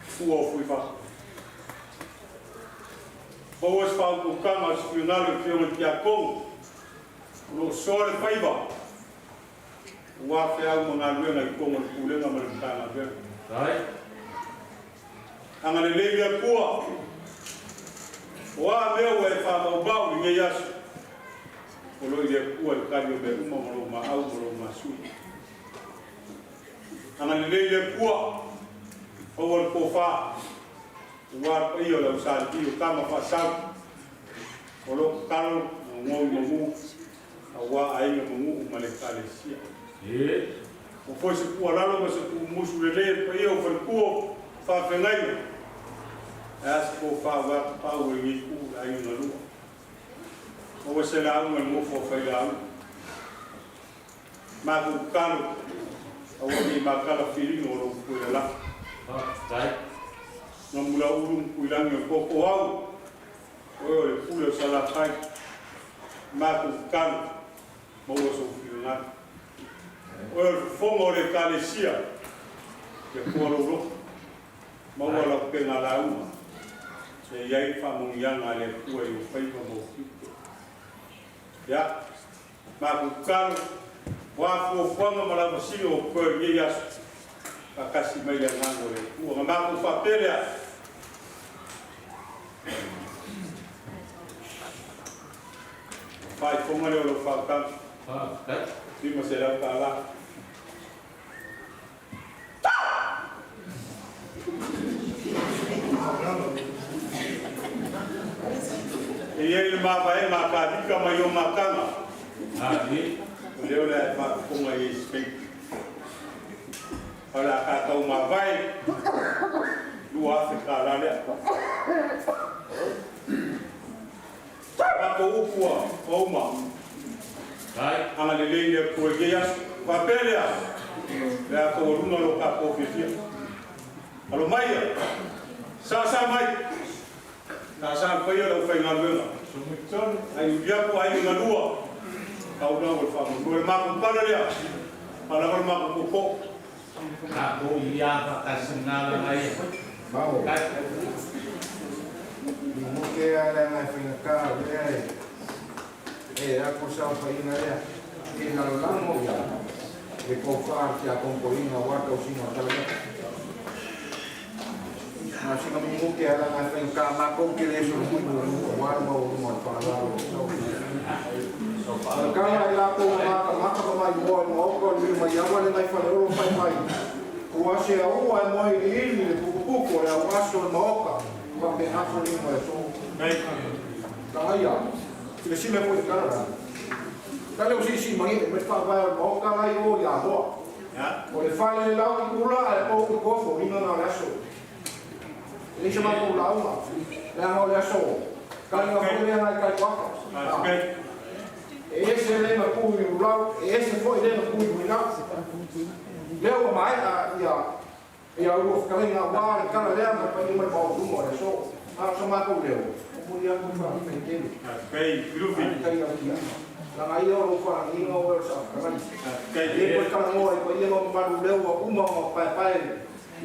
Fua o Fuifafo. Maua se faautautaga o se finagalo i le Afioga i le Tiakono o lo o soa le faiva Aua feau ma galuega i totonu o le Pulega ma le Matagaluega. Agalelei le Atua, o a mea ua e faamaumau i lenei aso, o lo o i le Atua le tali o mea uma ma lou maau ma lou masui. Agalelei le Atua, maua le tofa, aua le paia o le ausalii o tama faasau, o lo o tatalo ma gogoi mamu aua aiga ma nuu ma le Ekalesia. Ua foi se tuualalo ma se tuumusu lelei e le paia o faletua o faafeagaiga, ae a se tofa aua tapaau o lenei itu i le aiga galua. Maua se lauga i le nofo a failauga. Matou tatalo, aua ne i matala filiga o lou pue lalafi. Gamulaulu ma Tuilagi o Tootooau, Oe o le pule o Salafai, matou tatalo, maua sou finagalo. Oe o le fofoga o le Ekalesia, ia toa lou loto, maua lau pega lauga, e i ai le faamanuiaga a le Atua i ou faiva ma ou tiute. Ia, matou tatalo, o a fuafuaga ma lavasiga o totoe o lenei aso, faatasi mai le Agaga o le Atua. Ona matou faapea lea, Faaifoga lea o lau faataga. Faafetai. $500. E i ai le mavaega a Kavika mai o mataga. O lea o le a e faafofoga i ai i se taimi. O le a tatou mavae $2,000 lea. Matou upu ua uma. Agalelei le Atua i lenei aso. Faapea lea, le a taualuga lo tatou fiafia. Alo maia, sasa mai, sasa le paia o le aufaigaluega. Ai uliapu ai galua, tau lau o le faamoemoe. O le matou pala lea, pala o le matou popo. Tatou ia faatasi na lana ia. ke ala ngai whainga kā lea e e ako saofaiga lea e lalolago ia le tofa a le tiakonotoina auā le tausiga o le tala lea. Na o sina minute lava leaga e faigata matou te le solomuli muamua aua le maualuga o le faaaloalo o le saofaiga. O le tala i latou na matamata ma maimoa i le maota o le Uimaioa le nai Faleolo fai mai, Ua se aua e moe iliili le putuputu o le auaso o le maota faapena foliga o le aso. Lagaia, silasila foi i le tala lea. Tale o siisii manino mai le faavae o le maota la i o i Amoa. O le fale e lau i ula ae ou i toa foliga na o le aso. E leai se matou lauga, leaga o le aso kaliga foi lea nai Taitoafa. E ese le na tu i Ulau, e ese foi le na tu i Huilau. Lea ua maea ia ia lua fetalaiga aua le tala lea ma le paia ma le maualuluga o le aso. Na o sa matou leo, momoli atu le faafetai tele. Faafetai i lau tiaga. Leaga ia o lou faalagiga oe o le saofetalai. E le toe talanoa i paia ma mamalu lea ua uma ona paepae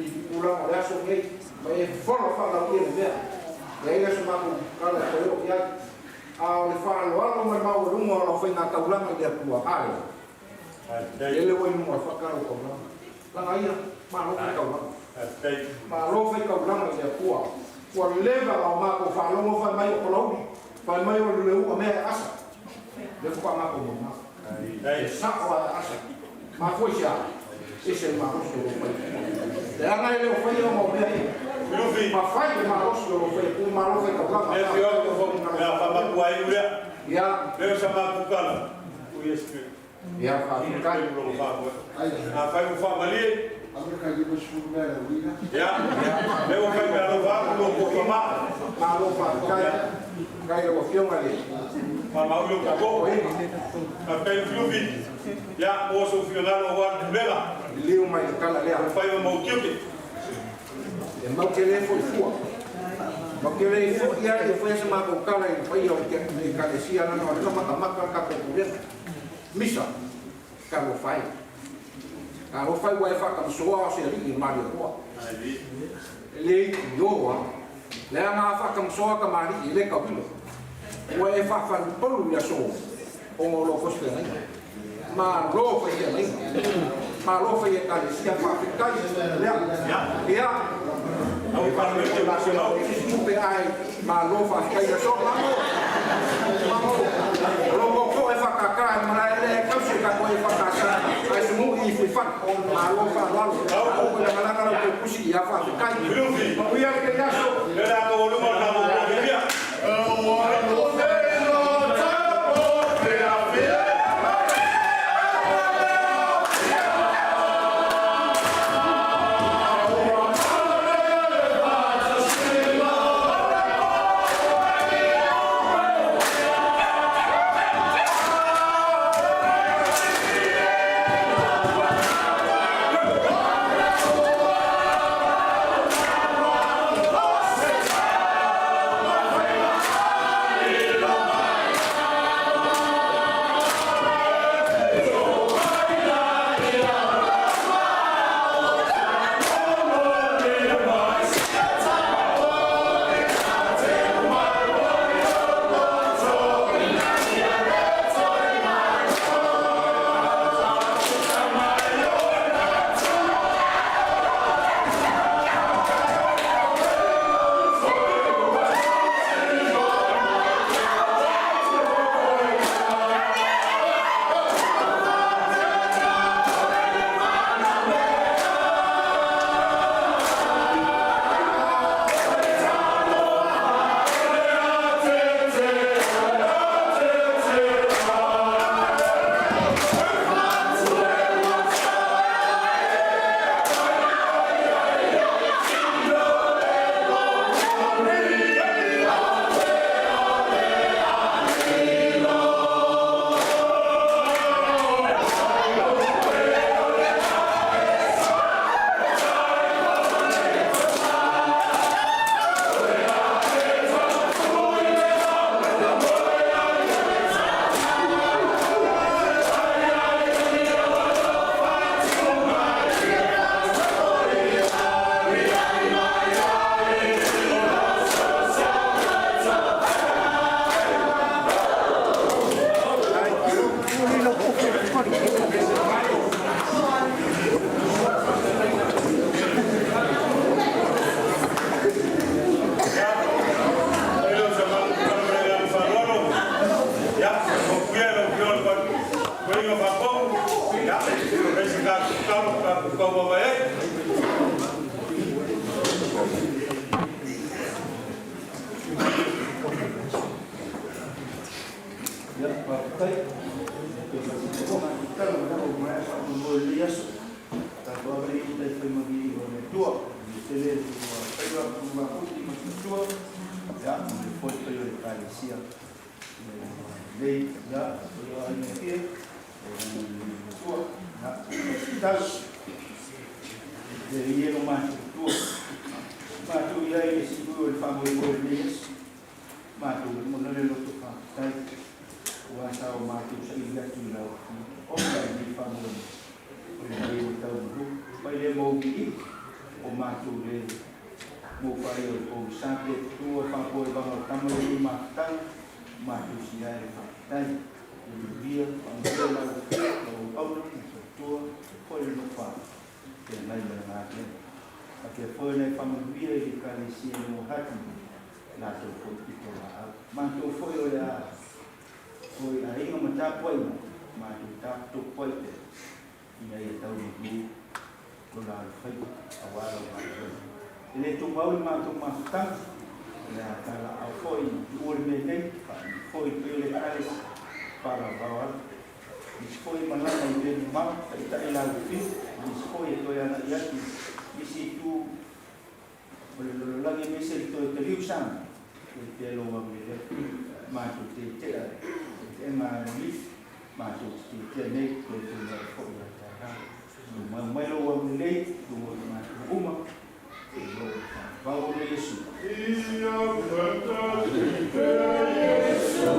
i tulaga o le aso lenei, ma e fofola faalauia le mea. Leai la se matou tala e toe oo i ai. A o le faaaloalo ma le maualuga o lau faiga taulaga i le Atua, a lea? Lele ua i luga o le faka lau taulaga. Laga ia, malo fai taulaga. Malo fai taulaga i le Atua. Ua leva ona o matou faalogo fai mai o Palauli, fai mai o le leuga mea e asa. Lea faatoa matou molimau. E sao lava e asa. Mafua i se a? Ese le malosi o lou fai Atua. Leaga e le o faia ona o mea ia. Ma fai le malosi o lou fai Atua, malo fai taulaga. Ia. Ia, faafetai. Afai ua faamalie. Ia, lea ua fai meaalofa atu lo outou tama. Malo faafetai. Faafetai i lau Afioga i le Faamau i lou tatou. Toeaina. Faafetai Lufilufi. Ia, maua sou finagalo aua le pulega. Liliu mai le tala lea. O faiva ma ou tiute. E mau te le foi fua. Mau te le foi ai e faia se matou tala i le paia o le Ekalesia leaga o lea na matamata le tatou pulega. Misa, Talofa e. Talofa e ua e faatamasoa o se alii e Malietoa. E le ioa, leaga a faatamasoa tamalii e le tauilo. Ua e faafalupolu i aso ona o lou feagaiga. Malo fai feagaiga. Malo fai Ekalesia, faafetai lea. Ia, tupe ae malo faafetai i aso. Mamo, mamo, o lou tootoo e whakaka e marae lea e tausi e tatou e whakasa ae sumu'i i Fuifatu. Malo faaaloalo. Au koe langalanga lau tou pusi ia faafetai. Manuia lenei aso. Tatalo tatou taumavae ai. Ia, faafetai. Toe faatinoga tatalo ma ua maea faamoemoe i lenei aso. Tatou ave i tai fai manuia o le Atua. Le tele ua faiva ma mafuti ma matua. Ia, ma le foi pai o le Ekalesia. Lei, ia, o ai me fie, o le Atua. Ia, tatalo. Le ie no matua. Matou i ai le sui o le faamoemoe i lenei aso. Matou mo le loto faafetai. Ua sa o matou saili atu i lau ona i nei faamoemoe. O lenei ua tau malu. Mai le mau i o matou le mo whai o o sa te tua whapo e vanga o tama le i mafutanga, matou si ai le faafetai. Le manuia, whaangia lau lau auna, na tua, foi le nofa, te ngai me ngā te. A te foi nei whamanuia i le kalesia mo hatu, latou foi pito la au. Matou foi o le a, foi a inga ma tāpuaina, matou tāputo pai te, ina ia tau mahu, o la alufai, a wā lau mātou. E le tō mauli mātou mafutanga, o le a tāla au foi, i ua le mea nei, foi pe o le kales, whāla wao ala. Nisi foi malanga i mea mamao, taʻitaʻi lau fiu, nisi foi e toe ana i atu, nisi tu o le lololagi mese le toe taliu sama, e te lo wa me le mātou te tea, te ngā ni, mātou te tea nei, toe te mai foi a tā rā. No mai mai lo wa me lei, lo wa mātou uma, e lo whāvau o Yesu. Ia fatasi te Yesu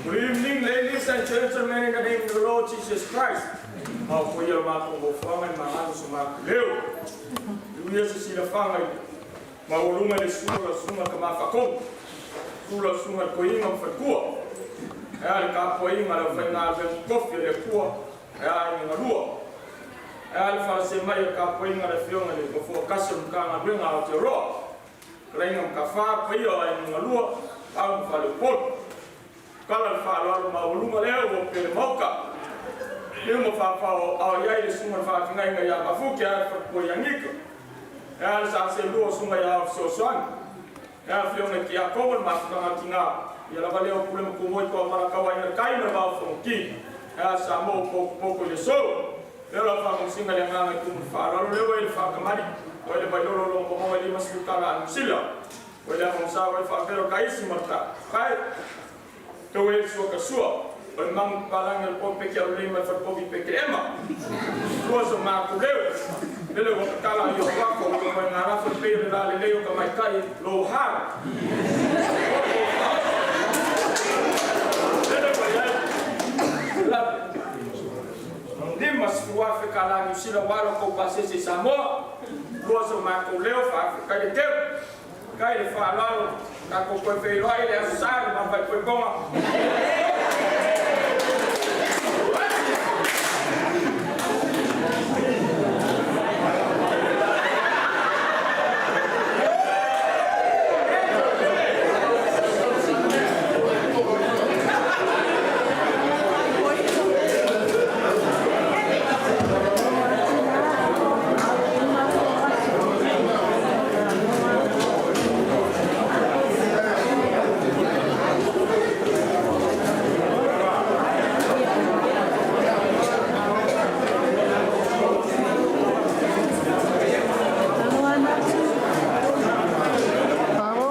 Good evening, ladies and gentlemen, in the name of the Lord Jesus Christ. Mau foi ia matou mofoaga i magalo so matou leo. Luia se silafaga i maualuga i le susu o la susuga ka mafakoga. Susu la susuga i koiga ma falekua. E a le tapuaiga a le aufaigaluega tofi a le Atua, e a aiga galua. E a le falase mai o le tapuaiga a le Afioga i le Nofoa tasi o le Matagaluega a Aotearoa. Kalaiga ma Tafā, paia o aiga galua, Pau ma Faleupolu. Tala le faaaloalo maualuga lea ua opea i le Maota. Liu ma faafao ao i ai le susuga i le faafegaiga ia Mafuke a le faletua ia Nika. E a le saaselua o susuga ia Ao Fesoasoani. E a afioga i Tiakono le mafutaga a Tina. Ia lava lea o Pule ma Tumoi toa Malakau aiga le tai ma le vao Fonoti. E a Samoa ua potopoto i le aso. Lea o lau faamasina le agaga i tumu le faaaloalo lea ua i le faakamali ua i le vailolo o lona momoga i 50 tala a Niu Sila. Ua i le afagosa ua i le faavelo taisi ma le tae. Tau e le sua ka sua o le magu papalagi o le polopeti aulelei mai falepovi i Petelema. Sua so matou leo. Lele ua tatala ai o wako o mai ngā rafo le pei o le la lelei o ka maitai lou hara. Lele ua i ai la 50,000 tala Niu Sila ua alo kou pasese i Samoa. Lua so matou leo faafetai le teu. Kai le faaaloalo tatou toe feiloai i le Aso Sa i le mafaipoipoga.